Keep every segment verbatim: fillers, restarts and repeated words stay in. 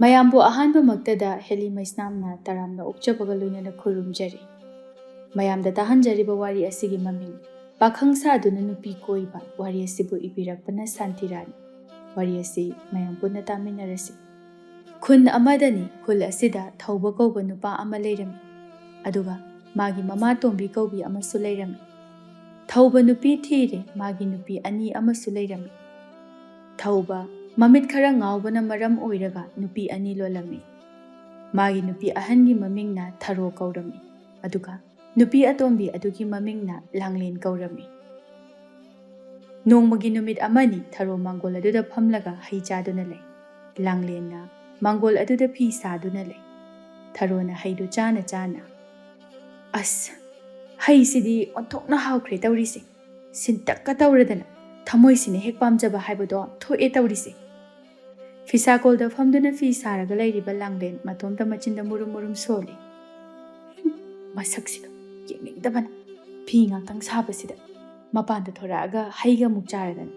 ꯃꯌꯥꯝꯕꯨ ꯑꯍꯥꯟꯕꯃꯛꯇꯗ ꯍꯦꯂꯤ ꯃꯩꯁꯅꯥꯝꯅ ꯇꯔꯥꯝꯅ ꯑꯣꯛꯆꯕꯒ ꯂꯣꯏꯅꯅ ꯈꯨꯔꯨꯝꯖꯔꯤ꯫ ꯃꯌꯥꯝꯗ ꯇꯥꯍꯟꯖꯔꯤꯕ ꯋꯥꯔꯤ ꯑꯁꯤꯒꯤ ꯃꯃꯤꯡ "ꯄꯥꯈꯪ ꯁꯥꯗꯨꯅ ꯅꯨꯄꯤ ꯀꯣꯏꯕ" ꯋꯥꯔꯤ ꯑꯁꯤꯕꯨ ꯏꯕꯤꯔꯛꯄꯅ ꯁꯥꯟꯇꯤꯔꯥꯅꯤ꯫ ꯋꯥꯔꯤ ꯑꯁꯤ ꯃꯌꯥꯝ ꯄꯨꯟꯅ ꯇꯥꯃꯤꯟꯅꯔꯁꯤ꯫ ꯈꯨꯟ ꯑꯃꯗꯅꯤ, ꯈꯨꯜ ꯑꯁꯤꯗ ꯊꯧꯕ ꯀꯧꯕ ꯅꯨꯄꯥ ꯑꯃ ꯂꯩꯔꯝꯃꯤ꯫ ꯑꯗꯨꯒ ꯃꯥꯒꯤ ꯃꯃꯥ ꯇꯣꯝꯕꯤ ꯀꯧꯕꯤ ꯑꯃꯁꯨ ꯂꯩꯔꯝꯃꯤ꯫ ꯊꯧꯕ ꯅꯨꯄꯤ ꯊꯤꯔꯦ, ꯃꯥꯒꯤ ꯅꯨꯄꯤ ꯑꯅꯤ ꯑꯃꯁꯨ ꯂꯩꯔꯝꯃꯤ꯫ ꯊꯧꯕ ꯃꯃꯤꯠ ꯈꯔ ꯉꯥꯎꯕꯅ ꯃꯔꯝ ꯑꯣꯏꯔꯒ ꯅꯨꯄꯤ ꯑꯅꯤ ꯂꯣꯜꯂꯝꯃꯤ꯫ ꯃꯥꯒꯤ ꯅꯨꯄꯤ ꯑꯍꯟꯒꯤ ꯃꯃꯤꯡꯅ ꯊꯔꯣ ꯀꯧꯔꯝꯃꯤ, ꯑꯗꯨꯒ ꯅꯨꯄꯤ ꯑꯇꯣꯝꯕꯤ ꯑꯗꯨꯒꯤ ꯃꯃꯤꯡꯅ ꯂꯥꯡꯂꯦꯟ ꯀꯧꯔꯝꯃꯤ꯫ ꯅꯣꯡꯃꯒꯤ ꯅꯨꯃꯤꯠ ꯑꯃꯅꯤ ꯊꯔꯣ ꯃꯥꯡꯒꯣꯜ ꯑꯗꯨꯗ ꯐꯝꯂꯒ ꯍꯩ ꯆꯥꯗꯨꯅ ꯂꯩ꯫ ꯂꯥꯡꯂꯦꯟꯅ ꯃꯥꯡꯒꯣꯜ ꯑꯗꯨꯗ ꯐꯤ ꯁꯥꯗꯨꯅ ꯂꯩ꯫ ꯊꯔꯣꯅ ꯍꯩꯗꯨ ꯆꯥꯅ ꯆꯥꯅ, "ꯑꯁ, ꯍꯩꯁꯤꯗꯤ ꯑꯣꯟꯊꯣꯛꯅ ꯍꯥꯎꯈ꯭ꯔꯦ ꯇꯧꯔꯤꯁꯦ꯫ ꯁꯤꯟꯇꯛꯀ ꯇꯧꯔꯗꯅ ꯊꯃꯣꯏꯁꯤꯅ ꯍꯦꯛ ꯄꯥꯝꯖꯕ ꯍꯥꯏꯕꯗꯣ ꯊꯣꯛꯑꯦ ꯇꯧꯔꯤꯁꯦ"꯫ ꯐꯤꯁꯥꯀꯣꯜꯗ ꯐꯝꯗꯨꯅ ꯐꯤ ꯁꯥꯔꯒ ꯂꯩꯔꯤꯕ ꯂꯥꯡꯂꯦꯟ ꯃꯇꯣꯝꯇ ꯃꯆꯤꯟꯗ ꯃꯨꯔꯨꯝ ꯃꯨꯔꯨꯝ ꯁꯣꯜꯂꯤ꯫ "ꯍꯨꯝ, ꯃꯁꯛꯁꯤꯒ ꯌꯦꯡꯅꯤꯡꯗꯕꯅ꯫ ꯐꯤ ꯉꯥꯛꯇꯪ ꯁꯥꯕꯁꯤꯗ ꯃꯄꯥꯟꯗ ꯊꯣꯔꯛꯑꯒ ꯍꯩꯒ ꯑꯃꯨꯛ ꯆꯥꯔꯗꯅ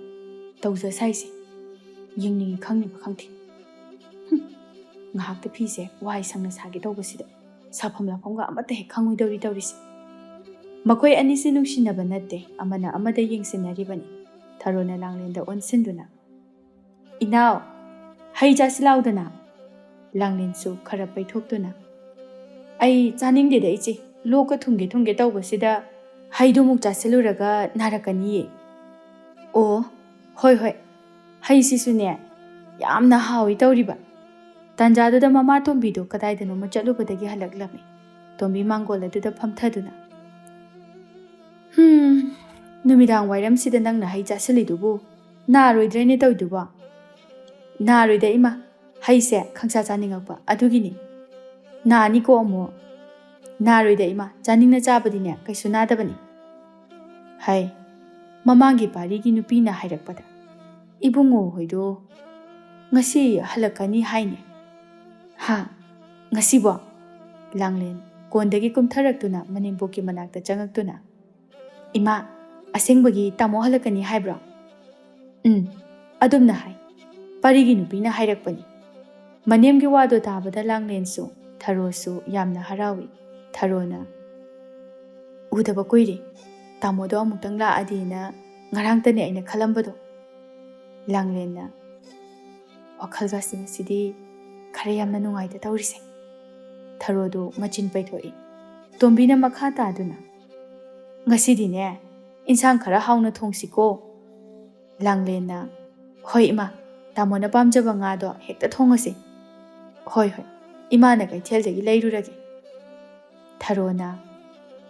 ꯇꯧꯖ ꯁꯥꯏꯁꯦ꯫ ꯌꯦꯡꯅꯤꯡꯉꯤ ꯈꯪꯅꯤꯡꯕ ꯈꯪꯗꯦ꯫ ꯍꯨꯝ, ꯉꯥꯏꯍꯥꯛꯇ ꯐꯤꯁꯦ ꯋꯥꯏ ꯁꯪꯅ ꯁꯥꯒꯦ ꯇꯧꯕꯁꯤꯗ ꯁꯥꯐꯝ ꯂꯥꯛꯐꯝꯒ ꯑꯃꯠꯇ ꯍꯦꯛ ꯈꯪꯉꯣꯏꯗꯧꯔꯤ ꯇꯧꯔꯤꯁꯦ"꯫ ꯃꯈꯣꯏ ꯑꯅꯤꯁꯤ ꯅꯨꯡꯁꯤꯅꯕ ꯅꯠꯇꯦ, ꯑꯃꯅ ꯑꯃꯗ ꯌꯦꯡꯁꯤꯟꯅꯔꯤꯕꯅꯤ꯫ ꯊꯔꯣꯅ ꯂꯥꯡꯂꯦꯟꯗ ꯑꯣꯟꯁꯤꯟꯗꯨꯅ, "ꯏꯅꯥꯎ, ꯍꯩ ꯆꯥꯁꯤ ꯂꯥꯎꯗꯅ"꯫ ꯂꯥꯡꯂꯦꯟꯁꯨ ꯈꯔ ꯄꯩꯊꯣꯛꯇꯨꯅ, "ꯑꯩ ꯆꯥꯅꯤꯡꯗꯦꯗ ꯏꯆꯦ, ꯂꯣꯛꯀ ꯊꯨꯡꯒꯦ ꯊꯨꯡꯒꯦ ꯇꯧꯕꯁꯤꯗ ꯍꯩꯗꯨꯃꯨꯛ ꯆꯥꯁꯤꯜꯂꯨꯔꯒ ꯅꯥꯔꯛꯀꯅꯤꯌꯦ"꯫ "ꯑꯣ, ꯍꯣꯏ ꯍꯣꯏ, ꯍꯩꯁꯤꯁꯨꯅꯦ ꯌꯥꯝꯅ ꯍꯥꯎꯏ ꯇꯧꯔꯤꯕ"꯫ ꯇꯥꯟꯖꯥꯗꯨꯗ ꯃꯃꯥ ꯇꯣꯝꯕꯤꯗꯨ ꯀꯗꯥꯏꯗꯅꯣꯃ ꯆꯠꯂꯨꯕꯗꯒꯤ ꯍꯜꯂꯛꯂꯝꯃꯤ꯫ ꯇꯣꯝꯕꯤ ꯃꯥꯡꯒꯣꯜ ꯑꯗꯨꯗ ꯐꯝꯊꯗꯨꯅ, "ꯍꯨꯝ, ꯅꯨꯃꯤꯗꯥꯡ ꯋꯥꯏꯔꯝꯁꯤꯗ ꯅꯪꯅ ꯍꯩ ꯆꯥꯁꯤꯜꯂꯤꯗꯨꯕꯨ ꯅꯥꯔꯣꯏꯗ꯭ꯔꯦꯅꯦ ꯇꯧꯏꯗꯨꯕꯣ?" "ꯅꯥꯔꯣꯏꯗ ꯏꯃꯥ, ꯍꯩꯁꯦ ꯈꯪꯆꯥ ꯆꯥꯅꯤꯡꯉꯛꯄ ꯑꯗꯨꯒꯤꯅꯤ"꯫ "ꯅꯥꯅꯤꯀꯣ ꯑꯃꯨꯛ"꯫ "ꯅꯥꯔꯣꯏꯗ ꯏꯃꯥ, ꯆꯥꯅꯤꯡꯅ ꯆꯥꯕꯗꯤꯅꯦ ꯀꯩꯁꯨ ꯅꯥꯗꯕꯅꯤ"꯫ ꯍꯥꯏ꯫ ꯃꯃꯥꯡꯒꯤ ꯄꯥꯔꯤꯒꯤ ꯅꯨꯄꯤꯅ ꯍꯥꯏꯔꯛꯄꯗ, "ꯏꯕꯨꯡꯉꯣ ꯍꯣꯏꯗꯣ ꯉꯁꯤ ꯍꯜꯂꯛꯀꯅꯤ ꯍꯥꯏꯅꯦ"꯫ "ꯍꯥ? ꯉꯁꯤꯕꯣ?" ꯂꯥꯡꯂꯦꯟ ꯀꯣꯟꯗꯒꯤ ꯀꯨꯝꯊꯔꯛꯇꯨꯅ ꯃꯅꯦꯝꯄꯣꯛꯀꯤ ꯃꯅꯥꯛꯇ ꯆꯪꯉꯛꯇꯨꯅ, "ꯏꯃꯥ, ꯑꯁꯦꯡꯕꯒꯤ ꯇꯥꯃꯣ ꯍꯜꯂꯛꯀꯅꯤ ꯍꯥꯏꯕ꯭ꯔꯣ?" "ꯎꯝ, ꯑꯗꯨꯝꯅ ꯍꯥꯏ꯫ ꯄꯥꯔꯤꯒꯤ ꯅꯨꯄꯤꯅ ꯍꯥꯏꯔꯛꯄꯅꯤ"꯫ ꯃꯅꯦꯝꯒꯤ ꯋꯥꯗꯣ ꯇꯥꯕꯗ ꯂꯥꯡꯂꯦꯟꯁꯨ ꯊꯔꯣꯁꯨ ꯌꯥꯝꯅ ꯍꯔꯥꯎꯏ꯫ ꯊꯔꯣꯅ, "ꯎꯗꯕ ꯀꯨꯏꯔꯦ꯫ ꯇꯥꯃꯣꯗꯣ ꯑꯃꯨꯛꯇꯪ ꯂꯥꯛꯑꯗꯤꯅ ꯉꯔꯥꯡꯇꯅꯦ ꯑꯩꯅ ꯈꯜꯂꯝꯕꯗꯣ꯫" ꯂꯥꯡꯂꯦꯟꯅ, "ꯋꯥꯈꯜꯒꯁꯤ ꯉꯁꯤꯗꯤ ꯈꯔ ꯌꯥꯝꯅ ꯅꯨꯡꯉꯥꯏꯗ ꯇꯧꯔꯤꯁꯦ꯫" ꯊꯔꯣꯗꯨ ꯃꯆꯤꯟ ꯄꯩꯊꯣꯛꯏ꯫ ꯇꯣꯝꯕꯤꯅ ꯃꯈꯥ ꯇꯥꯗꯨꯅ, "ꯉꯁꯤꯗꯤꯅꯦ ꯏꯟꯁꯥꯡ ꯈꯔ ꯍꯥꯎꯅ ꯊꯣꯡꯁꯤꯀꯣ꯫" ꯂꯥꯡꯂꯦꯟꯅ, "ꯍꯣꯏ ꯏꯃꯥ, ꯇꯥꯃꯣꯅ ꯄꯥꯝꯖꯕ ꯉꯥꯗꯣ ꯍꯦꯛꯇ ꯊꯣꯡꯉꯁꯤ꯫" "ꯍꯣꯏ ꯍꯣꯏ, ꯏꯃꯥꯅ ꯀꯩꯊꯦꯜꯗꯒꯤ ꯂꯩꯔꯨꯔꯒꯦ꯫" ꯊꯔꯣꯅ,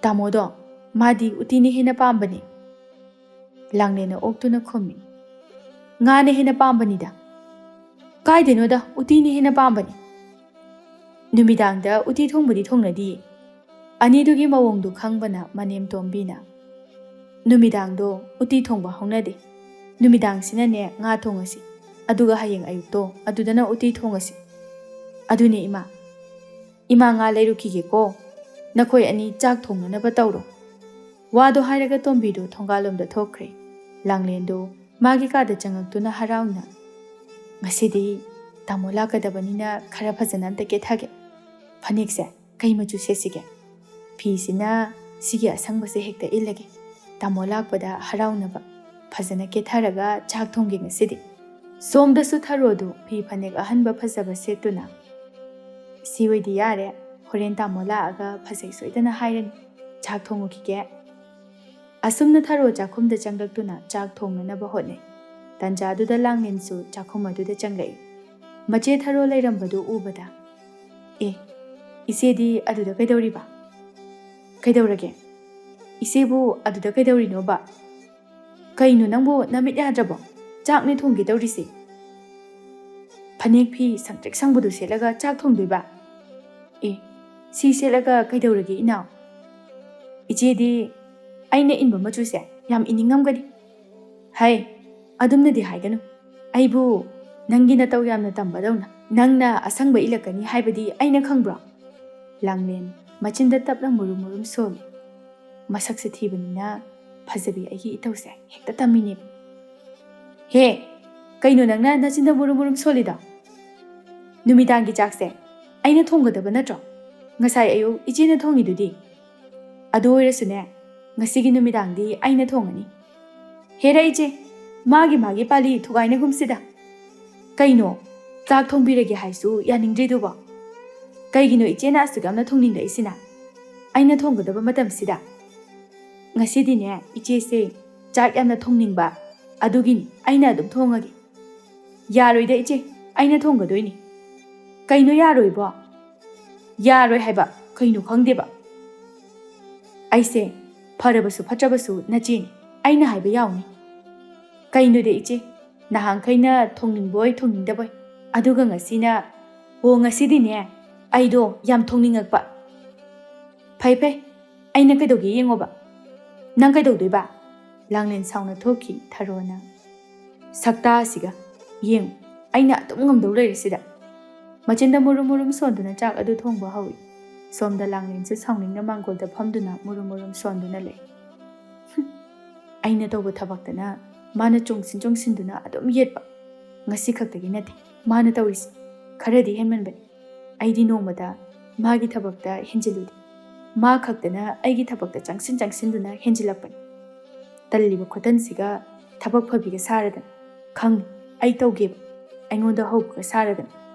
"ꯇꯥꯃꯣꯗꯣ, ꯃꯥꯗꯤ ꯎꯇꯤꯅ ꯍꯦꯟꯅ ꯄꯥꯝꯕꯅꯤ꯫" ꯂꯥꯡꯂꯦꯟꯅ ꯑꯣꯛꯇꯨꯅ ꯈꯨꯝꯃꯤ, "ꯉꯥꯅ ꯍꯦꯟꯅ ꯄꯥꯝꯕꯅꯤꯗ꯫" "ꯀꯥꯏꯗꯩꯅꯣꯗ, ꯎꯇꯤꯅ ꯍꯦꯟꯅ ꯄꯥꯝꯕꯅꯤ꯫ ꯅꯨꯃꯤꯗꯥꯡꯗ ꯎꯇꯤ ꯊꯣꯡꯕꯗꯤ ꯊꯣꯡꯅꯗꯤꯌꯦ꯫" ꯑꯅꯤꯗꯨꯒꯤ ꯃꯑꯣꯡꯗꯨ ꯈꯪꯕꯅ ꯃꯅꯦꯝ ꯇꯣꯝꯕꯤꯅ, "ꯅꯨꯃꯤꯗꯥꯡꯗꯣ ꯎꯇꯤ ꯊꯣꯡꯕ ꯍꯧꯅꯗꯦ꯫ ꯅꯨꯃꯤꯗꯥꯡꯁꯤꯅꯅꯦ ꯉꯥ ꯊꯣꯡꯉꯁꯤ, ꯑꯗꯨꯒ ꯍꯌꯦꯡ ꯑꯌꯨꯛꯇꯣ ꯑꯗꯨꯗꯅ ꯎꯇꯤ ꯊꯣꯡꯉꯁꯤ꯫" "ꯑꯗꯨꯅꯦ ꯏꯃꯥ꯫ ꯏꯃꯥ, ꯉꯥ ꯂꯩꯔꯨꯈꯤꯒꯦꯀꯣ꯫ ꯅꯈꯣꯏ ꯑꯅꯤ ꯆꯥꯛ ꯊꯣꯡꯅꯅꯕ ꯇꯧꯔꯣ꯫" ꯋꯥꯗꯣ ꯍꯥꯏꯔꯒ ꯇꯣꯝꯕꯤꯗꯣ ꯊꯣꯡꯒꯥꯜꯂꯣꯝꯗ ꯊꯣꯛꯈ꯭ꯔꯦ꯫ ꯂꯥꯡꯂꯦꯟꯗꯣ ꯃꯥꯒꯤ ꯀꯥꯗ ꯆꯪꯉꯛꯇꯨꯅ ꯍꯔꯥꯎꯅ, "ꯉꯁꯤꯗꯤ ꯇꯥꯃꯣ ꯂꯥꯛꯀꯗꯕꯅꯤꯅ ꯈꯔ ꯐꯖꯅ ꯑꯝꯇ ꯀꯦꯊꯒꯦ꯫ ꯐꯅꯦꯛꯁꯦ ꯀꯩ ꯃꯆꯨ ꯁꯦꯠꯁꯤꯒꯦ? ꯐꯤꯁꯤꯅ ꯁꯤꯒꯤ ꯑꯁꯪꯕꯁꯦ ꯍꯦꯛꯇ ꯏꯜꯂꯒꯦ꯫ ꯇꯥꯃꯣ ꯂꯥꯛꯄꯗ ꯍꯔꯥꯎꯅꯕ ꯐꯖꯅ ꯀꯦꯊꯔꯒ ꯆꯥꯛ ꯊꯣꯡꯒꯦ ꯉꯁꯤꯗꯤ꯫" ꯁꯣꯝꯗꯁꯨ ꯊꯔꯣꯗꯨ ꯐꯤ ꯐꯅꯦꯛ ꯑꯍꯟꯕ ꯐꯖꯕ ꯁꯦꯠꯇꯨꯅ, "ꯁꯤ ꯑꯣꯏꯗꯤ ꯌꯥꯔꯦ, ꯍꯣꯔꯦꯟ ꯇꯥꯃꯣ ꯂꯥꯛꯑꯒ ꯐꯖꯩ ꯁꯣꯏꯗꯅ ꯍꯥꯏꯔꯅꯤ꯫ ꯆꯥꯛ ꯊꯣꯡꯉꯨꯈꯤꯒꯦ꯫" ꯑꯁꯨꯝꯅ ꯊꯔꯣ ꯆꯥꯛꯈꯨꯝꯗ ꯆꯪꯂꯛꯇꯨꯅ ꯆꯥꯛ ꯊꯣꯡꯅꯅꯕ ꯍꯣꯠꯅꯩ꯫ ꯇꯟꯖꯥꯗꯨꯗ ꯂꯥꯡꯂꯦꯟꯁꯨ ꯆꯥꯛꯈꯨꯝ ꯑꯗꯨꯗ ꯆꯪꯂꯛꯏ꯫ ꯃꯆꯦ ꯊꯔꯣ ꯂꯩꯔꯝꯕꯗꯨ ꯎꯕꯗ, "ꯑꯦ, ꯏꯆꯦꯗꯤ ꯑꯗꯨꯗ ꯀꯩꯗꯧꯔꯤꯕ? ꯀꯩꯗꯧꯔꯒꯦ? ꯏꯆꯦꯕꯨ ꯑꯗꯨꯗ ꯀꯩꯗꯧꯔꯤꯅꯣꯕ? ꯀꯩꯅꯣ ꯅꯪꯕꯨ ꯅꯃꯤꯠ ꯌꯥꯗ꯭ꯔꯕꯣ? ꯆꯥꯛꯅꯦ ꯊꯣꯡꯒꯦ ꯇꯧꯔꯤꯁꯦ꯫ ꯐꯅꯦꯛ ꯐꯤ ꯁꯪꯇ꯭ꯔꯤꯛ ꯁꯪꯕꯗꯨ ꯁꯦꯠꯂꯒ ꯆꯥꯛ ꯊꯣꯡꯗꯣꯏꯕ? ꯑꯦ, ꯁꯤ ꯁꯦꯠꯂꯒ ꯀꯩꯗꯧꯔꯒꯦ ꯏꯅꯥꯎ? ꯏꯆꯦꯗꯤ ꯑꯩꯅ ꯏꯟꯕ ꯃꯆꯨꯁꯦ ꯌꯥꯝ ꯏꯅꯤꯡꯉꯝꯒꯅꯤ꯫" "ꯍꯩ, ꯑꯗꯨꯝꯅꯗꯤ ꯍꯥꯏꯒꯅꯨ꯫ ꯑꯩꯕꯨ ꯅꯪꯒꯤ ꯅꯇꯧ ꯌꯥꯝꯅ ꯇꯝꯕꯗꯧꯅ꯫ ꯅꯪꯅ ꯑꯁꯪꯕ ꯏꯜꯂꯛꯀꯅꯤ ꯍꯥꯏꯕꯗꯤ ꯑꯩꯅ ꯈꯪꯕ꯭ꯔꯣ?" ꯂꯥꯡꯂꯦꯟ ꯃꯆꯤꯟꯗ ꯇꯞꯅ ꯃꯨꯔꯨꯝ ꯃꯨꯔꯨꯝ ꯁꯣꯜꯂꯤ꯫ "ꯃꯁꯛꯁꯦ ꯊꯤꯕꯅꯤꯅ ꯐꯖꯕꯤ ꯑꯩꯒꯤ ꯏꯇꯧꯁꯦ ꯍꯦꯛꯇ ꯇꯝꯃꯤꯅꯦ꯫" "ꯍꯦ, ꯀꯩꯅꯣ ꯅꯪꯅ ꯅꯆꯤꯟꯗ ꯃꯨꯔꯨꯝ ꯃꯨꯔꯨꯝ ꯁꯣꯜꯂꯤꯗꯣ? ꯅꯨꯃꯤꯗꯥꯡꯒꯤ ꯆꯥꯛꯁꯦ ꯑꯩꯅ ꯊꯣꯡꯒꯗꯕ ꯅꯠꯇ꯭ꯔꯣ? ꯉꯁꯥꯏ ꯑꯌꯨꯛ ꯏꯆꯦꯅ ꯊꯣꯡꯉꯤꯗꯨꯗꯤ꯫ ꯑꯗꯨ ꯑꯣꯏꯔꯁꯨꯅꯦ, ꯉꯁꯤꯒꯤ ꯅꯨꯃꯤꯗꯥꯡꯗꯤ ꯑꯩꯅ ꯊꯣꯡꯉꯅꯤ꯫ ꯍꯦꯔꯥ ꯏꯆꯦ, ꯃꯥꯒꯤ ꯃꯥꯒꯤ ꯄꯥꯂꯤ ꯊꯨꯒꯥꯏꯅꯒꯨꯝꯁꯤꯗ꯫ ꯀꯩꯅꯣ, ꯆꯥꯛ ꯊꯣꯡꯕꯤꯔꯒꯦ ꯍꯥꯏꯁꯨ ꯌꯥꯅꯤꯡꯗ꯭ꯔꯤꯗꯨꯕꯣ? ꯀꯩꯒꯤꯅꯣ ꯏꯆꯦꯅ ꯑꯁꯨꯛ ꯌꯥꯝꯅ ꯊꯣꯡꯅꯤꯡꯂꯛꯏꯁꯤꯅ? ꯑꯩꯅ ꯊꯣꯡꯒꯗꯕ ꯃꯇꯝꯁꯤꯗ? ꯉꯁꯤꯗꯤꯅꯦ, ꯏꯆꯦꯁꯦ ꯆꯥꯛ ꯌꯥꯝꯅ ꯊꯣꯡꯅꯤꯡꯕ, ꯑꯗꯨꯒꯤꯅꯤ ꯑꯩꯅ ꯑꯗꯨꯝ ꯊꯣꯡꯉꯒꯦ꯫ ꯌꯥꯔꯣꯏꯗ ꯏꯆꯦ, ꯑꯩꯅ ꯊꯣꯡꯒꯗꯣꯏꯅꯤ꯫ ꯀꯩꯅꯣ ꯌꯥꯔꯣꯏꯕꯣ? ꯌꯥꯔꯣꯏ ꯍꯥꯏꯕ ꯀꯩꯅꯣ ꯈꯪꯗꯦꯕ꯫ ꯑꯩꯁꯦ ꯐꯔꯕꯁꯨ ꯐꯠꯇ꯭ꯔꯕꯁꯨ ꯅꯆꯦꯅꯤ, ꯑꯩꯅ ꯍꯥꯏꯕ ꯌꯥꯎꯅꯤ꯫ ꯀꯩꯅꯣꯗ ꯏꯆꯦ, ꯅꯍꯥꯟꯈꯩꯅ ꯊꯣꯡꯅꯤꯡꯕꯣꯏ ꯊꯣꯡꯅꯤꯡꯗꯕꯣꯏ, ꯑꯗꯨꯒ ꯉꯁꯤꯅ, ꯑꯣ, ꯉꯁꯤꯗꯤꯅꯦ ꯑꯩꯗꯣ ꯌꯥꯝ ꯊꯣꯡꯅꯤꯡꯉꯛꯄ꯫ ꯐꯩ ꯐꯩ, ꯑꯩꯅ ꯀꯩꯗꯧꯒꯦ ꯌꯦꯡꯉꯣꯕ꯫ ꯅꯪ ꯀꯩꯗꯧꯗꯣꯏꯕ? ꯂꯥꯡꯂꯦꯟ ꯁꯥꯎꯅ ꯊꯣꯛꯈꯤ ꯊꯔꯣꯅ꯫ ꯁꯛꯇꯥ ꯑꯁꯤꯒ, ꯌꯦꯡꯉꯨ, ꯑꯩꯅ ꯑꯗꯨꯝ ꯉꯝꯗꯧ ꯂꯩꯔꯦ ꯁꯤꯗ꯫ ꯃꯆꯤꯟꯗ ꯃꯨꯔꯨꯝ ꯃꯨꯔꯨꯝ ꯁꯣꯟꯗꯨꯅ ꯆꯥꯛ ꯑꯗꯨ ꯊꯣꯡꯕ ꯍꯧꯏ꯫ ꯁꯣꯝꯗ ꯂꯥꯡꯂꯦꯟꯁꯨ ꯁꯥꯎꯅꯤꯡꯅ ꯃꯥꯡꯒꯣꯜꯗ ꯐꯝꯗꯨꯅ ꯃꯨꯔꯨꯝ ꯃꯨꯔꯨꯝ ꯁꯣꯟꯗꯨꯅ ꯂꯩ꯫ "ꯍꯨꯝ, ꯑꯩꯅ ꯇꯧꯕ ꯊꯕꯛꯇꯅ ꯃꯥꯅ ꯆꯣꯡꯁꯤꯟ ꯆꯣꯡꯁꯤꯟꯗꯨꯅ ꯑꯗꯨꯝ ꯌꯦꯠꯄ꯫ ꯉꯁꯤ ꯈꯛꯇꯒꯤ ꯅꯠꯇꯦ ꯃꯥꯅ ꯇꯧꯔꯤꯁꯤ, ꯈꯔꯗꯤ ꯍꯦꯟꯃꯟꯕꯅꯤ꯫ ꯑꯩꯗꯤ ꯅꯣꯡꯃꯗ ꯃꯥꯒꯤ ꯊꯕꯛꯇ ꯍꯦꯟꯖꯤꯜꯂꯨꯗꯦ꯫ ꯃꯥ ꯈꯛꯇꯅ ꯑꯩꯒꯤ ꯊꯕꯛꯇ ꯆꯪꯁꯤꯟ ꯆꯪꯁꯤꯟꯗꯨꯅ ꯍꯦꯟꯖꯤꯜꯂꯛꯄꯅꯤ꯫ ꯇꯜꯂꯤꯕ ꯈꯨꯇꯟꯁꯤꯒ ꯊꯕꯛ ꯐꯕꯤꯒ ꯁꯥꯔꯗꯅ꯫ ꯈꯪꯅꯤ, ꯑꯩ ꯇꯧꯒꯦꯕ꯫ ꯑꯩꯉꯣꯟꯗ ꯍꯧꯕꯒ ꯁꯥꯔꯗꯅ꯫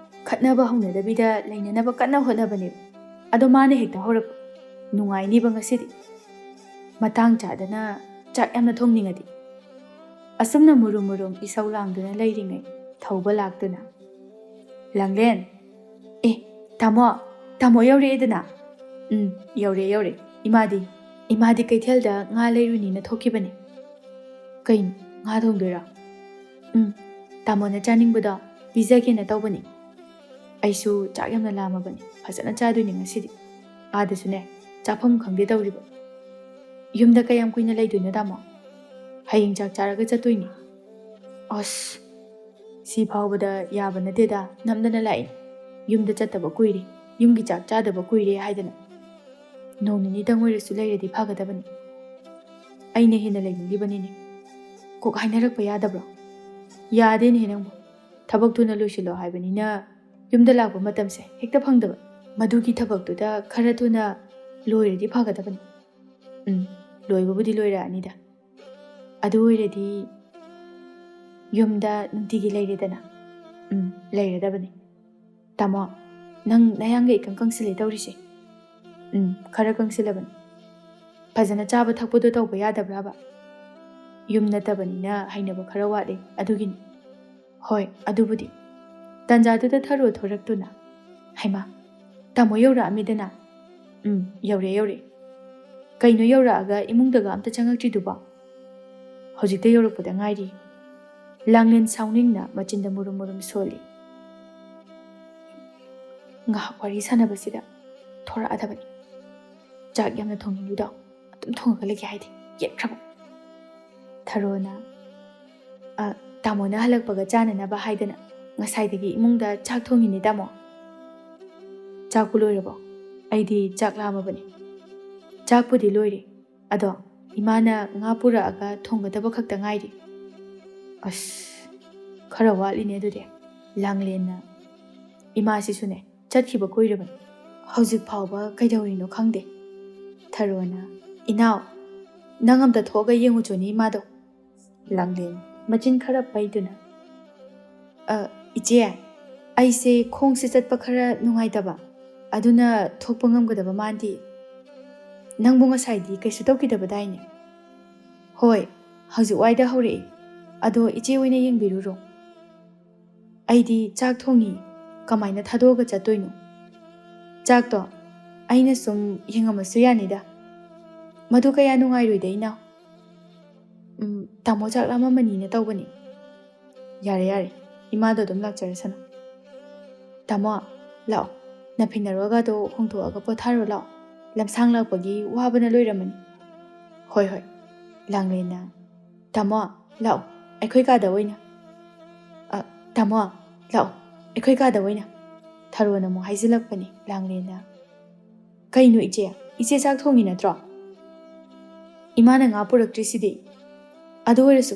ꯈꯠꯅꯕ ꯍꯧꯅꯗꯕꯤꯗ ꯂꯩꯅꯅꯕ ꯀꯟꯅ ꯍꯣꯠꯅꯕꯅꯦꯕ꯫ ꯑꯗꯣ ꯃꯥꯅ ꯍꯦꯛꯇ ꯍꯧꯔꯛꯄ꯫ ꯅꯨꯡꯉꯥꯏꯅꯤꯕ ꯉꯁꯤꯗꯤ꯫ ꯃꯇꯥꯡ ꯆꯥꯗꯅ ꯆꯥꯛ ꯌꯥꯝꯅ ꯊꯣꯡꯅꯤꯡꯉꯗꯤ꯫" ꯑꯁꯨꯝꯅ ꯃꯨꯔꯨꯝ ꯃꯨꯔꯨꯝ ꯏꯁꯧ ꯂꯥꯡꯗꯨꯅ ꯂꯩꯔꯤꯉꯩ ꯊꯧꯕ ꯂꯥꯛꯇꯨꯅ꯫ "ꯂꯥꯡꯂꯦꯟ!" "ꯑꯦ, ꯇꯥꯃꯣ, ꯇꯥꯃꯣ ꯌꯧꯔꯛꯑꯦꯗꯅ?" "ꯎꯝ, ꯌꯧꯔꯦ, ꯌꯧꯔꯦ꯫ ꯏꯃꯥꯗꯤ?" "ꯏꯃꯥꯗꯤ ꯀꯩꯊꯦꯜꯗ ꯉꯥ ꯂꯩꯔꯨꯅꯤꯅ ꯊꯣꯛꯈꯤꯕꯅꯦ꯫" "ꯀꯩꯅꯣ, ꯉꯥ ꯊꯣꯡꯗꯣꯏꯔꯣ?" "ꯎꯝ, ꯇꯥꯃꯣꯅ ꯆꯥꯅꯤꯡꯕꯗꯣ ꯄꯤꯖꯒꯦꯅ ꯇꯧꯕꯅꯤ꯫ ꯑꯩꯁꯨ ꯆꯥꯛ ꯌꯥꯝꯅ ꯂꯥꯝꯃꯕꯅꯤ, ꯐꯖꯅ ꯆꯥꯗꯣꯏꯅꯤ ꯉꯁꯤꯗꯤ꯫ ꯑꯥꯗꯁꯨꯅꯦ, ꯆꯥꯐꯝ ꯈꯪꯗꯦ ꯇꯧꯔꯤꯕ꯫" "ꯌꯨꯝꯗ ꯀꯌꯥꯝ ꯀꯨꯏꯅ ꯂꯩꯗꯣꯏꯅꯣ, ꯇꯥꯃꯣ?" "ꯍꯌꯦꯡ ꯆꯥꯛ ꯆꯥꯔꯒ ꯆꯠꯇꯣꯏꯅꯤ꯫" "ꯑꯁ, ꯁꯤ ꯐꯥꯎꯕꯗ ꯌꯥꯕ ꯅꯠꯇꯦꯗ, ꯅꯝꯗꯅ ꯂꯥꯛꯏꯅꯤ꯫ ꯌꯨꯝꯗ ꯆꯠꯇꯕ ꯀꯨꯏꯔꯦ, ꯌꯨꯝꯒꯤ ꯆꯥꯛ ꯆꯥꯗꯕ ꯀꯨꯏꯔꯦ ꯍꯥꯏꯗꯅ꯫ ꯅꯣꯡ ꯅꯤꯅꯤꯇꯪ ꯑꯣꯏꯔꯁꯨ ꯂꯩꯔꯗꯤ ꯐꯒꯗꯕꯅꯤ꯫ ꯑꯩꯅ ꯍꯦꯟꯅ ꯂꯩꯅꯤꯡꯂꯤꯕꯅꯤꯅꯦ꯫ ꯀꯣꯛ ꯍꯥꯏꯅꯔꯛꯄ ꯌꯥꯗꯕ꯭ꯔꯣ?" "ꯌꯥꯗꯦꯅꯦꯍꯦ ꯅꯪꯕꯨ꯫ ꯊꯕꯛ ꯊꯨꯅ ꯂꯣꯏꯁꯤꯜꯂꯣ ꯍꯥꯏꯕꯅꯤꯅ ꯌꯨꯝꯗ ꯂꯥꯛꯄ ꯃꯇꯝꯁꯦ ꯍꯦꯛꯇ ꯐꯪꯗꯕ꯫ ꯃꯗꯨꯒꯤ ꯊꯕꯛꯇꯨꯗ ꯈꯔ ꯊꯨꯅ ꯂꯣꯏꯔꯗꯤ ꯐꯒꯗꯕꯅꯤ꯫ ꯎꯝ, ꯂꯣꯏꯕꯕꯨꯗꯤ ꯂꯣꯏꯔꯛꯑꯅꯤꯗ꯫ ꯑꯗꯨ ꯑꯣꯏꯔꯗꯤ ꯌꯨꯝꯗ ꯅꯨꯡꯇꯤꯒꯤ ꯂꯩꯔꯦꯗꯅ꯫ ꯎꯝ, ꯂꯩꯔꯗꯕꯅꯤ꯫ ꯇꯥꯃꯣ, ꯅꯪ ꯅꯌꯥꯡꯒ ꯏꯀꯪ ꯀꯪꯁꯤꯜꯂꯦ ꯇꯧꯔꯤꯁꯦ꯫ ꯎꯝ, ꯈꯔ ꯀꯪꯁꯤꯜꯂꯕꯅꯤ꯫ ꯐꯖꯅ ꯆꯥꯕ ꯊꯛꯄꯗꯣ ꯇꯧꯕ ꯌꯥꯗꯕ꯭ꯔꯥꯕ? ꯌꯨꯝ ꯅꯠꯇꯕꯅꯤꯅ ꯍꯩꯅꯕ ꯈꯔ ꯋꯥꯠꯂꯦ, ꯑꯗꯨꯒꯤꯅꯤ꯫ ꯍꯣꯏ, ꯑꯗꯨꯕꯨꯗꯤ꯫ ꯇꯥꯟꯖꯥꯗꯨꯗ ꯊꯔꯣ ꯊꯣꯔꯛꯇꯨꯅ, "ꯍꯩꯃꯥ, ꯇꯥꯃꯣ ꯌꯧꯔꯛꯑꯝꯃꯤꯗꯅ?" "ꯎꯝ, ꯌꯧꯔꯦ, ꯌꯧꯔꯦ꯫ ꯀꯩꯅꯣ ꯌꯧꯔꯛꯑꯒ ꯏꯃꯨꯡꯗꯒ ꯑꯝꯇ ꯆꯪꯉꯛꯇ꯭ꯔꯤꯗꯨꯕꯣ?" "ꯍꯧꯖꯤꯛꯇ ꯌꯧꯔꯛꯄꯗ ꯉꯥꯏꯔꯤ꯫" ꯂꯥꯡꯂꯦꯟ ꯁꯥꯎꯅꯤꯡꯅ ꯃꯆꯤꯟꯗ ꯃꯨꯔꯨꯝ ꯃꯨꯔꯨꯝ ꯁꯣꯜꯂꯤ꯫ "ꯉꯥꯏꯍꯥꯛ ꯋꯥꯔꯤ ꯁꯥꯟꯅꯕꯁꯤꯗ ꯊꯣꯔꯛꯑꯗꯕꯅꯤ꯫ ꯆꯥꯛ ꯌꯥꯝꯅ ꯊꯣꯡꯅꯤꯡꯉꯤꯗꯣ ꯑꯗꯨꯝ ꯊꯣꯡꯉꯒ ꯂꯩꯒꯦ ꯍꯥꯏꯗꯤ ꯌꯦꯠꯈ꯭ꯔꯕ꯫" ꯊꯔꯣꯅ, "ꯑ, ꯇꯥꯃꯣꯅ ꯍꯜꯂꯛꯄꯒ ꯆꯥꯅꯅꯕ ꯍꯥꯏꯗꯅ ꯉꯁꯥꯏꯗꯒꯤ ꯏꯃꯨꯡꯗ ꯆꯥꯛ ꯊꯣꯡꯉꯤꯅꯦ, ꯇꯥꯃꯣ꯫" "ꯆꯥꯛꯄꯨ ꯂꯣꯏꯔꯕꯣ? ꯑꯩꯗꯤ ꯆꯥꯛ ꯂꯥꯝꯃꯕꯅꯤ꯫" "ꯆꯥꯛꯄꯨꯗꯤ ꯂꯣꯏꯔꯦ꯫ ꯑꯗꯣ ꯏꯃꯥꯅ ꯉꯥ ꯄꯨꯔꯛꯑꯒ ꯊꯣꯡꯒꯗꯕ ꯈꯛꯇ ꯉꯥꯏꯔꯤ꯫" "ꯑꯁ, ꯈꯔ ꯋꯥꯠꯂꯤꯅꯦ ꯑꯗꯨꯗꯤ꯫" ꯂꯥꯡꯂꯦꯟꯅ, "ꯏꯃꯥꯁꯤꯁꯨꯅꯦ, ꯆꯠꯈꯤꯕ ꯀꯨꯏꯔꯕꯅꯤ꯫ ꯍꯧꯖꯤꯛ ꯐꯥꯎꯕ ꯀꯩꯗꯧꯔꯤꯅꯣ ꯈꯪꯗꯦ꯫" ꯊꯔꯣꯅ, "ꯏꯅꯥꯎ, ꯅꯪ ꯑꯝꯇ ꯊꯣꯛꯑꯒ ꯌꯦꯡꯉꯨꯆꯣꯅꯦ ꯏꯃꯥꯗꯣ꯫" ꯂꯥꯡꯂꯦꯟ ꯃꯆꯤꯟ ꯈꯔ ꯄꯩꯗꯨꯅ, "ꯑ, ꯏꯆꯦ, ꯑꯩꯁꯦ ꯈꯣꯡꯁꯦ ꯆꯠꯄ ꯈꯔ ꯅꯨꯡꯉꯥꯏꯇꯕ, ꯑꯗꯨꯅ ꯊꯣꯛꯄ ꯉꯝꯒꯗꯕ ꯃꯥꯟꯗꯦ꯫ ꯅꯪꯕꯨ ꯉꯁꯥꯏꯗꯤ ꯀꯩꯁꯨ ꯇꯧꯈꯤꯗꯕꯗꯥꯏꯅꯦ?" "ꯍꯣꯏ, ꯍꯧꯖꯤꯛ ꯋꯥꯏꯗ ꯍꯧꯔꯛꯑꯦ꯫ ꯑꯗꯣ ꯏꯆꯦ ꯑꯣꯏꯅ ꯌꯦꯡꯕꯤꯔꯨꯔꯣ꯫ ꯑꯩꯗꯤ ꯆꯥꯛ ꯊꯣꯡꯉꯤ, ꯀꯃꯥꯏꯅ ꯊꯥꯗꯣꯛꯑꯒ ꯆꯠꯇꯣꯏꯅꯣ? ꯆꯥꯛꯇꯣ ꯑꯩꯅ ꯁꯨꯝ ꯌꯦꯡꯉꯝꯃꯁꯨ ꯌꯥꯅꯤꯗ꯫" "ꯃꯗꯨ ꯀꯌꯥ ꯅꯨꯡꯉꯥꯏꯔꯣꯏꯗ, ꯏꯅꯥꯎ꯫" "ꯎꯝ, ꯇꯥꯃꯣ ꯆꯥꯛ ꯂꯥꯝꯃꯝꯃꯅꯤꯅ ꯇꯧꯕꯅꯤ꯫" "ꯌꯥꯔꯦ, ꯌꯥꯔꯦ, ꯏꯃꯥꯗꯣ ꯑꯗꯨꯝ ꯂꯥꯛꯆꯔꯁꯅꯨ꯫" "ꯇꯥꯃꯣ, ꯂꯥꯛꯑꯣ, ꯅꯐꯤ ꯅꯔꯣꯜꯒꯗꯣ ꯍꯣꯡꯗꯣꯛꯑꯒ ꯄꯣꯊꯥꯔꯣ ꯂꯥꯛꯑꯣ꯫ ꯂꯝꯁꯥꯡ ꯂꯥꯛꯄꯒꯤ ꯋꯥꯕꯅ ꯂꯣꯏꯔꯝꯃꯅꯤ꯫" "ꯍꯣꯏ, ꯍꯣꯏ꯫" ꯂꯥꯡꯂꯦꯟꯅ, "ꯇꯥꯃꯣ, ꯂꯥꯛꯑꯣ, ꯑꯩꯈꯣꯏ ꯀꯥꯗ ꯑꯣꯏꯅ꯫" "ꯑ, ꯇꯥꯃꯣ, ꯂꯥꯛꯑꯣ, ꯑꯩꯈꯣꯏ ꯀꯥꯗ ꯑꯣꯏꯅ꯫" ꯊꯔꯣꯅ ꯑꯃꯨꯛ ꯍꯥꯏꯖꯤꯜꯂꯛꯄꯅꯤ ꯂꯥꯡꯂꯦꯟꯅ꯫ "ꯀꯩꯅꯣ ꯏꯆꯦ? ꯏꯆꯦ ꯆꯥꯛ ꯊꯣꯡꯉꯤ ꯅꯠꯇ꯭ꯔꯣ? ꯏꯃꯥꯅ ꯉꯥ ꯄꯨꯔꯛꯇ꯭ꯔꯤꯁꯤꯗꯤ꯫ ꯑꯗꯨ ꯑꯣꯏꯔꯁꯨ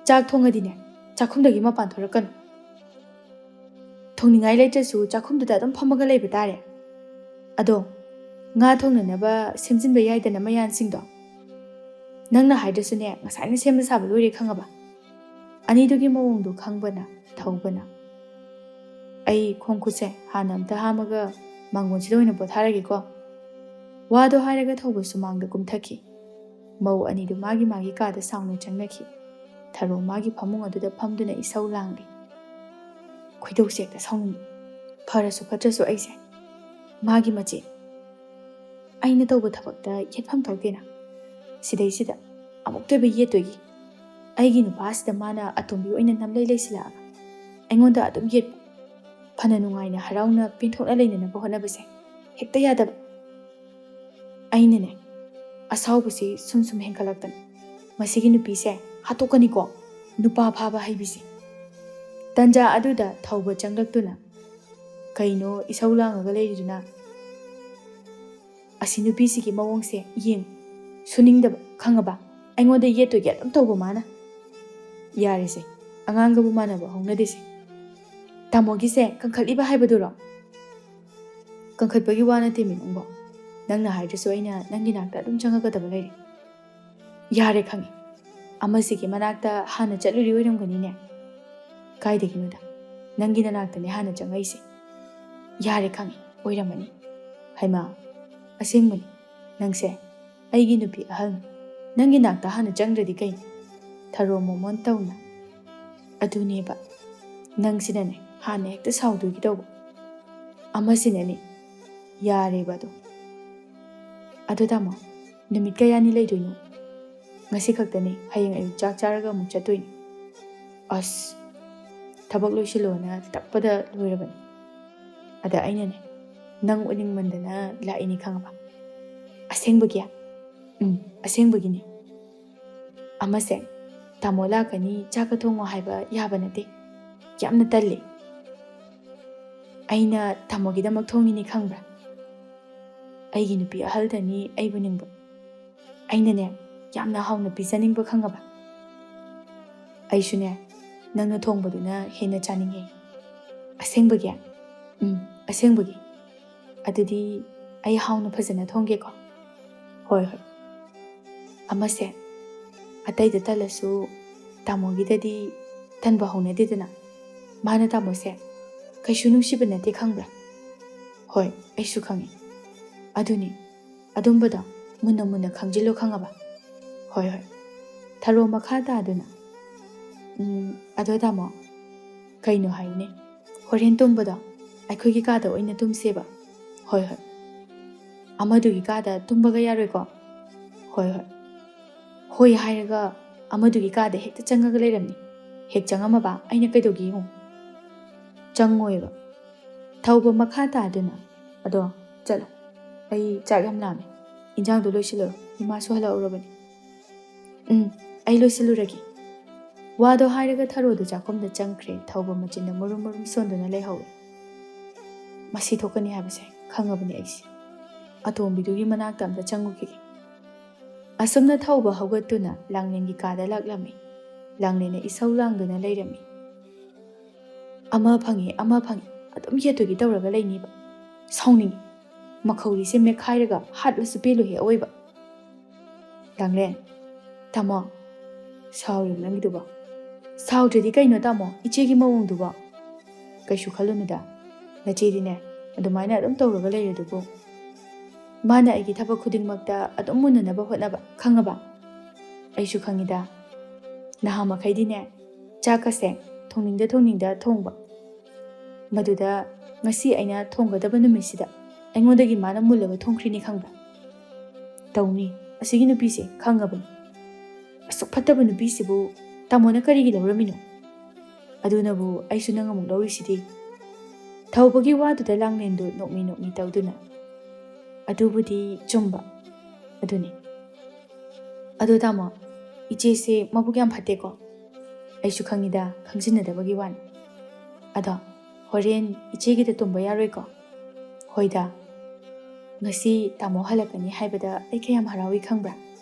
ꯆꯥꯛ ꯊꯣꯡꯉꯗꯤꯅꯦ, ꯆꯥꯛꯈꯨꯝꯗꯒꯤ ꯃꯄꯥꯟ ꯊꯣꯔꯛꯀꯅꯨ꯫" ꯊꯣꯡꯅꯤꯡꯉꯥꯏ ꯂꯩꯇ꯭ꯔꯁꯨ ꯆꯥꯛꯈꯨꯝꯗꯨꯗ ꯑꯗꯨꯝ ꯐꯝꯃꯒ ꯂꯩꯕ ꯇꯥꯔꯦ꯫ ꯑꯗꯣ, ꯉꯥ ꯊꯣꯡꯅꯅꯕ ꯁꯦꯝꯖꯤꯟꯕ ꯌꯥꯏꯗꯅ ꯃꯌꯥꯟꯁꯤꯡꯗꯣ? ꯅꯪꯅ ꯍꯥꯏꯗ꯭ꯔꯁꯨꯅꯦ, ꯉꯁꯥꯏꯅ ꯁꯦꯝꯕ ꯁꯥꯕ ꯂꯣꯏꯔꯦ ꯈꯪꯉꯕ?" ꯑꯅꯤꯗꯨꯒꯤ ꯃꯑꯣꯡꯗꯣ ꯈꯪꯕꯅ ꯊꯧꯕꯅ, "ꯑꯩ ꯈꯣꯡ ꯈꯨꯠꯁꯦ ꯍꯥꯟꯅ ꯑꯝꯇ ꯍꯥꯝꯃꯒ ꯃꯥꯡꯒꯣꯟꯁꯤꯗ ꯑꯣꯏꯅ ꯄꯣꯊꯥꯔꯒꯦꯀꯣ꯫" ꯋꯥꯗꯣ ꯍꯥꯏꯔꯒ ꯊꯧꯕ ꯁꯨꯃꯥꯡꯗ ꯀꯨꯝꯊꯈꯤ꯫ ꯃꯧ ꯑꯅꯤꯗꯨ ꯃꯥꯒꯤ ꯃꯥꯒꯤ ꯀꯥꯗ ꯁꯥꯎꯅ ꯆꯪꯅꯈꯤ꯫ ꯊꯔꯣ ꯃꯥꯒꯤ ꯐꯃꯨꯡ ꯑꯗꯨꯗ ꯐꯝꯗꯨꯅ ꯏꯁꯧ ꯂꯥꯡꯂꯤ꯫ ꯈꯣꯏꯗꯧꯁꯦ ꯍꯦꯛꯇ ꯁꯥꯎꯅꯤꯡꯉꯤ꯫ ꯐꯔꯁꯨ ꯐꯠꯇ꯭ꯔꯁꯨ ꯑꯩꯁꯦ ꯃꯥꯒꯤ ꯃꯆꯦ꯫ ꯑꯩꯅ ꯇꯧꯕ ꯊꯕꯛꯇ ꯌꯦꯠꯐꯝ ꯊꯣꯛꯇꯦꯅ꯫ ꯁꯤꯗꯩꯁꯤꯗ ꯑꯃꯨꯛꯇꯣꯏꯕ ꯌꯦꯠꯇꯣꯏꯒꯤ꯫ ꯑꯩꯒꯤ ꯅꯨꯄꯥꯁꯤꯗ ꯃꯥꯅ ꯑꯇꯣꯝꯕꯤ ꯑꯣꯏꯅ ꯅꯝꯂꯩ ꯂꯩꯁꯤꯜꯂꯛꯑꯒ ꯑꯩꯉꯣꯟꯗ ꯑꯗꯨꯝ ꯌꯦꯠꯄ꯫ ꯐꯅ ꯅꯨꯡꯉꯥꯏꯅ ꯍꯔꯥꯎꯅ ꯄꯦꯟꯊꯣꯛꯅ ꯂꯩꯅꯅꯕ ꯍꯣꯠꯅꯕꯁꯦ ꯍꯦꯛꯇ ꯌꯥꯗꯕ꯫ ꯑꯩꯅꯅꯦ, ꯑꯁꯥꯎꯕꯁꯤ ꯁꯨꯝ ꯁꯨꯝ ꯍꯦꯟꯒꯠꯂꯛꯇꯅ, "ꯃꯁꯤꯒꯤ ꯅꯨꯄꯤꯁꯦ ꯍꯥꯠꯇꯣꯛꯀꯅꯤꯀꯣ, ꯅꯨꯄꯥ ꯐꯥꯕ ꯍꯩꯕꯤꯁꯦ!" ꯇꯟꯖꯥ ꯑꯗꯨꯗ ꯊꯧꯕ ꯆꯪꯂꯛꯇꯨꯅ, "ꯀꯩꯅꯣ ꯏꯁꯧ ꯂꯥꯡꯉꯒ ꯂꯩꯔꯤꯗꯨꯅ? ꯑꯁꯤ ꯅꯨꯄꯤꯁꯤꯒꯤ ꯃꯑꯣꯡꯁꯦ ꯌꯦꯡ, ꯁꯨꯅꯤꯡꯗꯕ, ꯈꯪꯉꯕ? ꯑꯩꯉꯣꯟꯗ ꯌꯦꯠꯇꯣꯏꯒꯤ ꯑꯗꯨꯝ ꯇꯧꯕ ꯃꯥꯅ꯫ ꯌꯥꯔꯦꯁꯦ, ꯑꯉꯥꯡꯒꯕꯨ ꯃꯥꯟꯅꯕ ꯍꯧꯅꯗꯦꯁꯦ꯫ ꯇꯥꯃꯣꯒꯤꯁꯦ ꯀꯟꯈꯠꯂꯤꯕ ꯍꯥꯏꯕꯗꯨꯔꯣ?" "ꯀꯟꯈꯠꯄꯒꯤ ꯋꯥ ꯅꯠꯇꯦꯃꯤ ꯅꯪꯕꯣ꯫ ꯅꯪꯅ ꯍꯥꯏꯗ꯭ꯔꯁꯨ ꯑꯩꯅ ꯅꯪꯒꯤ ꯅꯥꯛꯇ ꯑꯗꯨꯝ ꯆꯪꯉꯛꯀꯗꯕ ꯂꯩꯔꯦ꯫" "ꯌꯥꯔꯦ ꯈꯪꯉꯦ, ꯑꯃꯁꯤꯒꯤ ꯃꯅꯥꯛꯇ ꯍꯥꯟꯅ ꯆꯠꯂꯨꯔꯤ ꯑꯣꯏꯔꯝꯒꯅꯤꯅꯦ꯫ ꯀꯥꯏꯗꯒꯤꯅꯣꯗ, ꯅꯪꯒꯤ ꯅꯅꯥꯛꯇꯅꯦ ꯍꯥꯟꯅ ꯆꯪꯉꯛꯏꯁꯦ꯫ ꯌꯥꯔꯦ ꯈꯪꯉꯦ, ꯑꯣꯏꯔꯝꯃꯅꯤ꯫ ꯍꯩꯃꯥ, ꯑꯁꯦꯡꯕꯅꯤ, ꯅꯪꯁꯦ ꯑꯩꯒꯤ ꯅꯨꯄꯤ ꯑꯍꯜꯅꯤ꯫ ꯅꯪꯒꯤ ꯅꯥꯛꯇ ꯍꯥꯟꯅ ꯆꯪꯗ꯭ꯔꯗꯤ ꯀꯩꯅꯣ?" ꯊꯔꯣ ꯃꯣꯃꯣꯟ ꯇꯧꯅ꯫ "ꯑꯗꯨꯅꯦꯕ, ꯅꯪꯁꯤꯅꯅꯦ ꯍꯥꯟꯅ ꯍꯦꯛꯇ ꯁꯥꯎꯗꯣꯏꯒꯤ ꯇꯧꯕ꯫ ꯑꯃꯁꯤꯅꯅꯦ ꯌꯥꯔꯦꯕ ꯑꯗꯣ꯫ ꯑꯗꯣ ꯇꯥꯃꯣ, ꯅꯨꯃꯤꯠ ꯀꯌꯥꯅꯤ ꯂꯩꯗꯣꯏꯅꯣ?" "ꯉꯁꯤ ꯈꯛꯇꯅꯤ, ꯍꯌꯦꯡ ꯑꯌꯨꯛ ꯆꯥꯛ ꯆꯥꯔꯒ ꯑꯃꯨꯛ ꯆꯠꯇꯣꯏꯅꯤ꯫" "ꯑꯁ, ꯊꯕꯛ ꯂꯣꯏꯁꯤꯜꯂꯣꯅ ꯇꯞꯄꯗ ꯂꯣꯏꯔꯕꯅꯤ꯫ ꯑꯗ ꯑꯩꯅꯅꯦ, ꯅꯪ ꯎꯅꯤꯡꯃꯟꯗꯅ ꯂꯥꯛꯏꯅꯤ ꯈꯪꯉꯕ?" "ꯑꯁꯦꯡꯕꯒꯤ?" "ꯎꯝ, ꯑꯁꯦꯡꯕꯒꯤꯅꯤ꯫" "ꯑꯃꯁꯦ, ꯇꯥꯃꯣ ꯂꯥꯛꯀꯅꯤ, ꯆꯥꯛꯀ ꯊꯣꯡꯉꯣ ꯍꯥꯏꯕ ꯌꯥꯕ ꯅꯠꯇꯦ꯫ ꯌꯥꯝꯅ ꯇꯜꯂꯤ꯫ ꯑꯩꯅ ꯇꯥꯃꯣꯒꯤꯗꯃꯛ ꯊꯣꯡꯉꯤꯅꯤ ꯈꯪꯕ꯭ꯔꯥ? ꯑꯩꯒꯤ ꯅꯨꯄꯤ ꯑꯍꯜꯗꯅꯤ ꯑꯩꯕꯨ ꯅꯤꯡꯕ꯫ ꯑꯩꯅꯅꯦ, ꯌꯥꯝꯅ ꯍꯥꯎꯅ ꯄꯤꯖꯅꯤꯡꯕ ꯈꯪꯉꯕ? ꯑꯩꯁꯨꯅꯦ, ꯅꯪꯅ ꯊꯣꯡꯕꯗꯨꯅ ꯍꯦꯟꯅ ꯆꯥꯅꯤꯡꯉꯦ꯫ ꯑꯁꯦꯡꯕꯒꯤ? ꯎꯝ, ꯑꯁꯦꯡꯕꯒꯤ꯫ ꯑꯗꯨꯗꯤ ꯑꯩ ꯍꯥꯎꯅ ꯐꯖꯅ ꯊꯣꯡꯒꯦꯀꯣ꯫ ꯍꯣꯏ, ꯍꯣꯏ꯫ ꯑꯃꯁꯦ ꯑꯇꯩꯗ ꯇꯜꯂꯁꯨ ꯇꯥꯃꯣꯒꯤꯗꯗꯤ ꯇꯟꯕ ꯍꯧꯅꯗꯦꯗꯅ꯫ ꯃꯥꯅ ꯇꯥꯃꯣꯁꯦ ꯀꯩꯁꯨ ꯅꯨꯡꯁꯤꯕ ꯅꯠꯇꯦ ꯈꯪꯕ꯭ꯔꯥ? ꯍꯣꯏ, ꯑꯩꯁꯨ ꯈꯪꯉꯤ꯫ ꯑꯗꯨꯅꯤ, ꯑꯗꯨꯝꯕꯗꯣ ꯃꯨꯟꯅ ꯃꯨꯟꯅ ꯈꯪꯖꯤꯜꯂꯣ ꯈꯪꯉꯕ? ꯍꯣꯏ, ꯍꯣꯏ꯫ ꯊꯔꯣ ꯃꯈꯥ ꯇꯥꯗꯨꯅ, "ꯎꯝ, ꯑꯗꯣ ꯇꯥꯃꯣ, ꯀꯩꯅꯣ ꯍꯥꯏꯌꯨꯅꯦ꯫ ꯍꯣꯔꯦꯟ ꯇꯨꯝꯕꯗꯣ ꯑꯩꯈꯣꯏꯒꯤ ꯀꯥꯗ ꯑꯣꯏꯅ ꯇꯨꯝꯁꯦꯕ꯫" "ꯍꯣꯏ, ꯍꯣꯏ꯫" "ꯑꯃꯗꯨꯒꯤ ꯀꯥꯗ ꯇꯨꯝꯕꯒ ꯌꯥꯔꯣꯏꯀꯣ?" "ꯍꯣꯏ, ꯍꯣꯏ꯫" "ꯍꯣꯏ" ꯍꯥꯏꯔꯒ ꯑꯃꯗꯨꯒꯤ ꯀꯥꯗ ꯍꯦꯛꯇ ꯆꯪꯉꯒ ꯂꯩꯔꯝꯅꯤ꯫ ꯍꯦꯛ ꯆꯪꯉꯝꯃꯕ ꯑꯩꯅ ꯀꯩꯗꯧꯒꯦ ꯌꯦꯡꯉꯨ꯫ ꯆꯪꯉꯣꯏꯕ꯫ ꯊꯧꯕ ꯃꯈꯥ ꯇꯥꯗꯨꯅ, "ꯑꯗꯣ ꯆꯠꯂꯣ, ꯑꯩ ꯆꯥꯛ ꯌꯥꯝ ꯂꯥꯝꯃꯦ꯫ ꯏꯟꯖꯥꯡꯗꯣ ꯂꯣꯏꯁꯤꯜꯂꯨꯔꯣ, ꯏꯃꯥꯁꯨ ꯍꯜꯂꯛꯎꯔꯕꯅꯤ꯫" "ꯎꯝ, ꯑꯩ ꯂꯣꯏꯁꯤꯜꯂꯨꯔꯒꯦ꯫" ꯋꯥꯗꯣ ꯍꯥꯏꯔꯒ ꯊꯔꯣꯗꯨ ꯆꯥꯛꯈꯨꯝꯗ ꯆꯪꯈ꯭ꯔꯦ꯫ ꯊꯧꯕ ꯃꯆꯤꯟꯗ ꯃꯨꯔꯨꯝ ꯃꯨꯔꯨꯝ ꯁꯣꯟꯗꯨꯅ ꯂꯩꯍꯧꯏ꯫ "ꯃꯁꯤ ꯊꯣꯛꯀꯅꯤ ꯍꯥꯏꯕꯁꯦ ꯈꯪꯉꯕꯅꯤ ꯑꯩꯁꯦ꯫ ꯑꯇꯣꯝꯕꯤꯗꯨꯒꯤ ꯃꯅꯥꯛꯇ ꯑꯝꯇ ꯆꯪꯉꯨꯈꯤꯒꯦ꯫" ꯑꯁꯨꯝꯅ ꯊꯧꯕ ꯍꯧꯒꯠꯇꯨꯅ ꯂꯥꯡꯂꯦꯟꯒꯤ ꯀꯥꯗ ꯂꯥꯛꯂꯝꯃꯤ꯫ ꯂꯥꯡꯂꯦꯟꯅ ꯏꯁꯧ ꯂꯥꯡꯗꯨꯅ ꯂꯩꯔꯝꯃꯤ꯫ "ꯑꯃ ꯐꯪꯉꯤ, ꯑꯃ ꯐꯪꯉꯤ, ꯑꯗꯨꯝ ꯌꯦꯠꯇꯨꯒꯤ ꯇꯧꯔꯒ ꯂꯩꯅꯤꯕ꯫ ꯁꯥꯎꯅꯤꯡꯉꯤ꯫ ꯃꯈꯧꯔꯤꯁꯦ ꯃꯦꯠꯈꯥꯏꯔꯒ ꯍꯥꯠꯂꯁꯨ ꯄꯦꯜꯂꯣꯏꯍꯦ ꯑꯑꯣꯏꯕ꯫" "ꯂꯥꯡꯂꯦꯟ꯫" "ꯇꯥꯃꯣ꯫" "ꯁꯥꯎꯔꯤꯕ ꯅꯪꯒꯤꯗꯨꯕꯣ?" "ꯁꯥꯎꯗ꯭ꯔꯗꯤ ꯀꯩꯅꯣ ꯇꯥꯃꯣ, ꯏꯆꯦꯒꯤ ꯃꯑꯣꯡꯗꯨꯕꯣ?" "ꯀꯩꯁꯨ ꯈꯜꯂꯨꯅꯨꯗ, ꯅꯆꯦꯗꯤꯅꯦ ꯑꯗꯨꯃꯥꯏꯅ ꯑꯗꯨꯝ ꯇꯧꯔꯒ ꯂꯩꯔꯗꯨꯕꯨ꯫ ꯃꯥꯅ ꯑꯩꯒꯤ ꯊꯕꯛ ꯈꯨꯗꯤꯡꯃꯛꯇ ꯑꯗꯨꯝ ꯃꯨꯟꯅꯅꯕ ꯍꯣꯠꯅꯕ, ꯈꯪꯉꯕ?" "ꯑꯩꯁꯨ ꯈꯪꯉꯤꯗ, ꯅꯍꯥ ꯃꯈꯩꯗꯤꯅꯦ ꯆꯥꯛꯀꯁꯦ ꯊꯣꯡꯅꯤꯡꯗ ꯊꯣꯡꯅꯤꯡꯗ ꯊꯣꯡꯕ꯫ ꯃꯗꯨꯗ ꯉꯁꯤ ꯑꯩꯅ ꯊꯣꯡꯒꯗꯕ ꯅꯨꯃꯤꯠꯁꯤꯗ ꯑꯩꯉꯣꯟꯗꯒꯤ ꯃꯥꯅ ꯃꯨꯜꯂꯒ ꯊꯣꯡꯈ꯭ꯔꯤꯅꯤ ꯈꯪꯕ꯭ꯔꯥ? ꯇꯧꯅꯤ, ꯑꯁꯤꯒꯤ ꯅꯨꯄꯤꯁꯦ ꯈꯪꯉꯕꯅꯤ꯫ ꯑꯁꯨꯛ ꯐꯠꯇꯕ ꯅꯨꯄꯤꯁꯤꯕꯨ ꯇꯥꯃꯣꯅ ꯀꯔꯤꯒꯤ ꯂꯧꯔꯝꯃꯤꯅꯣ? ꯑꯗꯨꯅꯕꯨ ꯑꯩꯁꯨ ꯅꯪ ꯑꯃꯨꯛ ꯂꯧꯔꯤꯁꯤꯗꯤ꯫" ꯊꯧꯕꯒꯤ ꯋꯥꯗꯨꯗ ꯂꯥꯡꯂꯦꯟꯗꯨ ꯅꯣꯛꯃꯤ ꯅꯣꯛꯃꯤ ꯇꯧꯗꯨꯅ, "ꯑꯗꯨꯕꯨꯗꯤ ꯆꯨꯝꯕ꯫ ꯑꯗꯨꯅꯤ꯫ ꯑꯗꯣ ꯇꯥꯃꯣ, ꯏꯆꯦꯁꯦ ꯃꯕꯨꯛ ꯌꯥꯝ ꯐꯠꯇꯦꯀꯣ?" "ꯑꯩꯁꯨ ꯈꯪꯉꯤꯗ, ꯈꯪꯖꯤꯟꯅꯗꯕꯒꯤ ꯋꯥꯅꯤ꯫ ꯑꯗꯣ ꯍꯣꯔꯦꯟ ꯏꯆꯦꯒꯤꯗ ꯇꯨꯝꯕ ꯌꯥꯔꯣꯏꯀꯣ?" "ꯍꯣꯏꯗ, ꯉꯁꯤ ꯇꯥꯃꯣ ꯍꯜꯂꯛꯀꯅꯤ ꯍꯥꯏꯕꯗ ꯑꯩ ꯀꯌꯥꯝ ꯍꯔꯥꯎꯏ ꯈꯪꯕ꯭ꯔꯥ?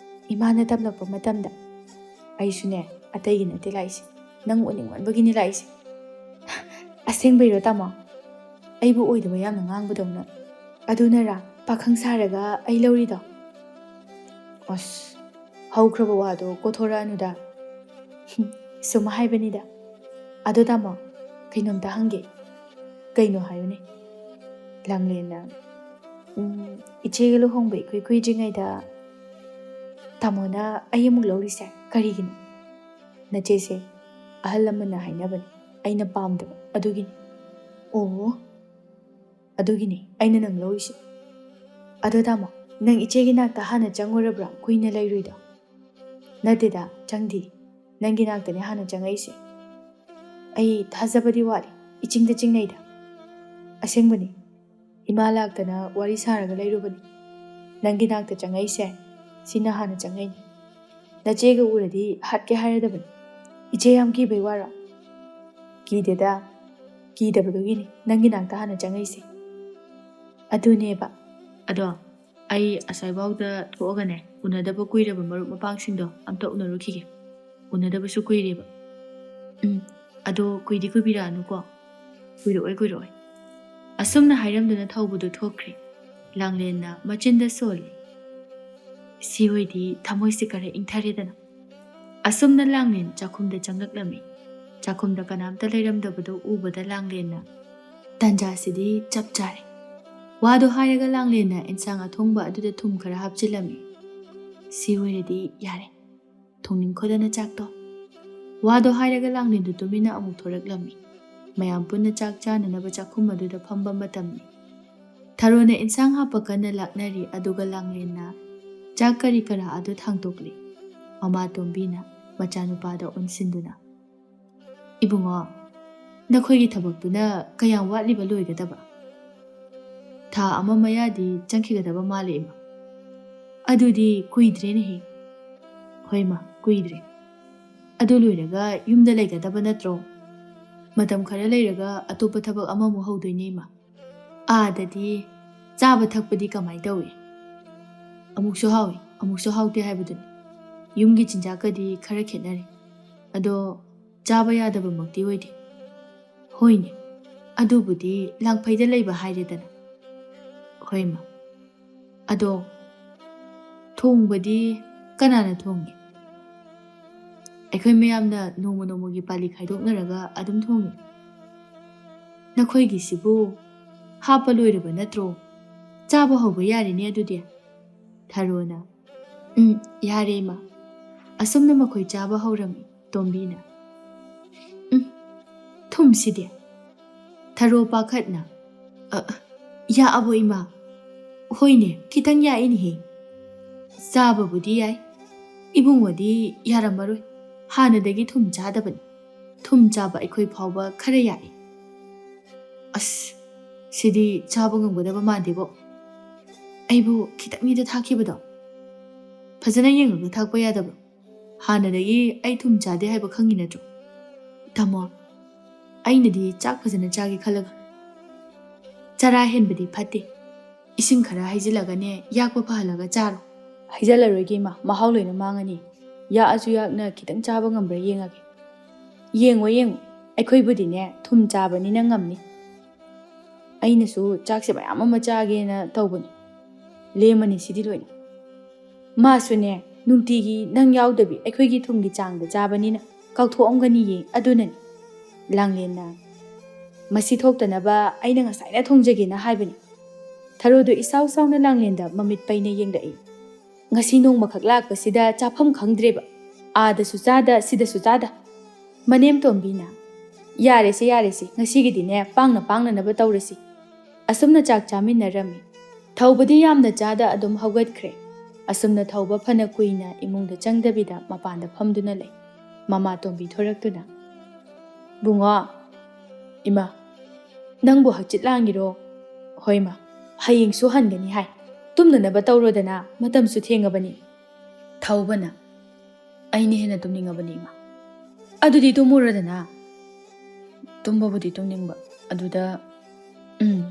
ꯏꯃꯥꯅ ꯇꯝꯂꯛꯄ ꯃꯇꯝꯗ꯫ ꯑꯩꯁꯨꯅꯦ, ꯑꯇꯩꯒꯤ ꯅꯠꯇꯦ ꯂꯥꯛꯏꯁꯦ, ꯅꯪ ꯎꯅꯤꯡꯃꯟꯕꯒꯤꯅꯤ ꯂꯥꯛꯏꯁꯦ꯫" ꯑꯁꯦꯡꯕꯩꯔꯣ ꯇꯥꯃꯣ? ꯑꯩꯕꯨ ꯑꯣꯏꯗꯕ ꯌꯥꯝꯅ ꯉꯥꯡꯕꯗꯧꯅ꯫ ꯑꯗꯨꯅꯔꯥ ꯄꯥꯈꯪ ꯁꯥꯔꯒ ꯑꯩ ꯂꯧꯔꯤꯗꯣ? ꯑꯁ, ꯍꯧꯈ꯭ꯔꯕ ꯋꯥꯗꯣ ꯀꯣꯊꯣꯔꯛꯑꯅꯨꯗ꯫ ꯁꯨꯝ ꯍꯥꯏꯕꯅꯤꯗ꯫ ꯑꯗꯣ ꯇꯥꯃꯣ, ꯀꯩꯅꯣꯝꯇ ꯍꯪꯒꯦ꯫ ꯀꯩꯅꯣ ꯍꯥꯏꯌꯨꯅꯦ꯫ ꯂꯥꯡꯂꯦꯟꯅ, "ꯎꯝ, ꯏꯆꯦꯒ ꯂꯨꯍꯣꯡꯕ ꯏꯀꯨꯏ ꯀꯨꯏꯗ꯭ꯔꯤꯉꯩꯗ ꯇꯥꯃꯣꯅ ꯑꯩ ꯑꯃꯨꯛ ꯂꯧꯔꯤꯁꯦ ꯀꯔꯤꯒꯤꯅꯣ?" "ꯅꯆꯦꯁꯦ ꯑꯍꯜ ꯂꯃꯟꯅ ꯍꯥꯏꯅꯕꯅꯤ, ꯑꯩꯅ ꯄꯥꯝꯗꯕ ꯑꯗꯨꯒꯤꯅꯤ꯫" "ꯑꯣ, ꯑꯗꯨꯒꯤꯅꯤ ꯑꯩꯅ ꯅꯪ ꯂꯧꯔꯤꯁꯦ꯫" "ꯑꯗꯣ ꯇꯥꯃꯣ, ꯅꯪ ꯏꯆꯦꯒꯤ ꯅꯥꯛꯇ ꯍꯥꯟꯅ ꯆꯪꯉꯨꯔꯕ꯭ꯔꯥ ꯀꯨꯏꯅ ꯂꯩꯔꯨꯏꯗꯣ?" "ꯅꯠꯇꯦꯗ, ꯆꯪꯗꯦ꯫ ꯅꯪꯒꯤ ꯅꯥꯛꯇꯅꯦ ꯍꯥꯟꯅ ꯆꯪꯉꯛꯏꯁꯦ꯫" "ꯑꯩ ꯊꯥꯖꯕꯗꯤ ꯋꯥꯠꯂꯤ, ꯏꯆꯤꯡꯗ ꯆꯤꯡꯅꯩꯗ꯫" "ꯑꯁꯦꯡꯕꯅꯤ, ꯏꯃꯥ ꯂꯥꯛꯇꯅ ꯋꯥꯔꯤ ꯁꯥꯔꯒ ꯂꯩꯔꯨꯕꯅꯤ꯫ ꯅꯪꯒꯤ ꯅꯥꯛꯇ ꯆꯪꯉꯛꯏꯁꯦ, ꯁꯤꯅ ꯍꯥꯟꯅ ꯆꯪꯉꯛꯏꯅꯤ꯫ ꯅꯆꯦꯒ ꯎꯔꯗꯤ ꯍꯥꯠꯀꯦ ꯍꯥꯏꯔꯗꯕꯅꯤ꯫ ꯏꯆꯦ ꯌꯥꯝ ꯀꯤꯕꯩ ꯋꯥꯔꯣ?" "ꯀꯤꯗꯦꯗ, ꯀꯤꯗꯕꯗꯨꯒꯤꯅꯤ ꯅꯪꯒꯤ ꯅꯥꯛꯇ ꯍꯥꯟꯅ ꯆꯪꯉꯛꯏꯁꯦ꯫" "ꯑꯗꯨꯅꯦꯕ꯫ ꯑꯗꯣ ꯑꯩ ꯑꯁ꯭ꯋꯥꯏꯐꯥꯎꯗ ꯊꯣꯛꯑꯒꯅꯦ, ꯎꯅꯗꯕ ꯀꯨꯏꯔꯕ ꯃꯔꯨꯞ ꯃꯄꯥꯡꯁꯤꯡꯗꯣ ꯑꯝꯇ ꯎꯅꯔꯨꯈꯤꯒꯦ꯫ ꯎꯅꯗꯕꯁꯨ ꯀꯨꯏꯔꯦꯕ꯫" "ꯎꯝ, ꯑꯗꯣ ꯀꯨꯏꯗꯤ ꯀꯨꯏꯕꯤꯔꯛꯑꯅꯨꯀꯣ꯫" "ꯀꯨꯏꯔꯛꯑꯣꯏ, ꯀꯨꯏꯔꯛꯑꯣꯏ꯫" ꯑꯁꯨꯝꯅ ꯍꯥꯏꯔꯝꯗꯨꯅ ꯊꯧꯕꯗꯨ ꯊꯣꯛꯈ꯭ꯔꯦ꯫ ꯂꯥꯡꯂꯦꯟꯅ ꯃꯆꯤꯟꯗ ꯁꯣꯜꯂꯤ꯫ ꯁꯤ ꯑꯣꯏꯗꯤ ꯊꯃꯣꯏꯁꯦ ꯈꯔ ꯏꯪꯊꯔꯦꯗꯅ꯫ ꯑꯁꯨꯝꯅ ꯂꯥꯡꯂꯦꯟ ꯆꯥꯛꯈꯨꯝꯗ ꯆꯪꯂꯛꯂꯝꯃꯤ꯫ ꯆꯥꯛꯈꯨꯝꯗ ꯀꯅꯥꯝꯇ ꯂꯩꯔꯝꯗꯕꯗꯨ ꯎꯕꯗ ꯂꯥꯡꯂꯦꯟꯅ, "ꯇꯥꯟꯖꯥꯁꯤꯗꯤ ꯆꯞ ꯆꯥꯔꯦ꯫" ꯋꯥꯗꯣ ꯍꯥꯏꯔꯒ ꯂꯥꯡꯂꯦꯟꯅ ꯏꯟꯁꯥꯡ ꯑꯊꯣꯡꯕ ꯑꯗꯨꯗ ꯊꯨꯝ ꯈꯔ ꯍꯥꯞꯆꯤꯜꯂꯝꯃꯤ꯫ "ꯁꯤ ꯑꯣꯏꯔꯗꯤ ꯌꯥꯔꯦ꯫ ꯊꯣꯡꯅꯤꯡꯈꯣꯗꯅ ꯆꯥꯛꯇꯣ꯫" ꯋꯥꯗꯣ ꯍꯥꯏꯔꯒ ꯂꯥꯡꯂꯦꯟꯗꯨ ꯇꯨꯃꯤꯟꯅ ꯑꯃꯨꯛ ꯊꯣꯔꯛꯂꯝꯃꯤ꯫ ꯃꯌꯥꯝ ꯄꯨꯟꯅ ꯆꯥꯛ ꯆꯥꯅꯅꯕ ꯆꯥꯛꯈꯨꯝ ꯑꯗꯨꯗ ꯐꯝꯕ ꯃꯇꯝꯅꯤ꯫ ꯊꯔꯣꯅ ꯏꯟꯁꯥꯡ ꯍꯥꯞꯄ ꯀꯟꯅ ꯂꯥꯛꯅꯔꯤ, ꯑꯗꯨꯒ ꯂꯥꯡꯂꯦꯟꯅ ꯆꯥꯛ ꯀꯔꯤ ꯀꯔꯥ ꯑꯗꯨ ꯊꯥꯡꯇꯣꯛꯂꯤ꯫ ꯃꯃꯥ ꯇꯣꯝꯕꯤꯅ ꯃꯆꯥꯅꯨꯄꯥꯗ ꯑꯣꯟꯁꯤꯟꯗꯨꯅ, "ꯏꯕꯨꯡꯉꯣ, ꯅꯈꯣꯏꯒꯤ ꯊꯕꯛꯇꯨꯅ ꯀꯌꯥꯝ ꯋꯥꯠꯂꯤꯕ ꯂꯣꯏꯒꯗꯕ?" "ꯊꯥ ꯑꯃ ꯃꯌꯥꯗꯤ ꯆꯪꯈꯤꯒꯗꯕ ꯃꯥꯜꯂꯦ, ꯏꯃꯥ꯫" "ꯑꯗꯨꯗꯤ ꯀꯨꯏꯗ꯭ꯔꯦꯅꯦꯍꯦ꯫" "ꯍꯣꯏ, ꯃꯥ, ꯀꯨꯏꯗ꯭ꯔꯦ꯫ ꯑꯗꯨ ꯂꯣꯏꯔꯒ ꯌꯨꯝꯗ ꯂꯩꯒꯗꯕ ꯅꯠꯇ꯭ꯔꯣ? ꯃꯇꯝ ꯈꯔ ꯂꯩꯔꯒ ꯑꯇꯣꯞꯄ ꯊꯕꯛ ꯑꯃꯃꯨꯛ ꯍꯧꯗꯣꯏꯅꯦ, ꯏꯃꯥ꯫" "ꯑꯥꯗꯗꯤ ꯆꯥꯕ ꯊꯛꯄꯗꯤ ꯀꯃꯥꯏ ꯇꯧꯏ?" "ꯑꯃꯨꯛꯁꯨ ꯍꯥꯎꯏ, ꯑꯃꯨꯛꯁꯨ ꯍꯥꯎꯇꯦ ꯍꯥꯏꯕꯗꯨꯅꯤ꯫ ꯌꯨꯝꯒꯤ ꯆꯤꯟꯖꯥꯛꯀꯗꯤ ꯈꯔ ꯈꯦꯠꯅꯔꯦ꯫ ꯑꯗꯣ ꯆꯥꯕ ꯌꯥꯗꯕꯃꯛꯇꯤ ꯑꯣꯏꯗꯦ꯫" ꯍꯣꯏꯅꯦ, ꯑꯗꯨꯕꯨꯗꯤ ꯂꯥꯡꯐꯩꯗ ꯂꯩꯕ ꯍꯥꯏꯔꯦꯗꯅ꯫ ꯍꯣꯏ ꯃꯥ, ꯑꯗꯣ ꯊꯣꯡꯕꯗꯤ ꯀꯅꯥꯅ ꯊꯣꯡꯉꯤ? ꯑꯩꯈꯣꯏ ꯃꯌꯥꯝꯅ ꯅꯣꯡꯃ ꯅꯣꯡꯃꯒꯤ ꯄꯥꯂꯤ ꯈꯥꯏꯗꯣꯛꯅꯔꯒ ꯑꯗꯨꯝ ꯊꯣꯡꯉꯤ꯫ ꯅꯈꯣꯏꯒꯤꯁꯤꯕꯨ ꯍꯥꯞꯄ ꯂꯣꯏꯔꯕ ꯅꯠꯇ꯭ꯔꯣ? ꯆꯥꯕ ꯍꯧꯕ ꯌꯥꯔꯦꯅꯦ ꯑꯗꯨꯗꯤ꯫ ꯊꯔꯣꯅ, "ꯎꯝ, ꯌꯥꯔꯦ ꯏꯃꯥ꯫ ꯑꯁꯨꯝꯅ ꯃꯈꯣꯏ ꯆꯥꯕ ꯍꯧꯔꯝꯃꯤ ꯇꯣꯝꯕꯤꯅ꯫ ꯎꯝ, ꯊꯨꯝꯁꯤꯗꯤ?" ꯊꯔꯣ ꯄꯥꯈꯠꯅ, "ꯑ, ꯌꯥꯛꯑꯕꯣ ꯏꯃꯥ?" "ꯍꯣꯏꯅꯦ, ꯈꯤꯇꯪ ꯌꯥꯛꯏꯅꯦꯍꯦ꯫ ꯆꯥꯕꯕꯨꯗꯤ ꯌꯥꯏ꯫ ꯏꯕꯨꯡꯉꯣꯗꯤ ꯌꯥꯔꯝꯃꯔꯣꯏ꯫ ꯍꯥꯟꯅꯗꯒꯤ ꯊꯨꯝ ꯆꯥꯗꯕꯅꯤ꯫ ꯊꯨꯝ ꯆꯥꯕ ꯑꯩꯈꯣꯏ ꯐꯥꯎꯕ ꯈꯔ ꯌꯥꯛꯏ꯫ ꯑꯁ, ꯁꯤꯗꯤ ꯆꯥꯕ ꯉꯝꯒꯗꯕ ꯃꯥꯟꯗꯦꯕꯣ꯫ ꯑꯩꯕꯨ ꯈꯤꯇꯪꯅꯤꯗ ꯊꯥꯛꯈꯤꯕꯗꯣ꯫ ꯐꯖꯅ ꯌꯦꯡꯉꯒ ꯊꯥꯛꯄ ꯌꯥꯗꯕ꯭ꯔꯣ? ꯍꯥꯟꯅꯗꯒꯤ ꯑꯩ ꯊꯨꯝ ꯆꯥꯗꯦ ꯍꯥꯏꯕ ꯈꯪꯉꯤ ꯅꯠꯇ꯭ꯔꯣ?" "ꯇꯥꯃꯣ, ꯑꯩꯅꯗꯤ ꯆꯥꯛ ꯐꯖꯅ ꯆꯥꯒꯦ ꯈꯜꯂꯒ꯫" "ꯆꯔꯥ ꯍꯦꯟꯕꯗꯤ ꯐꯠꯇꯦ꯫ ꯏꯁꯤꯡ ꯈꯔ ꯍꯩꯖꯤꯜꯂꯒꯅꯦ, ꯌꯥꯛꯄ ꯐꯍꯜꯂꯒ ꯆꯥꯔꯣ꯫" "ꯍꯩꯖꯤꯜꯂꯔꯣꯏꯒꯦ ꯏꯃꯥ, ꯃꯍꯥꯎ ꯂꯣꯏꯅ ꯃꯥꯡꯉꯅꯤ꯫ ꯌꯥꯛꯑꯁꯨ ꯌꯥꯛꯅ ꯈꯤꯇꯪ ꯆꯥꯕ ꯉꯝꯕ꯭ꯔꯥ ꯌꯦꯡꯉꯒꯦ꯫" "ꯌꯦꯡꯉꯣ, ꯌꯦꯡꯉꯣ, ꯑꯩꯈꯣꯏꯕꯨꯗꯤꯅꯦ ꯊꯨꯝ ꯆꯥꯕꯅꯤꯅ ꯉꯝꯅꯤ꯫ ꯑꯩꯅꯁꯨ ꯆꯥꯛꯁꯦ ꯃꯌꯥꯝ ꯑꯃ ꯆꯥꯒꯦꯅ ꯇꯧꯕꯅꯤ꯫ ꯂꯦꯝꯃꯅꯤ ꯁꯤꯗꯤ ꯂꯣꯏꯅ꯫" "ꯃꯥꯁꯨꯅꯦ, ꯅꯨꯡꯇꯤꯒꯤ ꯅꯪ ꯌꯥꯎꯗꯕꯤ ꯑꯩꯈꯣꯏꯒꯤ ꯊꯨꯝꯒꯤ ꯆꯥꯡꯗ ꯆꯥꯕꯅꯤꯅ ꯀꯥꯎꯊꯣꯛꯑꯝꯒꯅꯤꯌꯦ, ꯑꯗꯨꯅꯅꯤ꯫" ꯂꯥꯡꯂꯦꯟꯅ, "ꯃꯁꯤ ꯊꯣꯛꯇꯅꯕ ꯑꯩꯅ ꯉꯁꯥꯏꯅ ꯊꯣꯡꯖꯒꯦꯅ ꯍꯥꯏꯕꯅꯤ꯫" ꯊꯔꯣꯗꯣ ꯏꯁꯥꯎ ꯁꯥꯎꯅ ꯂꯥꯡꯂꯦꯟꯗ ꯃꯃꯤꯠ ꯄꯩꯅ ꯌꯦꯡꯂꯛꯏ꯫ "ꯉꯁꯤ ꯅꯣꯡꯃꯈꯛ ꯂꯥꯛꯄꯁꯤꯗ ꯆꯥꯐꯝ ꯈꯪꯗ꯭ꯔꯦꯕ꯫ ꯑꯥꯗꯁꯨ ꯆꯥꯗ, ꯁꯤꯗꯁꯨ ꯆꯥꯗ꯫" ꯃꯅꯦꯝ ꯇꯣꯝꯕꯤꯅ, "ꯌꯥꯔꯦꯁꯦ, ꯌꯥꯔꯦꯁꯦ, ꯉꯁꯤꯒꯤꯗꯤꯅꯦ ꯄꯥꯡꯅ ꯄꯥꯡꯅꯅꯕ ꯇꯧꯔꯁꯤ꯫" ꯑꯁꯨꯝꯅ ꯆꯥꯛ ꯆꯥꯃꯤꯟꯅꯔꯝꯃꯤ꯫ ꯊꯧꯕꯗꯤ ꯌꯥꯝꯅ ꯆꯥꯗ ꯑꯗꯨꯝ ꯍꯧꯒꯠꯈ꯭ꯔꯦ꯫ ꯑꯁꯨꯝꯅ ꯊꯧꯕ ꯐꯅ ꯀꯨꯏꯅ ꯏꯃꯨꯡꯗ ꯆꯪꯗꯕꯤꯗ ꯃꯄꯥꯟꯗ ꯐꯝꯗꯨꯅ ꯂꯩ꯫ ꯃꯃꯥ ꯇꯣꯝꯕꯤ ꯊꯣꯔꯛꯇꯨꯅ, "ꯕꯨꯡꯉꯣ꯫" "ꯏꯃꯥ, ꯅꯪꯕꯨ ꯍꯛꯆꯤꯠ ꯂꯥꯡꯉꯤꯔꯣ?" "ꯍꯣꯏ ꯃꯥ, ꯍꯌꯦꯡꯁꯨ ꯍꯟꯒꯅꯤ ꯍꯥꯏ꯫ ꯇꯨꯝꯅꯅꯕ ꯇꯧꯔꯣꯗꯅ, ꯃꯇꯝꯁꯨ ꯊꯦꯡꯉꯕꯅꯤ꯫" ꯊꯧꯕꯅ, "ꯑꯩꯅ ꯍꯦꯟꯅ ꯇꯨꯝꯅꯤꯡꯉꯕꯅꯤ ꯏꯃꯥ꯫" "ꯑꯗꯨꯗꯤ ꯇꯨꯝꯃꯨꯔꯣꯗꯅ꯫" "ꯇꯨꯝꯕꯕꯨꯗꯤ ꯇꯨꯝꯅꯤꯡꯕ, ꯑꯗꯨꯗ꯫" "ꯎꯝ,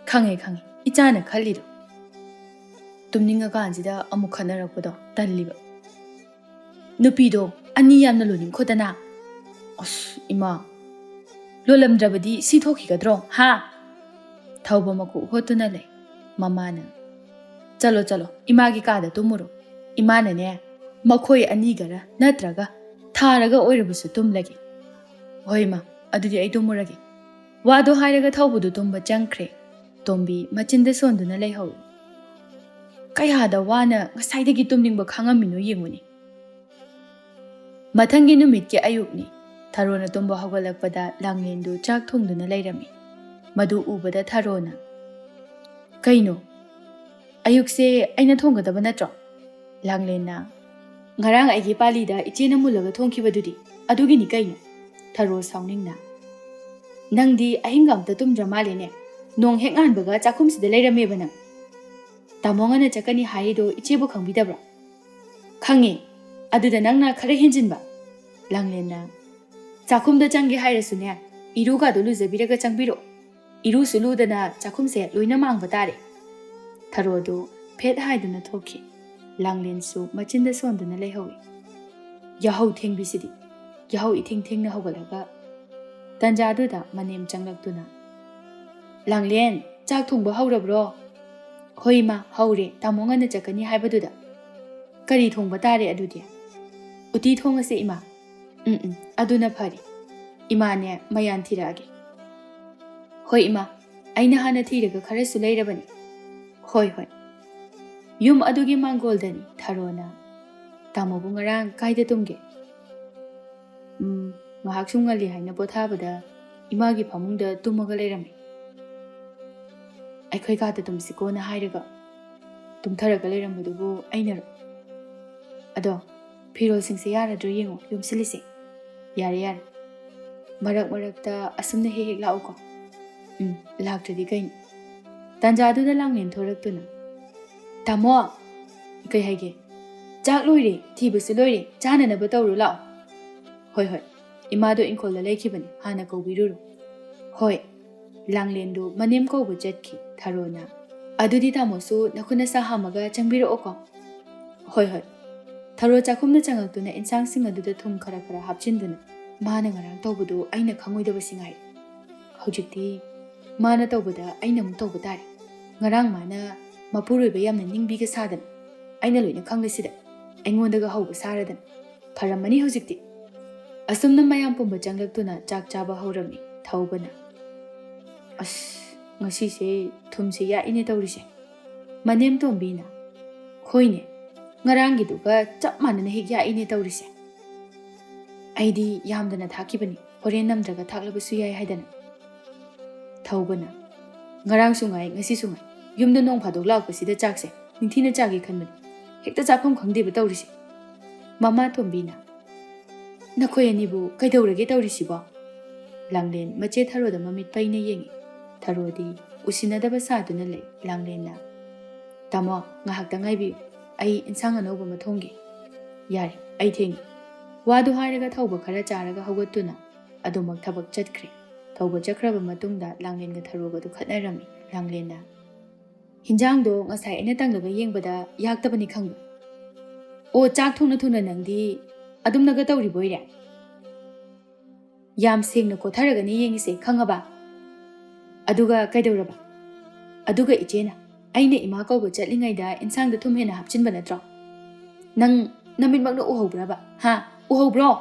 ꯈꯪꯉꯦ, ꯈꯪꯉꯦ, ꯏꯆꯥꯅ ꯈꯜꯂꯤꯗꯣ꯫ ꯇꯨꯝꯅꯤꯡꯉꯀꯥꯟꯁꯤꯗ ꯑꯃꯨꯛ ꯈꯠꯅꯔꯛꯄꯗꯣ ꯇꯜꯂꯤꯕ꯫ ꯅꯨꯄꯤꯗꯣ ꯑꯅꯤ ꯌꯥꯝꯅ ꯂꯣꯟꯅꯤꯡꯈꯣꯗꯅ꯫" "ꯑꯁ, ꯏꯃꯥ, ꯂꯣꯜꯂꯝꯗ꯭ꯔꯕꯗꯤ ꯁꯤ ꯊꯣꯛꯈꯤꯒꯗ꯭ꯔꯣ, ꯍꯥ? ꯊꯧꯕ ꯃꯀꯣꯛ ꯍꯣꯠꯇꯨꯅ ꯂꯩ꯫ ꯃꯃꯥꯅ, "ꯆꯠꯂꯣ, ꯆꯠꯂꯣ, ꯏꯃꯥꯒꯤ ꯀꯥꯗ ꯇꯨꯝꯃꯨꯔꯣ꯫ ꯏꯃꯥꯅꯅꯦ, ꯃꯈꯣꯏ ꯑꯅꯤꯒꯔ ꯅꯠꯇ꯭ꯔꯒ ꯊꯥꯔꯒ ꯑꯣꯏꯔꯕꯁꯨ ꯇꯨꯝꯂꯒꯦ꯫" "ꯍꯣꯏ, ꯏꯃꯥ, ꯑꯗꯨꯗꯤ ꯑꯩ ꯇꯨꯝꯃꯨꯔꯒꯦ꯫" ꯋꯥꯗꯣ ꯍꯥꯏꯔꯒ ꯊꯧꯕꯗꯨ ꯇꯨꯝꯕ ꯆꯪꯈ꯭ꯔꯦ꯫ ꯇꯣꯝꯕꯤ ꯃꯆꯤꯟꯗ ꯁꯣꯟꯗꯨꯅ ꯂꯩꯍꯧꯏ꯫ ꯀꯌꯥꯗ ꯋꯥꯅ ꯉꯁꯥꯏꯗꯒꯤ ꯇꯨꯝꯅꯤꯡꯕ ꯈꯥꯡꯉꯝꯃꯤꯅꯣ ꯌꯦꯡꯉꯨꯅꯦ꯫ ꯃꯊꯪꯒꯤ ꯅꯨꯃꯤꯠꯀꯤ ꯑꯌꯨꯛꯅꯤ꯫ ꯊꯔꯣꯅ ꯇꯨꯝꯕ ꯍꯧꯒꯠꯂꯛꯄꯗ ꯂꯥꯡꯂꯦꯟꯗꯨ ꯆꯥꯛ ꯊꯣꯡꯗꯨꯅ ꯂꯩꯔꯝꯃꯤ꯫ ꯃꯗꯨ ꯎꯕꯗ ꯊꯔꯣꯅ, "ꯀꯩꯅꯣ? ꯑꯌꯨꯛꯁꯦ ꯑꯩꯅ ꯊꯣꯡꯒꯗꯕ ꯅꯠꯇ꯭ꯔꯣ?" ꯂꯥꯡꯂꯦꯟꯅ, "ꯉꯔꯥꯡ ꯑꯩꯒꯤ ꯄꯥꯂꯤꯗ ꯏꯆꯦꯅ ꯃꯨꯜꯂꯒ ꯊꯣꯡꯈꯤꯕꯗꯨꯗꯤ, ꯑꯗꯨꯒꯤꯅꯤ ꯀꯩꯅꯣ?" ꯊꯔꯣ ꯁꯥꯎꯅꯤꯡꯅ, "ꯅꯪꯗꯤ ꯑꯍꯤꯡꯒ ꯑꯝꯇ ꯇꯨꯝꯗ꯭ꯔ ꯃꯥꯜꯂꯦꯅꯦ꯫ ꯅꯣꯡ ꯍꯦꯛ ꯉꯥꯟꯕꯒ ꯆꯥꯛꯈꯨꯝꯁꯤꯗ ꯂꯩꯔꯝꯃꯦꯕ ꯅꯪ꯫ ꯇꯥꯃꯣ ꯉꯟꯅ ꯆꯠꯀꯅꯤ ꯍꯥꯏꯔꯤꯗꯣ ꯏꯆꯦꯕꯨ ꯈꯪꯕꯤꯗꯕ꯭ꯔꯥ?" "ꯈꯪꯉꯦ, ꯑꯗꯨꯗ ꯅꯪꯅ ꯈꯔ ꯍꯦꯟꯖꯤꯟꯕ꯫" ꯂꯥꯡꯂꯦꯟꯅ, "ꯆꯥꯛꯈꯨꯝꯗ ꯆꯪꯒꯦ ꯍꯥꯏꯔꯁꯨꯅꯦ, ꯏꯔꯨꯒꯗꯣ ꯂꯨꯖꯕꯤꯔꯒ ꯆꯪꯕꯤꯔꯛꯑꯣ꯫ ꯏꯔꯨꯁꯨ ꯂꯨꯗꯅ ꯆꯥꯛꯈꯨꯝꯁꯦ ꯂꯣꯏꯅ ꯃꯥꯡꯕ ꯇꯥꯔꯦ꯫" ꯊꯔꯣꯗꯨ ꯐꯦꯠ ꯍꯥꯏꯗꯨꯅ ꯊꯣꯛꯈꯤ꯫ ꯂꯥꯡꯂꯦꯟꯁꯨ ꯃꯆꯤꯟꯗ ꯁꯣꯟꯗꯨꯅ ꯂꯩꯍꯧꯏ꯫ ꯌꯥꯍꯧ ꯊꯦꯡꯕꯤꯁꯤꯗꯤ꯫ ꯌꯥꯍꯧ ꯏꯊꯦꯡ ꯊꯦꯡꯅ ꯍꯧꯒꯠꯂꯒ ꯇꯟꯖꯥꯗꯨꯗ ꯃꯅꯦꯝ ꯆꯪꯂꯛꯇꯨꯅ, "ꯂꯥꯡꯂꯦꯟ, ꯆꯥꯛ ꯊꯣꯡꯕ ꯍꯧꯔꯕ꯭ꯔꯣ?" "ꯍꯣꯏ ꯏꯃꯥ, ꯍꯧꯔꯦ, ꯇꯥꯃꯣ ꯉꯟꯅ ꯆꯠꯀꯅꯤ ꯍꯥꯏꯕꯗꯨꯗ꯫" "ꯀꯔꯤ ꯊꯣꯡꯕ ꯇꯥꯔꯦ ꯑꯗꯨꯗꯤ?" "ꯎꯇꯤ ꯊꯣꯡꯉꯁꯦ ꯏꯃꯥ꯫" "ꯎꯝ ꯎꯝ, ꯑꯗꯨꯅ ꯐꯔꯦ꯫ ꯏꯃꯥꯅꯦ ꯃꯌꯥꯟ ꯊꯤꯔꯛꯑꯒꯦ꯫" "ꯍꯣꯏ ꯏꯃꯥ, ꯑꯩꯅ ꯍꯥꯟꯅ ꯊꯤꯔꯒ ꯈꯔꯁꯨ ꯂꯩꯔꯕꯅꯤ꯫" "ꯍꯣꯏ ꯍꯣꯏ꯫" ꯌꯨꯝ ꯑꯗꯨꯒꯤ ꯃꯥꯡꯒꯣꯜꯗꯅꯤ ꯊꯔꯣꯅ, "ꯇꯥꯃꯣꯕꯨ ꯉꯔꯥꯡ ꯀꯥꯏꯗ ꯇꯨꯝꯒꯦ?" "ꯎꯝ, ꯉꯥꯏꯍꯥꯛ ꯁꯨꯝ ꯉꯜꯂꯤ ꯍꯥꯏꯅ ꯄꯣꯊꯥꯕꯗ ꯏꯃꯥꯒꯤ ꯐꯃꯨꯡꯗ ꯇꯨꯝꯃꯒ ꯂꯩꯔꯝꯃꯤ꯫" "ꯑꯩꯈꯣꯏ ꯀꯥꯗ ꯇꯨꯝꯁꯤꯀꯣꯅ ꯍꯥꯏꯔꯒ ꯇꯨꯝꯊꯔꯒ ꯂꯩꯔꯝꯕꯗꯨꯕꯨ ꯑꯩꯅꯔꯣ? ꯑꯗꯣ ꯐꯤꯔꯣꯜꯁꯤꯡꯁꯦ ꯌꯥꯔꯗ꯭ꯔꯣ ꯌꯦꯡꯉꯣ, ꯌꯣꯝꯁꯤꯜꯂꯤꯁꯦ꯫" "ꯌꯥꯔꯦ, ꯌꯥꯔꯦ꯫ ꯃꯔꯛ ꯃꯔꯛꯇ ꯑꯁꯨꯝꯅ ꯍꯦꯛ ꯍꯦꯛ ꯂꯥꯛꯎꯀꯣ꯫" "ꯎꯝ, ꯂꯥꯛꯇ꯭ꯔꯗꯤ ꯀꯩꯅꯣ?" ꯇꯥꯟꯖꯥꯗꯨꯗ ꯂꯥꯡꯂꯦꯟ ꯊꯣꯔꯛꯇꯨꯅ, "ꯇꯥꯃꯣ!" "ꯀꯩ ꯍꯥꯏꯒꯦ?" "ꯆꯥꯛ ꯂꯣꯏꯔꯦ, ꯊꯤꯕꯁꯨ ꯂꯣꯏꯔꯦ, ꯆꯥꯅꯅꯕ ꯇꯧꯔꯨ ꯂꯥꯛꯑꯣ꯫" "ꯍꯣꯏ, ꯍꯣꯏ, ꯏꯃꯥꯗꯣ ꯏꯪꯈꯣꯜꯗ ꯂꯩꯈꯤꯕꯅꯤ, ꯍꯥꯟꯅ ꯀꯧꯕꯤꯔꯨꯔꯣ꯫" "ꯍꯣꯏ꯫" ꯂꯥꯡꯂꯦꯟꯗꯨ ꯃꯅꯦꯝ ꯀꯧꯕ ꯆꯠꯈꯤ꯫ ꯊꯔꯣꯅ, "ꯑꯗꯨꯗꯤ ꯇꯥꯃꯣꯁꯨ ꯅꯈꯨꯠ ꯅꯁꯥ ꯍꯥꯝꯃꯒ ꯆꯪꯕꯤꯔꯛꯑꯣꯀꯣ꯫" "ꯍꯣꯏ, ꯍꯣꯏ꯫" ꯊꯔꯣ ꯆꯥꯛꯈꯨꯝꯗ ꯆꯪꯉꯛꯇꯨꯅ ꯏꯟꯁꯥꯡꯁꯤꯡ ꯑꯗꯨꯗ ꯊꯨꯝ ꯈꯔ ꯈꯔ ꯍꯥꯞꯆꯤꯟꯗꯨꯅ, ꯃꯥꯅ ꯉꯔꯥꯡ ꯇꯧꯕꯗꯨ ꯑꯩꯅ ꯈꯪꯉꯣꯏꯗꯕꯁꯤ ꯉꯥꯏꯔꯦ꯫ ꯍꯧꯖꯤꯛꯇꯤ ꯃꯥꯅ ꯇꯧꯕꯗ ꯑꯩꯅ ꯑꯃꯨꯛ ꯇꯧꯕ ꯇꯥꯔꯦ꯫ ꯉꯔꯥꯡ ꯃꯥꯅ ꯃꯄꯨꯔꯣꯏꯕ ꯌꯥꯝꯅ ꯅꯤꯡꯕꯤꯒ ꯁꯥꯗꯅ ꯑꯩꯅ ꯂꯣꯏꯅ ꯈꯪꯂꯤꯁꯤꯗ ꯑꯩꯉꯣꯟꯗꯒ ꯍꯧꯕ ꯁꯥꯔꯗꯅ꯫ ꯐꯔꯝꯃꯅꯤ ꯍꯧꯖꯤꯛꯇꯤ꯫ ꯑꯁꯨꯝꯅ ꯃꯌꯥꯝ ꯄꯨꯝꯕ ꯆꯪꯂꯛꯇꯨꯅ ꯆꯥꯛ ꯆꯥꯕ ꯍꯧꯔꯝꯃꯤ꯫ ꯊꯧꯕꯅ, "ꯑꯁ, ꯉꯁꯤꯁꯦ ꯊꯨꯝꯁꯦ ꯌꯥꯛꯏꯅꯦ ꯇꯧꯔꯤꯁꯦ꯫" ꯃꯅꯦꯝ ꯇꯣꯝꯕꯤꯅ, "ꯍꯣꯏꯅꯦ, ꯉꯔꯥꯡꯒꯤꯗꯨꯒ ꯆꯞ ꯃꯥꯟꯅꯅ ꯍꯦꯛ ꯌꯥꯛꯏꯅꯦ ꯇꯧꯔꯤꯁꯦ꯫ ꯑꯩꯗꯤ ꯌꯥꯝꯗꯅ ꯊꯥꯛꯈꯤꯕꯅꯤ, ꯍꯣꯔꯦꯟ ꯅꯝꯗ꯭ꯔꯒ ꯊꯥꯛꯂꯕꯁꯨ ꯌꯥꯏ ꯍꯥꯏꯗꯅ꯫" ꯊꯧꯕꯅ, "ꯉꯔꯥꯡꯁꯨ ꯉꯥꯏ, ꯉꯁꯤꯁꯨ ꯉꯥꯏ, ꯌꯨꯝꯗ ꯅꯣꯡ ꯐꯥꯗꯣꯛ ꯂꯥꯛꯄꯁꯤꯗ ꯆꯥꯛꯁꯦ ꯅꯤꯡꯊꯤꯅ ꯆꯥꯒꯦ ꯈꯟꯕꯅꯤ, ꯍꯦꯛꯇ ꯆꯥꯐꯝ ꯈꯪꯗꯦꯕ ꯇꯧꯔꯤꯁꯦ꯫" ꯃꯃꯥ ꯇꯣꯝꯕꯤꯅ, "ꯅꯈꯣꯏ ꯑꯅꯤꯕꯨ ꯀꯩꯗꯧꯔꯒꯦ ꯇꯧꯔꯤꯁꯤꯕꯣ?" ꯂꯥꯡꯂꯦꯟ ꯃꯆꯦ ꯊꯔꯣꯗ ꯃꯃꯤꯠ ꯄꯩꯅ ꯌꯦꯡꯉꯤ꯫ ꯊꯔꯣꯗꯤ ꯎꯁꯤꯟꯅꯗꯕ ꯁꯥꯗꯨꯅ ꯂꯩ꯫ ꯂꯥꯡꯂꯦꯟꯅ, "ꯇꯥꯃꯣ, ꯉꯥꯏꯍꯥꯛꯇ ꯉꯥꯏꯕꯤꯌꯨ, ꯑꯩ ꯏꯟꯁꯥꯡ ꯑꯅꯧꯕ ꯑꯃ ꯊꯣꯡꯒꯦ꯫ ꯌꯥꯔꯦ, ꯑꯩ ꯊꯦꯡꯉꯤ꯫" ꯋꯥꯗꯨ ꯍꯥꯏꯔꯒ ꯊꯧꯕ ꯈꯔ ꯆꯥꯔꯒ ꯍꯧꯒꯠꯇꯨꯅ ꯑꯗꯨꯃꯛ ꯊꯕꯛ ꯆꯠꯈ꯭ꯔꯦ꯫ ꯊꯧꯕ ꯆꯠꯈ꯭ꯔꯕ ꯃꯇꯨꯡꯗ ꯂꯥꯡꯂꯦꯟꯒ ꯊꯔꯣꯒꯗꯨ ꯈꯠꯅꯔꯝꯃꯤ꯫ ꯂꯥꯡꯂꯦꯟꯅ, "ꯍꯤꯟꯖꯥꯡꯗꯣ ꯉꯁꯥꯏ ꯑꯩꯅ ꯇꯪꯂꯒ ꯌꯦꯡꯕꯗ ꯌꯥꯛꯇꯕꯅꯤ ꯈꯪꯕ꯭ꯔꯥ? ꯑꯣ, ꯆꯥꯛ ꯊꯣꯡꯅ ꯊꯣꯡꯅ ꯅꯪꯗꯤ ꯑꯗꯨꯝꯅꯒ ꯇꯧꯔꯤꯕꯣꯏꯔꯦ? ꯌꯥꯝ ꯁꯦꯡꯅ ꯀꯣꯊꯔꯒꯅꯤ ꯌꯦꯡꯉꯤꯁꯦ, ꯈꯪꯉꯕ? ꯑꯗꯨꯒ ꯀꯩꯗꯧꯔꯕ? ꯑꯗꯨꯒ ꯏꯆꯦꯅ ꯑꯩꯅ ꯏꯃꯥ ꯀꯧꯕ ꯆꯠꯂꯤꯉꯩꯗ ꯏꯟꯁꯥꯡꯗ ꯊꯨꯝ ꯍꯦꯟꯅ ꯍꯥꯞꯆꯤꯟꯕ ꯅꯠꯇ꯭ꯔꯣ? ꯅꯪ ꯅꯃꯤꯠꯃꯛꯅ ꯎꯍꯧꯕ꯭ꯔꯕ? ꯍꯥ? ꯎꯍꯧꯕ꯭ꯔꯣ?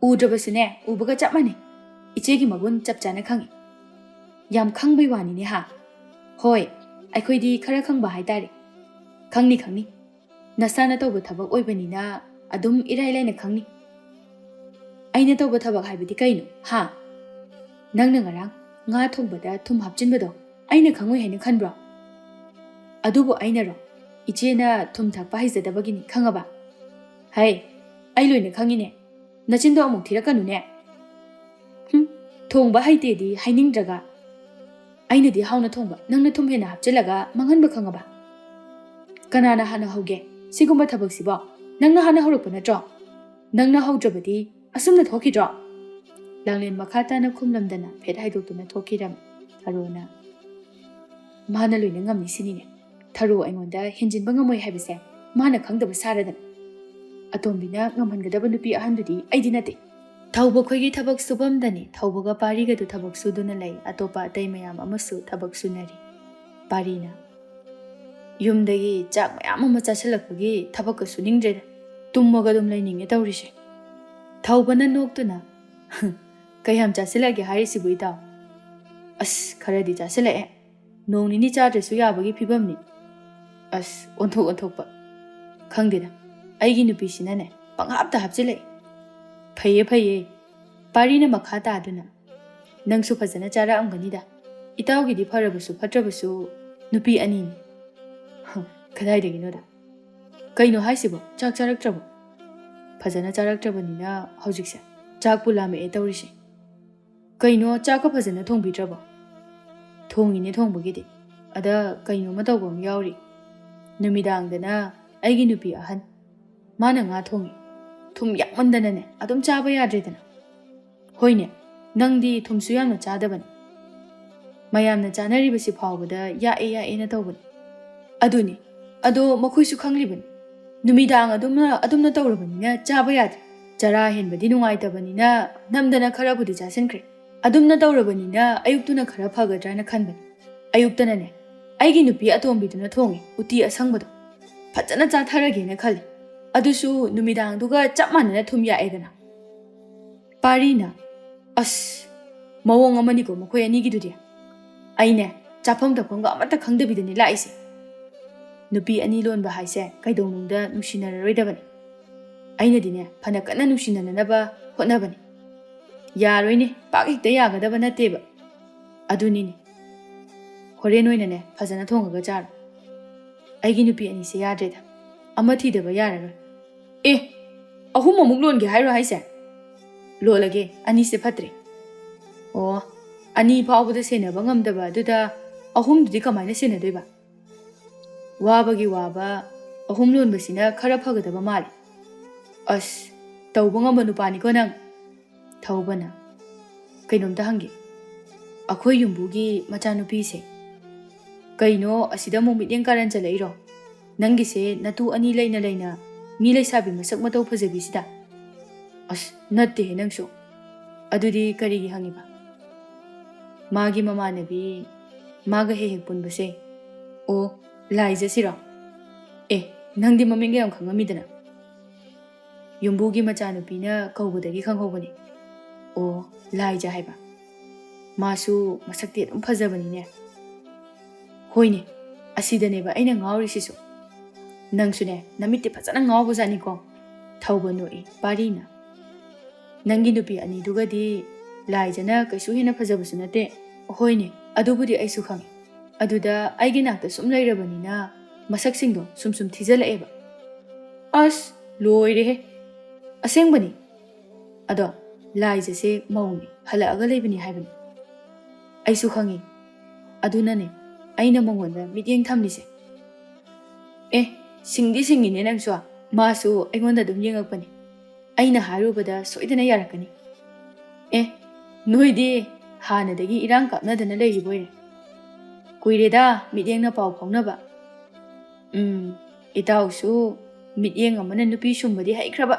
ꯎꯗ꯭ꯔꯕꯁꯨꯅꯦ, ꯎꯕꯒ ꯆꯞ ꯃꯥꯟꯅꯩ꯫ ꯏꯆꯦꯒꯤ ꯃꯒꯨꯟ ꯆꯞ ꯆꯥꯅ ꯈꯪꯉꯤ꯫ ꯌꯥꯝ ꯈꯪꯕꯩ ꯋꯥꯅꯤꯅꯦ ꯍꯥ? ꯍꯣꯏ, ꯑꯩꯈꯣꯏꯗꯤ ꯈꯔ ꯈꯪꯕ ꯍꯥꯏꯇꯥꯔꯦ꯫ ꯈꯪꯅꯤ, ꯈꯪꯅꯤ꯫ ꯅꯁꯥꯅ ꯇꯧꯕ ꯊꯕꯛ ꯑꯣꯏꯕꯅꯤꯅ ꯑꯗꯨꯝ ꯏꯔꯥꯏ ꯂꯥꯏꯅ ꯈꯪꯅꯤ꯫" "ꯑꯩꯅ ꯇꯧꯕ ꯊꯕꯛ ꯍꯥꯏꯕꯗꯤ ꯀꯩꯅꯣ ꯍꯥ? ꯅꯪꯅ ꯉꯔꯥꯡ ꯉꯥ ꯊꯣꯡꯕꯗ ꯊꯨꯝ ꯍꯥꯞꯆꯤꯟꯕꯗꯣ ꯑꯩꯅ ꯈꯪꯉꯣꯏ ꯍꯥꯏꯅ ꯈꯟꯕ꯭ꯔꯣ? ꯑꯗꯨꯕꯨ ꯑꯩꯅꯔꯣ? ꯏꯆꯦꯅ ꯊꯨꯝ ꯊꯥꯛꯄ ꯍꯩꯖꯗꯕꯒꯤꯅꯤ, ꯈꯪꯉꯕ? ꯍꯩ, ꯑꯩ ꯂꯣꯏꯅ ꯈꯪꯉꯤꯅꯦ꯫ ꯅꯆꯤꯟꯗꯣ ꯑꯃꯨꯛ ꯊꯤꯔꯛꯀꯅꯨꯅꯦ꯫ ꯍꯨꯝ, ꯊꯣꯡꯕ ꯍꯩꯇꯦꯗꯤ ꯍꯥꯏꯅꯤꯡꯗ꯭ꯔꯒ꯫ ꯑꯩꯅꯗꯤ ꯍꯥꯎꯅ ꯊꯣꯡꯕ, ꯅꯪꯅ ꯊꯨꯝ ꯍꯦꯟꯅ ꯍꯥꯞꯆꯤꯜꯂꯒ ꯃꯥꯡꯍꯟꯕ, ꯈꯪꯉꯕ? ꯀꯅꯥꯅ ꯍꯥꯟꯅ ꯍꯧꯒꯦ ꯁꯤꯒꯨꯝꯕ ꯊꯕꯛꯁꯤꯕꯣ? ꯅꯪꯅ ꯍꯥꯟꯅ ꯍꯧꯔꯛꯄ ꯅꯠꯇ꯭ꯔꯣ? ꯅꯪꯅ ꯍꯧꯗ꯭ꯔꯕꯗꯤ ꯑꯁꯨꯝꯅ ꯊꯣꯛꯈꯤꯗ꯭ꯔꯣ?" ꯂꯥꯡꯂꯦꯟ ꯃꯈꯥ ꯇꯥꯅ ꯈꯨꯝꯂꯝꯗꯅ ꯐꯦꯠ ꯍꯥꯏꯗꯣꯛꯇꯨꯅ ꯊꯣꯛꯈꯤꯔꯝꯃꯤ꯫ ꯊꯔꯣꯅ, "ꯃꯥꯅ ꯂꯣꯏꯅ ꯉꯝꯅꯤ ꯁꯤꯅꯤꯅꯦ꯫ ꯊꯔꯣ ꯑꯩꯉꯣꯟꯗ ꯍꯦꯟꯖꯤꯟꯕ ꯉꯝꯃꯣꯏ ꯍꯥꯏꯕꯁꯦ ꯃꯥꯅ ꯈꯪꯗꯕ ꯁꯥꯔꯗꯅ꯫ ꯑꯇꯣꯝꯕꯤꯅ ꯉꯝꯍꯟꯒꯗꯕ ꯅꯨꯄꯤ ꯑꯍꯟꯗꯨꯗꯤ ꯑꯩꯗꯤ ꯅꯠꯇꯦ꯫ ꯊꯧꯕ ꯈꯣꯏꯒꯤ ꯊꯕꯛ ꯁꯨꯐꯝꯗꯅꯤ꯫ ꯊꯧꯕꯒ ꯄꯥꯔꯤꯒꯗꯨ ꯊꯕꯛ ꯁꯨꯗꯨꯅ ꯂꯩ꯫ ꯑꯇꯣꯞꯄ ꯑꯇꯩ ꯃꯌꯥꯝ ꯑꯃꯁꯨ ꯊꯕꯛ ꯁꯨꯅꯔꯤ꯫ ꯄꯥꯔꯤꯅ, "ꯌꯨꯝꯗꯒꯤ ꯆꯥꯛ ꯃꯌꯥꯝ ꯑꯃ ꯆꯥꯁꯤꯜꯂꯛꯄꯒꯤ ꯊꯕꯛꯀ ꯁꯨꯅꯤꯡꯗ꯭ꯔꯦꯗ꯫ ꯇꯨꯝꯃꯒ ꯑꯗꯨꯝ ꯂꯩꯅꯤꯡꯉꯦ ꯇꯧꯔꯤꯁꯦ꯫" ꯊꯧꯕꯅ ꯅꯣꯛꯇꯨꯅ, "ꯀꯌꯥꯝ ꯆꯥꯁꯤꯜꯂꯛꯑꯒꯦ ꯍꯥꯏꯔꯤꯁꯤꯕꯨ, ꯏꯇꯥꯎ?" "ꯑꯁ, ꯈꯔꯗꯤ ꯆꯥꯁꯤꯜꯂꯛꯑꯦ꯫ ꯅꯣꯡ ꯅꯤꯅꯤ ꯆꯥꯗ꯭ꯔꯁꯨ ꯌꯥꯕꯒꯤ ꯐꯤꯕꯝꯅꯤ꯫" "ꯑꯁ, ꯑꯣꯟꯊꯣꯛ ꯑꯣꯟꯊꯣꯛꯄ꯫ ꯈꯪꯗꯦꯗ, ꯑꯩꯒꯤ ꯅꯨꯄꯤꯁꯤꯅꯅꯦ, ꯄꯪꯍꯥꯞꯇ ꯍꯥꯞꯆꯤꯜꯂꯛꯑꯦ꯫" "ꯐꯩꯌꯦ, ꯐꯩꯌꯦ꯫" ꯄꯥꯔꯤꯅ ꯃꯈꯥ ꯇꯥꯗꯨꯅ, "ꯅꯪꯁꯨ ꯐꯖꯅ ꯆꯥꯔꯛꯑꯝꯒꯅꯤꯗ꯫ ꯏꯇꯥꯎꯒꯤꯗꯤ ꯐꯔꯕꯁꯨ ꯐꯠꯇ꯭ꯔꯕꯁꯨ ꯅꯨꯄꯤ ꯑꯅꯤꯅꯤ꯫" "ꯍ, ꯀꯗꯥꯏꯗꯒꯤꯅꯣꯗ?" "ꯀꯩꯅꯣ ꯍꯥꯏꯁꯤꯕꯣ? ꯆꯥꯛ ꯆꯥꯔꯛꯇ꯭ꯔꯕꯣ?" "ꯐꯖꯅ ꯆꯥꯔꯛꯇ꯭ꯔꯕꯅꯤꯅ ꯍꯧꯖꯤꯛꯁꯦ ꯆꯥꯛꯄꯨ ꯂꯥꯝꯃꯛꯑꯦ ꯇꯧꯔꯤꯁꯦ꯫" "ꯀꯩꯅꯣ, ꯆꯥꯛꯀ ꯐꯖꯅ ꯊꯣꯡꯕꯤꯗ꯭ꯔꯕꯣ?" "ꯊꯣꯡꯉꯤꯅꯦ ꯊꯣꯡꯕꯒꯤꯗꯤ꯫ ꯑꯗ ꯀꯩꯅꯣꯝꯃ ꯇꯧꯕ ꯑꯃ ꯌꯥꯎꯔꯤ꯫ ꯅꯨꯃꯤꯗꯥꯡꯗꯅ ꯑꯩꯒꯤ ꯅꯨꯄꯤ ꯑꯍꯟ, ꯃꯥꯅ ꯉꯥ ꯊꯣꯡꯉꯤ꯫ ꯊꯨꯝ ꯌꯥꯛꯃꯟꯗꯅꯅꯦ, ꯑꯗꯨꯝ ꯆꯥꯕ ꯌꯥꯗ꯭ꯔꯦꯗꯅ꯫" "ꯍꯣꯏꯅꯦ, ꯅꯪꯗꯤ ꯊꯨꯝꯁꯨ ꯌꯥꯝꯅ ꯆꯥꯗꯕꯅꯤ꯫ ꯃꯌꯥꯝꯅ ꯆꯥꯅꯔꯤꯕꯁꯤ ꯐꯥꯎꯕꯗ ꯌꯥꯛꯑꯦ ꯌꯥꯛꯑꯦꯅ ꯇꯧꯕꯅꯤ꯫" "ꯑꯗꯨꯅꯤ, ꯑꯗꯣ ꯃꯈꯣꯏꯁꯨ ꯈꯪꯂꯤꯕꯅꯤ꯫ ꯅꯨꯃꯤꯗꯥꯡ ꯑꯗꯨꯝꯅ, ꯑꯗꯨꯝꯅ ꯇꯧꯔꯕꯅꯤꯅ ꯆꯥꯕ ꯌꯥꯗ꯭ꯔꯦ꯫ ꯆꯔꯥ ꯍꯦꯟꯕꯗꯤ ꯅꯨꯡꯉꯥꯏꯇꯕꯅꯤꯅ ꯅꯝꯗꯅ ꯈꯔꯕꯨꯗꯤ ꯆꯥꯁꯤꯟꯈ꯭ꯔꯦ꯫ ꯑꯗꯨꯝꯅ ꯇꯧꯔꯕꯅꯤꯅ ꯑꯌꯨꯛꯇꯨꯅ ꯈꯔ ꯐꯒꯗ꯭ꯔꯥꯅ ꯈꯟꯕꯅꯤ꯫ ꯑꯌꯨꯛꯇꯅꯅꯦ, ꯑꯩꯒꯤ ꯅꯨꯄꯤ ꯑꯇꯣꯝꯕꯤꯗꯨꯅ ꯊꯣꯡꯉꯤ ꯎꯇꯤ ꯑꯁꯪꯕꯗꯣ꯫ ꯐꯖꯅ ꯆꯥꯊꯔꯒꯦꯅ ꯈꯜꯂꯤ꯫ ꯑꯗꯨꯁꯨ ꯅꯨꯃꯤꯗꯥꯡꯗꯨꯒ ꯆꯞ ꯃꯥꯟꯅꯅ ꯊꯨꯝ ꯌꯥꯛꯑꯦꯗꯅ꯫" ꯄꯥꯔꯤꯅ, "ꯑꯁ, ꯃꯑꯣꯡ ꯑꯃꯅꯤꯀꯣ ꯃꯈꯣꯏ ꯑꯅꯤꯒꯤꯗꯨꯗꯤ꯫ ꯑꯩꯅꯦ, ꯆꯥꯐꯝ ꯊꯛꯐꯝꯒ ꯑꯃꯠꯇ ꯈꯪꯗꯕꯤꯗꯅꯦ ꯂꯥꯛꯏꯁꯦ꯫ ꯅꯨꯄꯤ ꯑꯅꯤ ꯂꯣꯟꯕ ꯍꯥꯏꯁꯦ ꯀꯩꯗꯧꯅꯨꯡꯗ ꯅꯨꯡꯁꯤꯅꯔꯔꯣꯏꯗꯕꯅꯤ꯫ ꯑꯩꯅꯗꯤꯅꯦ, ꯐꯅ ꯀꯟꯅ ꯅꯨꯡꯁꯤꯅꯅꯅꯕ ꯍꯣꯠꯅꯕꯅꯤ꯫ ꯌꯥꯔꯣꯏꯅꯦ, ꯄꯥꯛ ꯍꯦꯛꯇ ꯌꯥꯒꯗꯕ ꯅꯠꯇꯦꯕ꯫ ꯑꯗꯨꯅꯤꯅꯦ, ꯍꯣꯔꯦꯟ ꯑꯣꯏꯅꯅꯦ, ꯐꯖꯅ ꯊꯣꯡꯉꯒ ꯆꯥꯔꯣ꯫ ꯑꯩꯒꯤ ꯅꯨꯄꯤ ꯑꯅꯤꯁꯦ ꯌꯥꯗ꯭ꯔꯦꯗ, ꯑꯃ ꯊꯤꯗꯕ ꯌꯥꯔꯔꯣꯏ꯫" "ꯑꯦ, ꯑꯍꯨꯝ ꯑꯃꯨꯛ ꯂꯣꯟꯒꯦ ꯍꯥꯏꯔꯣ ꯍꯥꯏꯁꯦ?" "ꯂꯣꯜꯂꯒꯦ, ꯑꯅꯤꯁꯦ ꯐꯠꯇ꯭ꯔꯦ꯫" "ꯑꯣ, ꯑꯅꯤ ꯐꯥꯎꯕꯗ ꯁꯦꯟꯅꯕ ꯉꯝꯗꯕ ꯑꯗꯨꯗ ꯑꯍꯨꯝꯗꯨꯗꯤ ꯀꯃꯥꯏꯅ ꯁꯦꯟꯅꯗꯣꯏꯕ?" "ꯋꯥꯕꯒꯤ ꯋꯥꯕ, ꯑꯍꯨꯝ ꯂꯣꯟꯕꯁꯤꯅ ꯈꯔ ꯐꯒꯗꯕ ꯃꯥꯜꯂꯤ꯫" "ꯑꯁ, ꯇꯧꯕ ꯉꯝꯕ ꯅꯨꯄꯥꯅꯤꯀꯣ ꯅꯪ꯫" ꯊꯧꯕꯅ, "ꯀꯩꯅꯣꯝꯇ ꯍꯪꯒꯦ, ꯑꯩꯈꯣꯏ ꯌꯨꯝꯕꯨꯒꯤ ꯃꯆꯥꯅꯨꯄꯤꯁꯦ, ꯀꯩꯅꯣ ꯑꯁꯤꯗ ꯑꯃꯨꯛ ꯃꯤꯠꯌꯦꯡ ꯀꯥꯔꯟ ꯆꯠꯂꯛꯏꯔꯣ? ꯅꯪꯒꯤꯁꯦ ꯅꯇꯨ ꯑꯅꯤ ꯂꯩꯅ ꯂꯩꯅ ꯃꯤ ꯂꯩꯁꯥꯕꯤ ꯃꯁꯛ ꯃꯇꯧ ꯐꯖꯕꯤꯁꯤꯗ?" ꯑꯁ, ꯅꯠꯇꯦꯍꯦ ꯅꯪꯁꯨ꯫ ꯑꯗꯨꯗꯤ ꯀꯔꯤꯒꯤ ꯍꯪꯉꯤꯕ? ꯃꯥꯒꯤ ꯃꯃꯥꯟꯅꯕꯤ, ꯃꯥꯒ ꯍꯦꯛ ꯍꯦꯛ ꯄꯨꯟꯕꯁꯦ꯫ ꯑꯣ, ꯂꯥꯏꯖꯁꯤꯔꯣ? ꯑꯦ, ꯅꯪꯗꯤ ꯃꯃꯤꯡꯒ ꯌꯥꯝ ꯈꯪꯉꯝꯃꯤꯗꯅ꯫ ꯌꯨꯝꯕꯨꯒꯤ ꯃꯆꯥꯅꯨꯄꯤꯅ ꯀꯧꯕꯗꯒꯤ ꯈꯪꯍꯧꯕꯅꯤ꯫ ꯑꯣ, ꯂꯥꯏꯖ ꯍꯥꯏꯕ꯫ ꯃꯥꯁꯨ ꯃꯁꯛꯇꯤ ꯑꯗꯨꯝ ꯐꯖꯕꯅꯤꯅꯦ꯫ ꯍꯣꯏꯅꯦ, ꯑꯁꯤꯗꯅꯦꯕ ꯑꯩꯅ ꯉꯥꯎꯔꯤꯁꯤꯁꯨ꯫ ꯅꯪꯁꯨꯅꯦ, ꯅꯃꯤꯠꯇꯤ ꯐꯖꯅ ꯉꯥꯎꯕꯖꯥꯠꯅꯤꯀꯣ꯫ ꯊꯧꯕ ꯅꯣꯛꯏ ꯄꯥꯔꯤꯅ꯫ ꯅꯪꯒꯤ ꯅꯨꯄꯤ ꯑꯅꯤꯗꯨꯒꯗꯤ ꯂꯥꯏꯖꯅ ꯀꯩꯁꯨ ꯍꯦꯟꯅ ꯐꯖꯕꯁꯨ ꯅꯠꯇꯦ꯫ ꯍꯣꯏꯅꯦ, ꯑꯗꯨꯕꯨꯗꯤ ꯑꯩꯁꯨ ꯈꯪꯉꯤ꯫ ꯑꯗꯨꯗ ꯑꯩꯒꯤ ꯅꯥꯛꯇ ꯁꯨꯝ ꯂꯩꯔꯕꯅꯤꯅ ꯃꯁꯛꯁꯤꯡꯗꯣ ꯁꯨꯝ ꯁꯨꯝ ꯊꯤꯖꯤꯜꯂꯛꯑꯦꯕ꯫ ꯑꯁ, ꯂꯣꯏꯔꯦꯍꯦ꯫ ꯑꯁꯦꯡꯕꯅꯤ꯫ ꯑꯗꯣ ꯂꯥꯏꯖꯁꯦ ꯃꯧꯅꯤ, ꯍꯜꯂꯛꯑꯒ ꯂꯩꯕꯅꯤ ꯍꯥꯏꯕꯅꯤ꯫ ꯑꯩꯁꯨ ꯈꯪꯉꯤ꯫ ꯑꯗꯨꯅꯅꯦ ꯑꯩꯅ ꯃꯉꯣꯟꯗ ꯃꯤꯠꯌꯦꯡ ꯊꯝꯂꯤꯁꯦ꯫ ꯑꯦ, ꯁꯤꯡꯗꯤ ꯁꯤꯡꯉꯤꯅꯦ ꯅꯪꯁꯨ꯫ ꯃꯥꯁꯨ ꯑꯩꯉꯣꯟꯗ ꯑꯗꯨꯝ ꯌꯦꯡꯉꯛꯄꯅꯤ꯫ ꯑꯩꯅ ꯍꯥꯏꯔꯨꯕꯗ ꯁꯣꯏꯗꯅ ꯌꯥꯔꯛꯀꯅꯤ꯫ ꯑꯦ, ꯅꯣꯏꯗꯤ ꯍꯥꯟꯅꯗꯒꯤ ꯏꯔꯥꯡ ꯀꯥꯞꯅꯗꯅ ꯂꯩꯔꯤꯕꯣꯏꯔꯦ꯫ ꯀꯨꯏꯔꯦꯗ ꯃꯤꯠꯌꯦꯡꯅ ꯄꯥꯎ ꯐꯥꯎꯅꯕ꯫ ꯎꯝ, ꯏꯇꯥꯎꯁꯨ ꯃꯤꯠꯌꯦꯡ ꯑꯃꯅ ꯅꯨꯄꯤ ꯁꯨꯝꯕꯗꯤ ꯍꯩꯈ꯭ꯔꯕ꯫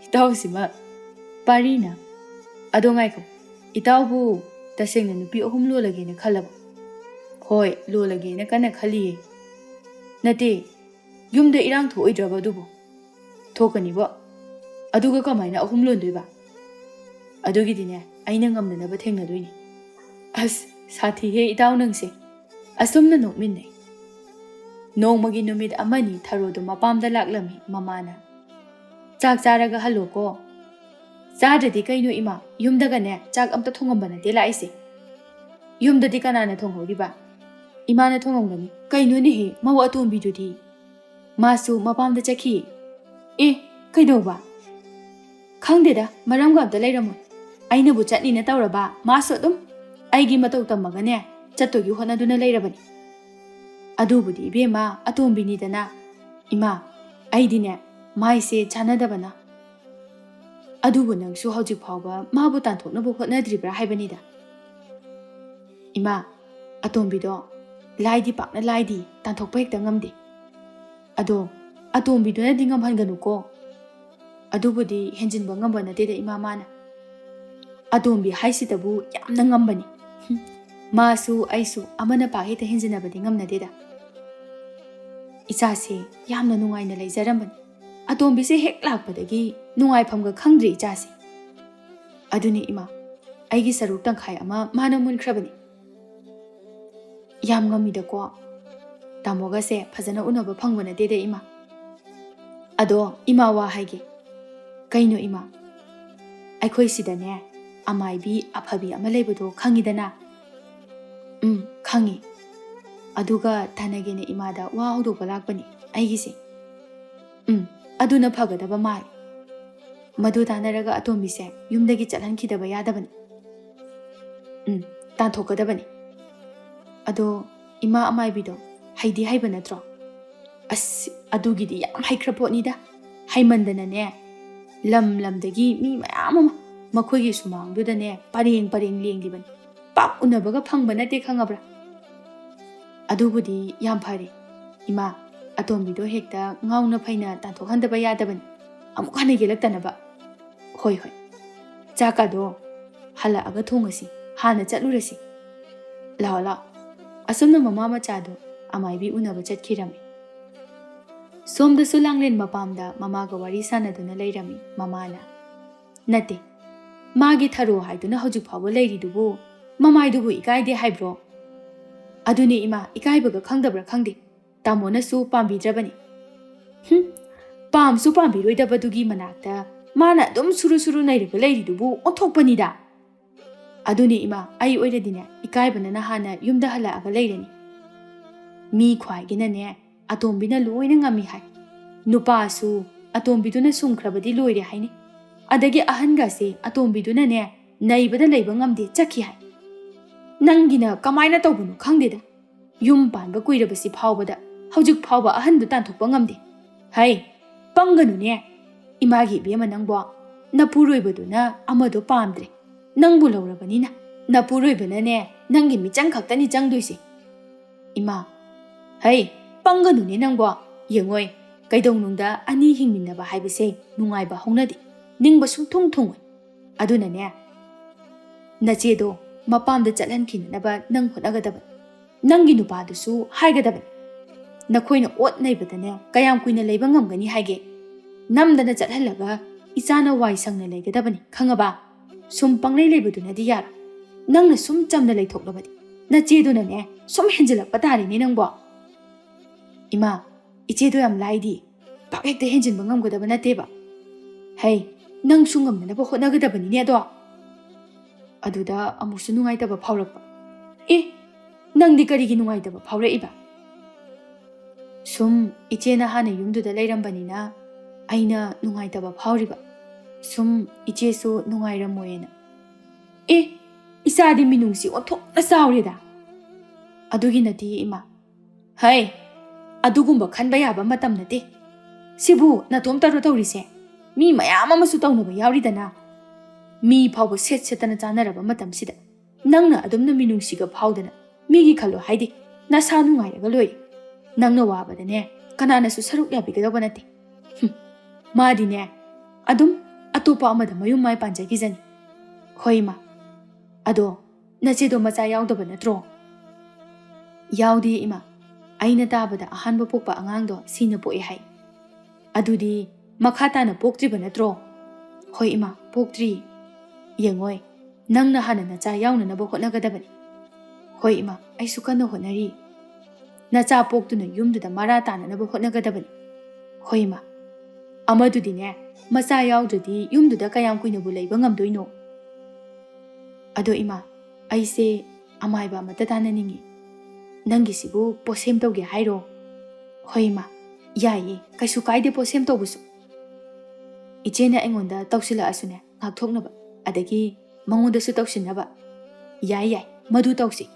ꯏꯇꯥꯎꯁꯤꯃ꯫ ꯄꯥꯔꯤꯅ, "ꯑꯗꯣ ꯉꯥꯏꯈꯣ, ꯏꯇꯥꯎꯕꯨ ꯇꯁꯦꯡꯅ ꯅꯨꯄꯤ ꯑꯍꯨꯝ ꯂꯣꯜꯂꯒꯦꯅ ꯈꯜꯂꯕ?" "ꯍꯣꯏ, ꯂꯣꯜꯂꯒꯦꯅ ꯀꯟꯅ ꯈꯜꯂꯤꯌꯦ꯫" "ꯅꯠꯇꯦ, ꯌꯨꯝꯗ ꯏꯔꯥꯡ ꯊꯣꯛꯑꯣꯏꯗ꯭ꯔꯕ ꯑꯗꯨꯕꯨ?" "ꯊꯣꯛꯀꯅꯤꯕꯣ꯫ ꯑꯗꯨꯒ ꯀꯃꯥꯏꯅ ꯑꯍꯨꯝ ꯂꯣꯟꯗꯣꯏꯕ? ꯑꯗꯨꯒꯤꯗꯤꯅꯦ, ꯑꯩꯅ ꯉꯝꯅꯅꯕ ꯊꯦꯡꯅꯗꯣꯏꯅꯤ꯫" ꯑꯁ, ꯁꯥꯊꯤꯍꯦ ꯏꯇꯥꯎ ꯅꯪꯁꯦ꯫ ꯑꯁꯨꯝꯅ ꯅꯣꯛꯃꯤꯟꯅꯩ꯫ ꯅꯣꯡꯃꯒꯤ ꯅꯨꯃꯤꯠ ꯑꯃꯅꯤ ꯊꯔꯣꯗꯣ ꯃꯄꯥꯝꯗ ꯂꯥꯛꯂꯝꯃꯤ ꯃꯃꯥꯅ꯫ "ꯆꯥꯛ ꯆꯥꯔꯒ ꯍꯜꯂꯣꯀꯣ꯫" "ꯆꯥꯗ꯭ꯔꯗꯤ ꯀꯩꯅꯣ ꯏꯃꯥ, ꯌꯨꯝꯗꯒꯅꯦ ꯆꯥꯛ ꯑꯝꯇ ꯊꯣꯡꯉꯝꯕ ꯅꯠꯇꯦ ꯂꯥꯛꯏꯁꯦ꯫" "ꯌꯨꯝꯗꯗꯤ ꯀꯅꯥꯅ ꯊꯣꯡꯍꯧꯔꯤꯕ?" "ꯏꯃꯥꯅ ꯊꯣꯡꯉꯝꯒꯅꯤ꯫" "ꯀꯩꯅꯣꯅꯦꯍꯦ, ꯃꯧ ꯑꯇꯣꯝꯕꯤꯗꯨꯗꯤ?" "ꯃꯥꯁꯨ ꯃꯄꯥꯝꯗ ꯆꯠꯈꯤ꯫" "ꯑꯦ, ꯀꯩꯗꯧꯕ?" "ꯈꯪꯗꯦꯗ, ꯃꯔꯝꯒ ꯑꯝꯇ ꯂꯩꯔꯝꯃꯣꯏ꯫ ꯑꯩꯅꯕꯨ ꯆꯠꯅꯤꯅ ꯇꯧꯔꯕ, ꯃꯥꯁꯨ ꯑꯗꯨꯝ ꯑꯩꯒꯤ ꯃꯇꯧ ꯇꯝꯃꯒꯅꯦ ꯆꯠꯇꯣꯏꯒꯤ ꯍꯣꯠꯅꯗꯨꯅ ꯂꯩꯔꯕꯅꯤ꯫" "ꯑꯗꯨꯕꯨꯗꯤ ꯏꯕꯦꯝꯃ, ꯑꯇꯣꯝꯕꯤꯅꯤꯗꯅ꯫" "ꯏꯃꯥ, ꯑꯩꯗꯤꯅꯦ ꯃꯥꯏꯁꯦ ꯆꯥꯟꯅꯗꯕꯅ꯫" "ꯑꯗꯨꯕꯨ ꯅꯪꯁꯨ ꯍꯧꯖꯤꯛ ꯐꯥꯎꯕ ꯃꯥꯕꯨ ꯇꯥꯟꯊꯣꯛꯅꯕ ꯍꯣꯠꯅꯗ꯭ꯔꯤꯕ꯭ꯔꯥ ꯍꯥꯏꯕꯅꯤꯗ?" "ꯏꯃꯥ, ꯑꯇꯣꯝꯕꯤꯗꯣ ꯂꯥꯏꯗꯤ ꯄꯥꯛꯅ ꯂꯥꯏꯗꯤ, ꯇꯥꯟꯊꯣꯛꯄ ꯍꯦꯛꯇ ꯉꯝꯗꯦ꯫ ꯑꯗꯣ ꯑꯇꯣꯝꯕꯤꯗꯨꯅꯗꯤ ꯉꯝꯍꯟꯒꯅꯨꯀꯣ꯫" ꯑꯗꯨꯕꯨꯗꯤ ꯍꯦꯟꯖꯤꯟꯕ ꯉꯝꯕ ꯅꯠꯇꯦꯗ ꯏꯃꯥ, ꯃꯥꯅ꯫ ꯑꯇꯣꯝꯕꯤ ꯍꯥꯏꯁꯤꯗꯕꯨ ꯌꯥꯝꯅ ꯉꯝꯕꯅꯤ꯫ ꯍꯨꯝ, ꯃꯥꯁꯨ ꯑꯩꯁꯨ ꯑꯃꯅ ꯄꯥꯛ ꯍꯦꯛꯇ ꯍꯦꯟꯖꯤꯟꯅꯕꯗꯤ ꯉꯝꯅꯗꯦꯗ꯫ ꯏꯆꯥꯁꯦ ꯌꯥꯝꯅ ꯅꯨꯡꯉꯥꯏꯅ ꯂꯩꯖꯔꯝꯕꯅꯤ꯫ ꯑꯇꯣꯝꯕꯤꯁꯦ ꯍꯦꯛ ꯂꯥꯛꯄꯗꯒꯤ ꯅꯨꯡꯉꯥꯏꯐꯝꯒ ꯈꯪꯗ꯭ꯔꯦ ꯏꯆꯥꯁꯦ꯫ ꯑꯗꯨꯅꯤ ꯏꯃꯥ, ꯑꯩꯒꯤ ꯁꯔꯨꯛ ꯇꯪꯈꯥꯏ ꯑꯃ ꯃꯥꯅ ꯃꯨꯟꯈ꯭ꯔꯕꯅꯤ꯫ ꯌꯥꯝ ꯉꯝꯃꯤꯗꯀꯣ꯫ ꯇꯥꯃꯣꯒꯁꯦ ꯐꯖꯅ ꯎꯅꯕ ꯐꯪꯕ ꯅꯠꯇꯦꯗ ꯏꯃꯥ꯫ ꯑꯗꯣ ꯏꯃꯥ, ꯋꯥ ꯍꯥꯏꯒꯦ꯫ ꯀꯩꯅꯣ ꯏꯃꯥ? ꯑꯩꯈꯣꯏ ꯁꯤꯗꯅꯦ ꯑꯃꯥꯏꯕꯤ ꯑꯐꯕꯤ ꯑꯃ ꯂꯩꯕꯗꯣ ꯈꯪꯉꯤꯗꯅ? ꯎꯝ, ꯈꯪꯉꯤ꯫ ꯑꯗꯨꯒ ꯇꯥꯟꯅꯒꯦꯅ ꯏꯃꯥꯗ ꯋꯥ ꯍꯧꯗꯣꯛꯄ ꯂꯥꯛꯄꯅꯤ ꯑꯩꯒꯤꯁꯦ꯫ ꯎꯝ, ꯑꯗꯨꯅ ꯐꯒꯗꯕ ꯃꯥꯜꯂꯤ꯫ ꯃꯗꯨ ꯇꯥꯟꯅꯔꯒ ꯑꯇꯣꯝꯕꯤꯁꯦ ꯌꯨꯝꯗꯒꯤ ꯆꯠꯍꯟꯈꯤꯗꯕ ꯌꯥꯗꯕꯅꯤ꯫ ꯎꯝ, ꯇꯥꯟꯊꯣꯛꯀꯗꯕꯅꯤ꯫ ꯑꯗꯣ ꯏꯃꯥ ꯑꯃꯥꯏꯕꯤꯗꯣ ꯍꯩꯗꯤ ꯍꯩꯕ ꯅꯠꯇ꯭ꯔꯣ? ꯑꯁ, ꯑꯗꯨꯒꯤꯗꯤ ꯌꯥꯝ ꯍꯩꯈ꯭ꯔ ꯄꯣꯠꯅꯤꯗ꯫ ꯍꯩꯃꯟꯗꯅꯅꯦ, ꯂꯝ ꯂꯝꯗꯒꯤ ꯃꯤ ꯃꯌꯥꯝ ꯑꯃ ꯃꯈꯣꯏꯒꯤ ꯁꯨꯃꯥꯡꯗꯨꯗꯅꯦ ꯄꯔꯦꯡ ꯄꯔꯦꯡ ꯂꯦꯡꯂꯤꯕꯅꯤ꯫ ꯄꯥꯛ ꯎꯅꯕꯒ ꯐꯪꯕ ꯅꯠꯇꯦ, ꯈꯪꯉꯕ꯭ꯔꯥ? ꯑꯗꯨꯕꯨꯗꯤ ꯌꯥꯝ ꯐꯔꯦ꯫ ꯏꯃꯥ, ꯑꯇꯣꯝꯕꯤꯗꯣ ꯍꯦꯛꯇ ꯉꯥꯎꯅ ꯐꯩꯅ ꯇꯥꯟꯊꯣꯛꯍꯟꯗꯕ ꯌꯥꯗꯕꯅꯤ꯫ ꯑꯃꯨꯛ ꯍꯟꯅ ꯌꯦꯜꯂꯛꯇꯅꯕ꯫ ꯍꯣꯏ, ꯍꯣꯏ꯫ ꯆꯥꯛꯀꯗꯣ ꯍꯜꯂꯛꯑꯒ ꯊꯣꯡꯉꯁꯤ, ꯍꯥꯟꯅ ꯆꯠꯂꯨꯔꯁꯤ꯫ ꯂꯥꯛꯑꯣ, ꯂꯥꯛꯑꯣ꯫ ꯑꯁꯨꯝꯅ ꯃꯃꯥ ꯃꯆꯥꯗꯣ ꯑꯃꯥꯏꯕꯤ ꯎꯅꯕ ꯆꯠꯈꯤꯔꯝꯃꯤ꯫ ꯁꯣꯝꯗꯁꯨ ꯂꯥꯡꯂꯦꯟ ꯃꯄꯥꯝꯗ ꯃꯃꯥꯒ ꯋꯥꯔꯤ ꯁꯥꯟꯅꯗꯨꯅ ꯂꯩꯔꯝꯃꯤ꯫ ꯃꯃꯥꯅ, "ꯅꯠꯇꯦ, ꯃꯥꯒꯤ ꯊꯔꯣ ꯍꯥꯏꯗꯨꯅ ꯍꯧꯖꯤꯛ ꯐꯥꯎꯕ ꯂꯩꯔꯤꯗꯨꯕꯨ ꯃꯃꯥꯏꯗꯨꯕꯨ ꯏꯀꯥꯏꯗꯦ ꯍꯥꯏꯕ꯭ꯔꯣ?" "ꯑꯗꯨꯅꯦ ꯏꯃꯥ, ꯏꯀꯥꯏꯕꯒ ꯈꯪꯗꯕ꯭ꯔꯥ ꯈꯪꯗꯦ꯫ ꯇꯥꯃꯣꯅꯁꯨ ꯄꯥꯝꯕꯤꯗ꯭ꯔꯕꯅꯤ꯫" "ꯍꯨꯝ, ꯄꯥꯝꯁꯨ ꯄꯥꯝꯕꯤꯔꯣꯏꯗꯕꯗꯨꯒꯤ ꯃꯅꯥꯛꯇ ꯃꯥꯅ ꯑꯗꯨꯝ ꯁꯨꯔꯨ ꯁꯨꯔꯨ ꯅꯩꯔꯒ ꯂꯩꯔꯤꯗꯨꯕꯨ ꯑꯣꯟꯊꯣꯛꯄꯅꯤꯗ꯫ ꯑꯗꯨꯅꯤ ꯏꯃꯥ, ꯑꯩ ꯑꯣꯏꯔꯗꯤꯅꯦ, ꯏꯀꯥꯏꯕꯅ ꯅꯍꯥꯟꯅ ꯌꯨꯝꯗ ꯍꯜꯂꯛꯑꯒ ꯂꯩꯔꯅꯤ꯫ ꯃꯤ ꯈ꯭ꯋꯥꯏꯒꯤꯅꯅꯦ, ꯑꯇꯣꯝꯕꯤꯅ ꯂꯣꯏꯅ ꯉꯝꯃꯤ ꯍꯥꯏ꯫ ꯅꯨꯄꯥꯁꯨ ꯑꯇꯣꯝꯕꯤꯗꯨꯅ ꯁꯨꯝꯈ꯭ꯔꯕꯗꯤ ꯂꯣꯏꯔꯦ ꯍꯥꯏꯅꯤ꯫ ꯑꯗꯒꯤ ꯑꯍꯟꯒꯁꯦ ꯑꯇꯣꯝꯕꯤꯗꯨꯅꯅꯦ, ꯅꯩꯕꯗ ꯂꯩꯕ ꯉꯝꯗꯦ, ꯆꯠꯈꯤ ꯍꯥꯏ꯫ ꯅꯪꯒꯤꯅ ꯀꯃꯥꯏꯅ ꯇꯧꯕꯅꯣ ꯈꯪꯗꯦꯗ꯫ ꯌꯨꯝ ꯄꯥꯟꯕ ꯀꯨꯏꯔꯕꯁꯤ ꯐꯥꯎꯕꯗ ꯍꯧꯖꯤꯛ ꯐꯥꯎꯕ ꯑꯍꯟꯗꯨ ꯇꯥꯟꯊꯣꯛꯄ ꯉꯝꯗꯦ꯫ ꯍꯩ, ꯄꯪꯒꯅꯨꯅꯦ꯫ ꯏꯃꯥꯒꯤ ꯏꯕꯦꯝꯃ ꯅꯪꯕꯣ, ꯅꯄꯨꯔꯣꯏꯕꯗꯨꯅ ꯑꯃꯗꯣ ꯄꯥꯝꯗ꯭ꯔꯦ꯫ ꯅꯪꯕꯨ ꯂꯧꯔꯕꯅꯤꯅ ꯅꯄꯨꯔꯣꯏꯕꯅꯅꯦ, ꯅꯪꯒꯤ ꯃꯤꯆꯪ ꯈꯛꯇꯅꯤ ꯆꯪꯗꯣꯏꯁꯦ꯫" "ꯏꯃꯥ, ꯍꯩ, ꯄꯪꯒꯅꯨꯅꯦ ꯅꯪꯕꯣ꯫ ꯌꯦꯡꯉꯣꯏ, ꯀꯩꯗꯧꯅꯨꯡꯗ ꯑꯅꯤ ꯍꯤꯡꯃꯤꯟꯅꯕ ꯍꯥꯏꯕꯁꯦ ꯅꯨꯡꯉꯥꯏꯕ ꯍꯧꯅꯗꯦ, ꯅꯤꯡꯕ ꯁꯨꯡꯊꯨꯡ ꯊꯨꯡꯉꯣꯏ꯫ ꯑꯗꯨꯅꯅꯦ, ꯅꯆꯦꯗꯣ ꯃꯄꯥꯝꯗ ꯆꯠꯍꯟꯈꯤꯅꯅꯕ ꯅꯪ ꯍꯣꯠꯅꯒꯗꯕꯅꯤ꯫ ꯅꯪꯒꯤ ꯅꯨꯄꯥꯗꯨꯁꯨ ꯍꯥꯏꯒꯗꯕꯅꯤ꯫ ꯅꯈꯣꯏꯅ ꯑꯣꯠ ꯅꯩꯕꯗꯅꯦ ꯀꯌꯥꯝ ꯀꯨꯏꯅ ꯂꯩꯕ ꯉꯝꯒꯅꯤ ꯍꯥꯏꯒꯦ? ꯅꯝꯗꯅ ꯆꯠꯍꯜꯂꯒ ꯏꯆꯥꯅ ꯋꯥꯏ ꯁꯪꯅ ꯂꯩꯒꯗꯕꯅꯤ, ꯈꯪꯉꯕ? ꯁꯨꯝ ꯄꯪꯂꯩ ꯂꯩꯕꯗꯨꯅꯗꯤ ꯌꯥꯔꯣꯏ꯫ ꯅꯪꯅ ꯁꯨꯝ ꯆꯝꯅ ꯂꯩꯊꯣꯛꯂꯕꯗꯤ ꯅꯆꯦꯗꯨꯅꯅꯦ ꯁꯨꯝ ꯍꯦꯟꯖꯤꯜꯂꯛꯄ ꯇꯥꯔꯦꯅꯦ ꯅꯪꯕꯣ꯫ ꯏꯃꯥ, ꯏꯆꯦꯗꯣ ꯌꯥꯝ ꯂꯥꯏꯗꯤ, ꯄꯥꯛ ꯍꯦꯛꯇ ꯍꯦꯟꯖꯤꯟꯕ ꯉꯝꯒꯗꯕ ꯅꯠꯇꯦꯕ꯫ ꯍꯩ, ꯅꯪꯁꯨ ꯉꯝꯅꯅꯕ ꯍꯣꯠꯅꯒꯗꯕꯅꯤꯅꯦ ꯑꯗꯣ꯫ ꯑꯗꯨꯗ ꯑꯃꯨꯛꯁꯨ ꯅꯨꯡꯉꯥꯏꯇꯕ ꯐꯥꯎꯔꯛꯄ꯫ ꯑꯦ, ꯅꯪꯗꯤ ꯀꯔꯤꯒꯤ ꯅꯨꯡꯉꯥꯏꯇꯕ ꯐꯥꯎꯔꯛꯏꯕ? ꯁꯨꯝ ꯏꯆꯦꯅ ꯍꯥꯟꯅ ꯌꯨꯝꯗꯨꯗ ꯂꯩꯔꯝꯕꯅꯤꯅ ꯑꯩꯅ ꯅꯨꯡꯉꯥꯏꯇꯕ ꯐꯥꯎꯔꯤꯕ꯫ ꯁꯨꯝ ꯏꯆꯦꯁꯨ ꯅꯨꯡꯉꯥꯏꯔꯝꯃꯣꯏꯅ꯫ ꯑꯦ, ꯏꯆꯥꯗꯤ ꯃꯤꯅꯨꯡꯁꯤ ꯑꯣꯟꯊꯣꯛꯅ ꯆꯥꯎꯔꯦꯗ꯫ ꯑꯗꯨꯒꯤ ꯅꯠꯇꯦ ꯏꯃꯥ꯫ ꯍꯩ, ꯑꯗꯨꯒꯨꯝꯕ ꯈꯟꯕ ꯌꯥꯕ ꯃꯇꯝ ꯅꯠꯇꯦ꯫ ꯁꯤꯕꯨ ꯅꯇꯣꯝꯇꯔꯣ ꯇꯧꯔꯤꯁꯦ? ꯃꯤ ꯃꯌꯥꯝ ꯑꯃꯁꯨ ꯇꯧꯅꯕ ꯌꯥꯎꯔꯤꯗꯅ꯫ ꯃꯤ ꯐꯥꯎꯕ ꯁꯦꯠ ꯁꯦꯠꯇꯅ ꯆꯥꯅꯔꯕ ꯃꯇꯝꯁꯤꯗ ꯅꯪꯅ ꯑꯗꯨꯝꯅ ꯃꯤꯅꯨꯡꯁꯤꯒ ꯐꯥꯎꯗꯅ ꯃꯤꯒꯤ ꯈꯜꯂꯣ ꯍꯥꯏꯗꯤ? ꯅꯁꯥ ꯅꯨꯡꯉꯥꯏꯔꯒ ꯂꯣꯏꯔꯦ꯫ ꯅꯪꯅ ꯋꯥꯕꯗꯅꯦ ꯀꯅꯥꯅꯁꯨ ꯁꯔꯨꯛ ꯌꯥꯕꯤꯒꯗꯧꯕ ꯅꯠꯇꯦ꯫ ꯍꯨꯝ, ꯃꯥꯗꯤꯅꯦ ꯑꯗꯨꯝ ꯑꯇꯣꯞꯄ ꯑꯃꯗ ꯃꯌꯨꯝ ꯃꯥꯏ ꯄꯥꯟꯖꯈꯤꯖꯅꯤ꯫ ꯍꯣꯏ ꯏꯃꯥ, ꯑꯗꯣ ꯅꯆꯦꯗꯣ ꯃꯆꯥ ꯌꯥꯎꯗꯕ ꯅꯠꯇ꯭ꯔꯣ? ꯌꯥꯎꯗꯦ ꯏꯃꯥ, ꯑꯩꯅ ꯇꯥꯕꯗ ꯑꯍꯥꯟꯕ ꯄꯣꯛꯄ ꯑꯉꯥꯡꯗꯣ ꯁꯤꯅ ꯄꯣꯛꯑꯦ ꯍꯥꯏ꯫ ꯑꯗꯨꯗꯤ ꯃꯈꯥ ꯇꯥꯅ ꯄꯣꯛꯇ꯭ꯔꯤꯕ ꯅꯠꯇ꯭ꯔꯣ? ꯍꯣꯏ ꯏꯃꯥ, ꯄꯣꯛꯇ꯭ꯔꯤ꯫ ꯌꯦꯡꯉꯣꯏ, ꯅꯪꯅ ꯍꯥꯟꯅ ꯅꯆꯥ ꯌꯥꯎꯅꯅꯕ ꯍꯣꯠꯅꯒꯗꯕꯅꯤ꯫ ꯍꯣꯏ ꯏꯃꯥ, ꯑꯩꯁꯨ ꯀꯟꯅ ꯍꯣꯠꯅꯔꯤ꯫ ꯅꯆꯥ ꯄꯣꯛꯇꯨꯅ ꯌꯨꯝꯗꯨꯗ ꯃꯔꯥ ꯇꯥꯅꯅꯕ ꯍꯣꯠꯅꯒꯗꯕꯅꯤ꯫ ꯍꯣꯏ ꯏꯃꯥ, ꯑꯃꯗꯨꯗꯤꯅꯦ ꯃꯆꯥ ꯌꯥꯎꯗ꯭ꯔꯗꯤ ꯌꯨꯝꯗꯨꯗ ꯀꯌꯥꯝ ꯀꯨꯏꯅꯕꯨ ꯂꯩꯕ ꯉꯝꯗꯣꯏꯅꯣ? ꯑꯗꯣ ꯏꯃꯥ, ꯑꯩꯁꯦ ꯑꯃꯥꯏꯕ ꯑꯃꯠꯇ ꯇꯥꯟꯅꯅꯤꯡꯉꯤ꯫ ꯅꯪꯒꯤꯁꯤꯕꯨ ꯄꯣꯠꯁꯦꯝ ꯇꯧꯒꯦ ꯍꯥꯏꯔꯣ? ꯍꯣꯏ ꯏꯃꯥ, ꯌꯥꯏꯌꯦ, ꯀꯩꯁꯨ ꯀꯥꯏꯗꯦ ꯄꯣꯠꯁꯦꯝ ꯇꯧꯕꯁꯨ꯫ ꯏꯆꯦꯅ ꯑꯩꯉꯣꯟꯗ ꯇꯧꯁꯤꯜꯂꯛꯑꯁꯨꯅꯦ ꯉꯥꯛꯊꯣꯛꯅꯕ, ꯑꯗꯒꯤ ꯃꯉꯣꯟꯗꯁꯨ ꯇꯧꯁꯤꯟꯅꯕ꯫ ꯌꯥꯏ ꯌꯥꯏ, ꯃꯗꯨ ꯇꯧꯁꯤ꯫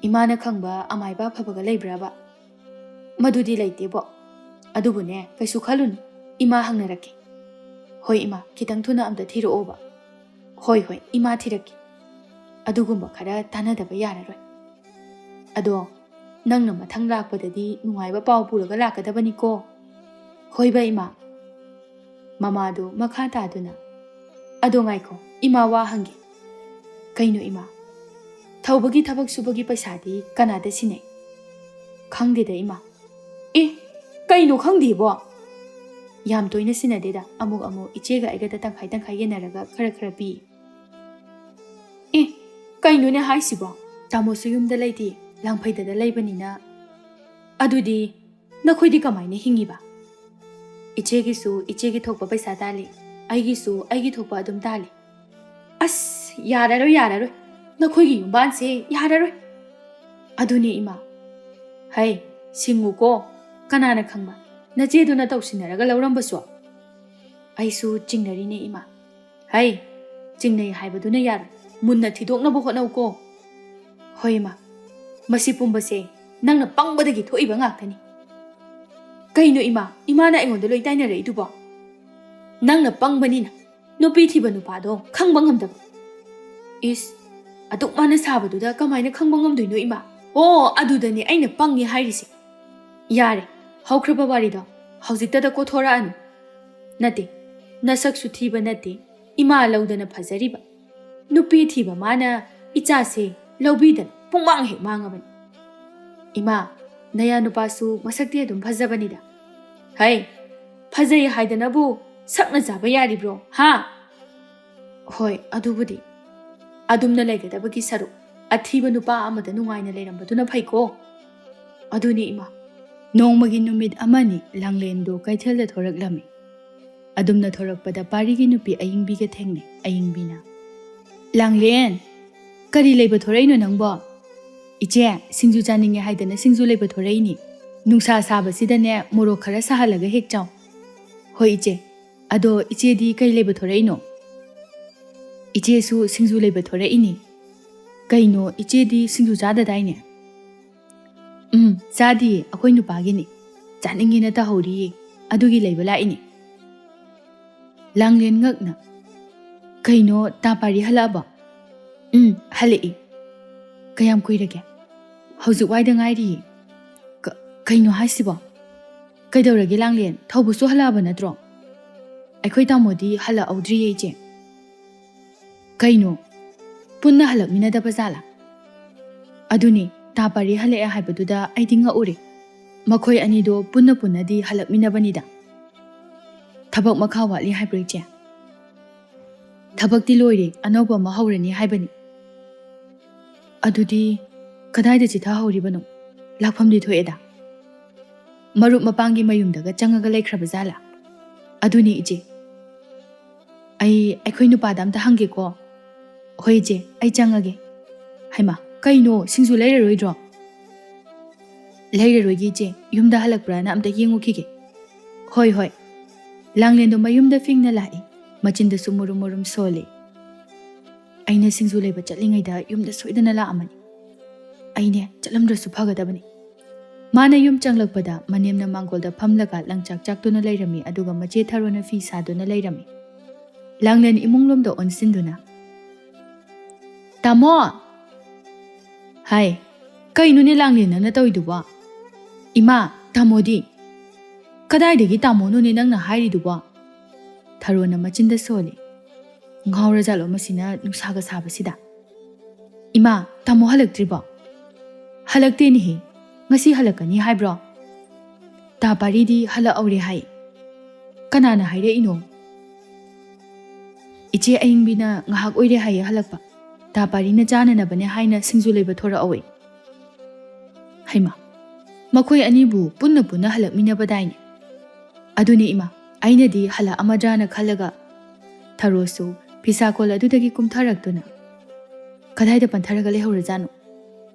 ꯏꯃꯥꯅ ꯈꯪꯕ ꯑꯃꯥꯏꯕ ꯑꯐꯕꯒ ꯂꯩꯕ꯭ꯔꯕ? ꯃꯗꯨꯗꯤ ꯂꯩꯇꯦꯕꯣ꯫ ꯑꯗꯨꯕꯨꯅꯦ ꯀꯩꯁꯨ ꯈꯜꯂꯨꯅꯨ, ꯏꯃꯥ ꯍꯪꯅꯔꯛꯀꯦ꯫ ꯍꯣꯏ ꯏꯃꯥ, ꯈꯤꯇꯪ ꯊꯨꯅ ꯑꯝꯇ ꯊꯤꯔꯛꯑꯣꯕ꯫ ꯍꯣꯏ ꯍꯣꯏ, ꯏꯃꯥ ꯊꯤꯔꯛꯀꯦ꯫ ꯑꯗꯨꯒꯨꯝꯕ ꯈꯔ ꯇꯥꯟꯅꯗꯕ ꯌꯥꯔꯔꯣꯏ꯫ ꯑꯗꯣ ꯅꯪꯅ ꯃꯊꯪ ꯂꯥꯛꯄꯗꯗꯤ ꯅꯨꯡꯉꯥꯏꯕ ꯄꯥꯎ ꯄꯨꯔꯒ ꯂꯥꯛꯀꯗꯕꯅꯤꯀꯣ꯫ "ꯍꯣꯏꯕ ꯏꯃꯥ꯫" ꯃꯃꯥꯗꯨ ꯃꯈꯥ ꯇꯥꯗꯨꯅ, "ꯑꯗꯣ ꯉꯥꯏꯈꯣ, ꯏꯃꯥ ꯋꯥ ꯍꯪꯒꯦ꯫ ꯀꯩꯅꯣ ꯏꯃꯥ? ꯊꯧꯕꯒꯤ ꯊꯕꯛ ꯁꯨꯕꯒꯤ ꯄꯩꯁꯥꯗꯤ ꯀꯅꯥꯗ ꯁꯤꯟꯅꯩ?" "ꯈꯪꯗꯦꯗ ꯏꯃꯥ꯫" "ꯑꯦ, ꯀꯩꯅꯣ ꯈꯪꯗꯦꯕꯣ?" "ꯌꯥꯝ ꯇꯣꯏꯅ ꯁꯤꯟꯅꯗꯦꯗ, ꯑꯃꯨꯛ ꯑꯃꯨꯛ ꯏꯆꯦꯒ ꯑꯩꯒꯗ ꯇꯪꯈꯥꯏ ꯇꯪꯈꯥꯏ ꯌꯦꯟꯅꯔꯒ ꯈꯔ ꯈꯔ ꯄꯤ꯫" "ꯑꯦ, ꯀꯩꯅꯣꯅꯦ ꯍꯥꯏꯁꯤꯕꯣ? ꯇꯥꯃꯣꯁꯨ ꯌꯨꯝꯗ ꯂꯩꯇꯦ, ꯂꯥꯡꯐꯩꯗꯗ ꯂꯩꯕꯅꯤꯅ꯫ ꯑꯗꯨꯗꯤ ꯅꯈꯣꯏꯗꯤ ꯀꯃꯥꯏꯅ ꯍꯤꯡꯉꯤꯕ? ꯏꯆꯦꯒꯤꯁꯨ ꯏꯆꯦꯒꯤ ꯊꯣꯛꯄ ꯄꯩꯁꯥ ꯇꯥꯜꯂꯤ, ꯑꯩꯒꯤꯁꯨ ꯑꯩꯒꯤ ꯊꯣꯛꯄ ꯑꯗꯨꯝ ꯇꯥꯜꯂꯤ꯫ ꯑꯁ, ꯌꯥꯔꯔꯣꯏ, ꯌꯥꯔꯔꯣꯏ, ꯅꯈꯣꯏꯒꯤ ꯌꯨꯝꯕꯥꯟꯁꯦ ꯌꯥꯔꯔꯣꯏ꯫ ꯑꯗꯨꯅꯦ ꯏꯃꯥ꯫" "ꯍꯩ, ꯁꯤꯡꯉꯨꯀꯣ, ꯀꯅꯥꯅ ꯈꯪꯕ, ꯅꯆꯦꯗꯨꯅ ꯇꯧꯁꯤꯟꯅꯔꯒ ꯂꯧꯔꯝꯕꯁꯨ?" ꯑꯩꯁꯨ ꯆꯤꯡꯅꯔꯤꯅꯦ ꯏꯃꯥ꯫ "ꯍꯩ, ꯆꯤꯡꯅꯩ ꯍꯥꯏꯕꯗꯨꯅ ꯌꯥꯔꯣꯏ, ꯃꯨꯟꯅ ꯊꯤꯗꯣꯛꯅꯕ ꯍꯣꯠꯅꯧꯀꯣ꯫" "ꯍꯣꯏ ꯏꯃꯥ, ꯃꯁꯤ ꯄꯨꯝꯕꯁꯦ ꯅꯪꯅ ꯄꯪꯕꯗꯒꯤ ꯊꯣꯛꯏꯕ ꯉꯥꯛꯇꯅꯤ꯫" "ꯀꯩꯅꯣ ꯏꯃꯥ, ꯏꯃꯥꯅ ꯑꯩꯉꯣꯟꯗ ꯂꯣꯏ ꯇꯥꯏꯅꯔꯛꯏꯗꯨꯕꯣ?" "ꯅꯪꯅ ꯄꯪꯕꯅꯤꯅ ꯅꯨꯄꯤ ꯊꯤꯕ ꯅꯨꯄꯥꯗꯣ ꯈꯪꯕ ꯉꯝꯗꯕ꯫" "ꯏꯁ, ꯑꯗꯨꯛ ꯃꯥꯅ ꯁꯥꯕꯗꯨꯗ ꯀꯃꯥꯏꯅ ꯈꯪꯕ ꯉꯝꯗꯣꯏꯅꯣ ꯏꯃꯥ?" "ꯑꯣ, ꯑꯗꯨꯗꯅꯦ ꯑꯩꯅ ꯄꯪꯉꯦ ꯍꯥꯏꯔꯤꯁꯦ꯫ ꯌꯥꯔꯦ, ꯍꯧꯈ꯭ꯔꯕ ꯋꯥꯔꯤꯗꯣ ꯍꯧꯖꯤꯛꯇꯗ ꯀꯣꯊꯣꯔꯛꯑꯅꯨ꯫ ꯅꯠꯇꯦ, ꯅꯁꯛꯁꯨ ꯊꯤꯕ ꯅꯠꯇꯦ, ꯏꯃꯥ ꯂꯧꯗꯅ ꯐꯖꯔꯤꯕ꯫ ꯅꯨꯄꯤ ꯊꯤꯕ ꯃꯥꯅ ꯏꯆꯥꯁꯦ ꯂꯧꯕꯤꯗꯅ ꯄꯨꯡꯃꯥꯡ ꯍꯦꯛ ꯃꯥꯡꯉꯕꯅꯤ꯫ ꯏꯃꯥ, ꯅꯌꯥ ꯅꯨꯄꯥꯁꯨ ꯃꯁꯛꯇꯤ ꯑꯗꯨꯝ ꯐꯖꯕꯅꯤꯗ꯫" "ꯍꯩ, ꯐꯖꯩ ꯍꯥꯏꯗꯅꯕꯨ ꯁꯛꯅ ꯆꯥꯕ ꯌꯥꯔꯤꯕ꯭ꯔꯣ, ꯍꯥ?" "ꯍꯣꯏ, ꯑꯗꯨꯕꯨꯗꯤ꯫ ꯑꯗꯨꯝꯅ ꯂꯩꯒꯗꯕꯒꯤ ꯁꯔꯨꯛ, ꯑꯊꯤꯕ ꯅꯨꯄꯥ ꯑꯃꯗ ꯅꯨꯡꯉꯥꯏꯅ ꯂꯩꯔꯝꯕꯗꯨꯅ ꯐꯩꯀꯣ꯫" "ꯑꯗꯨꯅꯤ ꯏꯃꯥ꯫" ꯅꯣꯡꯃꯒꯤ ꯅꯨꯃꯤꯠ ꯑꯃꯅꯤ ꯂꯥꯡꯂꯦꯟꯗꯣ ꯀꯩꯊꯦꯜꯗ ꯊꯣꯔꯛꯂꯝꯃꯤ꯫ ꯑꯗꯨꯝꯅ ꯊꯣꯔꯛꯄꯗ ꯄꯥꯔꯤꯒꯤ ꯅꯨꯄꯤ ꯑꯌꯤꯡꯕꯤꯒ ꯊꯦꯡꯅꯩ꯫ ꯑꯌꯤꯡꯕꯤꯅ, "ꯂꯥꯡꯂꯦꯟ, ꯀꯔꯤ ꯂꯩꯕ ꯊꯣꯔꯛꯏꯅꯣ ꯅꯪꯕꯣ?" "ꯏꯆꯦ, ꯁꯤꯡꯖꯨ ꯆꯥꯅꯤꯡꯉꯦ ꯍꯥꯏꯗꯅ ꯁꯤꯡꯖꯨ ꯂꯩꯕ ꯊꯣꯔꯛꯏꯅꯤ꯫ ꯅꯨꯡꯁꯥ ꯁꯥꯕꯁꯤꯗꯅꯦ ꯃꯣꯔꯣꯛ ꯈꯔ ꯁꯥꯍꯜꯂꯒ ꯍꯦꯛ ꯆꯥꯎ꯫" "ꯍꯣꯏ ꯏꯆꯦ꯫ ꯑꯗꯣ ꯏꯆꯦꯗꯤ ꯀꯔꯤ ꯂꯩꯕ ꯊꯣꯔꯛꯏꯅꯣ?" "ꯏꯆꯦꯁꯨ ꯁꯤꯡꯖꯨ ꯂꯩꯕ ꯊꯣꯔꯛꯏꯅꯤ꯫" "ꯀꯩꯅꯣ, ꯏꯆꯦꯗꯤ ꯁꯤꯡꯖꯨ ꯆꯥꯗꯗꯥꯏꯅꯦ?" "ꯎꯝ, ꯆꯥꯗꯤꯌꯦ, ꯑꯩꯈꯣꯏ ꯅꯨꯄꯥꯒꯤꯅꯤ꯫ ꯆꯥꯅꯤꯡꯉꯦꯅ ꯇꯧꯍꯧꯔꯤꯌꯦ, ꯑꯗꯨꯒꯤ ꯂꯩꯕ ꯂꯥꯛꯏꯅꯤ꯫" ꯂꯥꯡꯂꯦꯟ ꯉꯛꯅ, "ꯀꯩꯅꯣ, ꯇꯥ ꯄꯥꯔꯤ ꯍꯜꯂꯛꯑꯕꯣ?" "ꯎꯝ, ꯍꯜꯂꯛꯏ꯫" "ꯀꯌꯥꯝ ꯀꯨꯏꯔꯒꯦ?" "ꯍꯧꯖꯤꯛ ꯋꯥꯏꯗ ꯉꯥꯏꯔꯤꯌꯦ꯫" "ꯀ-, ꯀꯩꯅꯣ ꯍꯥꯏꯁꯤꯕꯣ?" "ꯀꯩꯗꯧꯔꯒꯦ ꯂꯥꯡꯂꯦꯟ? ꯊꯧꯕꯁꯨ ꯍꯜꯂꯛꯑꯕ ꯅꯠꯇ꯭ꯔꯣ?" "ꯑꯩꯈꯣꯏ ꯇꯥꯃꯣꯗꯤ ꯍꯜꯂꯛꯍꯧꯗ꯭ꯔꯤꯌꯦ ꯏꯆꯦ꯫" "ꯀꯩꯅꯣ? ꯄꯨꯟꯅ ꯍꯜꯂꯛꯃꯤꯟꯅꯗꯕ ꯖꯥꯠꯂꯥ?" "ꯑꯗꯨꯅꯤ, ꯇꯥ ꯄꯥꯔꯤ ꯍꯜꯂꯛꯑꯦ ꯍꯥꯏꯕꯗꯨꯗ ꯑꯩꯗꯤ ꯉꯛꯎꯔꯦ꯫ ꯃꯈꯣꯏ ꯑꯅꯤꯗꯣ ꯄꯨꯟꯅ ꯄꯨꯟꯅꯗꯤ ꯍꯜꯂꯛꯃꯤꯟꯅꯕꯅꯤꯗ꯫" "ꯊꯕꯛ ꯃꯈꯥ ꯋꯥꯠꯂꯤ ꯍꯥꯏꯕ꯭ꯔꯣ ꯏꯆꯦ?" "ꯊꯕꯛꯇꯤ ꯂꯣꯏꯔꯦ, ꯑꯅꯧꯕ ꯑꯃ ꯍꯧꯔꯅꯤ ꯍꯥꯏꯕꯅꯤ꯫" "ꯑꯗꯨꯗꯤ ꯀꯗꯥꯏꯗ ꯆꯤꯊꯍꯧꯔꯤꯕꯅꯣ? ꯂꯥꯛꯐꯝꯗꯤ ꯊꯣꯛꯑꯦꯗ꯫ ꯃꯔꯨꯞ ꯃꯄꯥꯡꯒꯤ ꯃꯌꯨꯝꯗꯒ ꯆꯪꯉꯒ ꯂꯩꯈ꯭ꯔꯕ ꯖꯥꯠꯂꯥ?" "ꯑꯗꯨꯅꯤ ꯏꯆꯦ꯫ ꯑꯩ ꯑꯩꯈꯣꯏ ꯅꯨꯄꯥꯗ ꯑꯝꯇ ꯍꯪꯒꯦꯀꯣ꯫" "ꯍꯣꯏ ꯏꯆꯦ, ꯑꯩ ꯆꯪꯉꯒꯦ꯫" "ꯍꯩꯃꯥ, ꯀꯩꯅꯣ, ꯁꯤꯡꯖꯨ ꯂꯩꯔꯔꯣꯏꯗ꯭ꯔꯣ?" "ꯂꯩꯔꯔꯣꯏꯒꯦ ꯏꯆꯦ, ꯌꯨꯝꯗ ꯍꯜꯂꯛꯄ꯭ꯔꯥꯅ ꯑꯝꯇ ꯌꯦꯡꯉꯨꯈꯤꯒꯦ꯫" "ꯍꯣꯏ, ꯍꯣꯏ꯫" ꯂꯥꯡꯂꯦꯟꯗꯣ ꯃꯌꯨꯝꯗ ꯐꯤꯡꯅ ꯂꯥꯛꯏ꯫ ꯃꯆꯤꯟꯗꯁꯨ ꯃꯨꯔꯨꯝ ꯃꯨꯔꯨꯝ ꯁꯣꯜꯂꯤ꯫ "ꯑꯩꯅ ꯁꯤꯡꯖꯨ ꯂꯩꯕ ꯆꯠꯂꯤꯉꯩꯗ ꯌꯨꯝꯗ ꯁꯣꯏꯗꯅ ꯂꯥꯛꯑꯝꯃꯅꯤ꯫ ꯑꯩꯅꯦ, ꯆꯠꯂꯝꯗ꯭ꯔꯁꯨ ꯐꯒꯗꯕꯅꯤ꯫" ꯃꯥꯅ ꯌꯨꯝ ꯆꯪꯂꯛꯄꯗ ꯃꯅꯦꯝꯅ ꯃꯥꯡꯒꯣꯜꯗ ꯐꯝꯂꯒ ꯂꯪꯆꯥꯛ ꯆꯥꯛꯇꯨꯅ ꯂꯩꯔꯝꯃꯤ, ꯑꯗꯨꯒ ꯃꯆꯦ ꯊꯔꯣꯅ ꯐꯤ ꯁꯥꯗꯨꯅ ꯂꯩꯔꯝꯃꯤ꯫ ꯂꯥꯡꯂꯦꯟ ꯏꯃꯨꯡꯂꯣꯝꯗ ꯑꯣꯟꯁꯤꯟꯗꯨꯅ, "ꯇꯥꯃꯣ!" "ꯍꯥꯏ, ꯀꯩꯅꯣꯅꯦ ꯂꯥꯡꯂꯦꯟ ꯅꯪꯅ ꯇꯧꯔꯤꯗꯨꯕꯣ?" "ꯏꯃꯥ, ꯇꯥꯃꯣꯗꯤ?" "ꯀꯗꯥꯏꯗꯒꯤ ꯇꯥꯃꯣꯅꯣꯅꯦ ꯅꯪꯅ ꯍꯥꯏꯔꯤꯗꯨꯕꯣ?" ꯊꯔꯣꯅ ꯃꯆꯤꯟꯗ ꯁꯣꯜꯂꯤ꯫ "ꯉꯥꯎꯔꯖꯥꯠꯂꯣ ꯃꯁꯤꯅ ꯅꯨꯡꯁꯥꯒ ꯁꯥꯕꯁꯤꯗ?" "ꯏꯃꯥ, ꯇꯥꯃꯣ ꯍꯜꯂꯛꯇ꯭ꯔꯤꯕꯣ?" "ꯍꯜꯂꯛꯇꯦꯅꯦꯍꯦ, ꯉꯁꯤ ꯍꯜꯂꯛꯀꯅꯤ ꯍꯥꯏꯕ꯭ꯔꯣ?" "ꯇꯥ ꯄꯥꯔꯤꯗꯤ ꯍꯜꯂꯛꯍꯧꯔꯦ ꯍꯥꯏ꯫" "ꯀꯅꯥꯅ ꯍꯥꯏꯔꯛꯏꯅꯣ?" "ꯏꯆꯦ ꯑꯌꯤꯡꯕꯤꯅ ꯉꯥꯏꯍꯥꯛ ꯑꯣꯏꯔꯦ ꯍꯥꯏꯌꯦ ꯍꯜꯂꯛꯄ꯫ ꯇꯥ ꯄꯥꯔꯤꯅ ꯆꯥꯅꯅꯕꯅꯦ ꯍꯥꯏꯅ ꯁꯤꯡꯖꯨ ꯂꯩꯕ ꯊꯣꯔꯛꯍꯧꯋꯦ꯫" "ꯍꯩꯃꯥ, ꯃꯈꯣꯏ ꯑꯅꯤꯕꯨ ꯄꯨꯟꯅ ꯄꯨꯟꯅ ꯍꯜꯂꯛꯃꯤꯟꯅꯕꯗꯥꯏꯅꯦ?" "ꯑꯗꯨꯅꯦ ꯏꯃꯥ, ꯑꯩꯅꯗꯤ ꯍꯜꯂꯛꯑꯝꯃꯗ꯭ꯔꯥꯅ ꯈꯜꯂꯒ꯫" ꯊꯔꯣꯁꯨ ꯐꯤꯁꯥꯀꯣꯜ ꯑꯗꯨꯗꯒꯤ ꯀꯨꯝꯊꯔꯛꯇꯨꯅ, "ꯀꯗꯥꯏꯗ ꯄꯟꯊꯔꯒ ꯂꯩꯍꯧꯔꯖꯥꯠꯅꯣ?"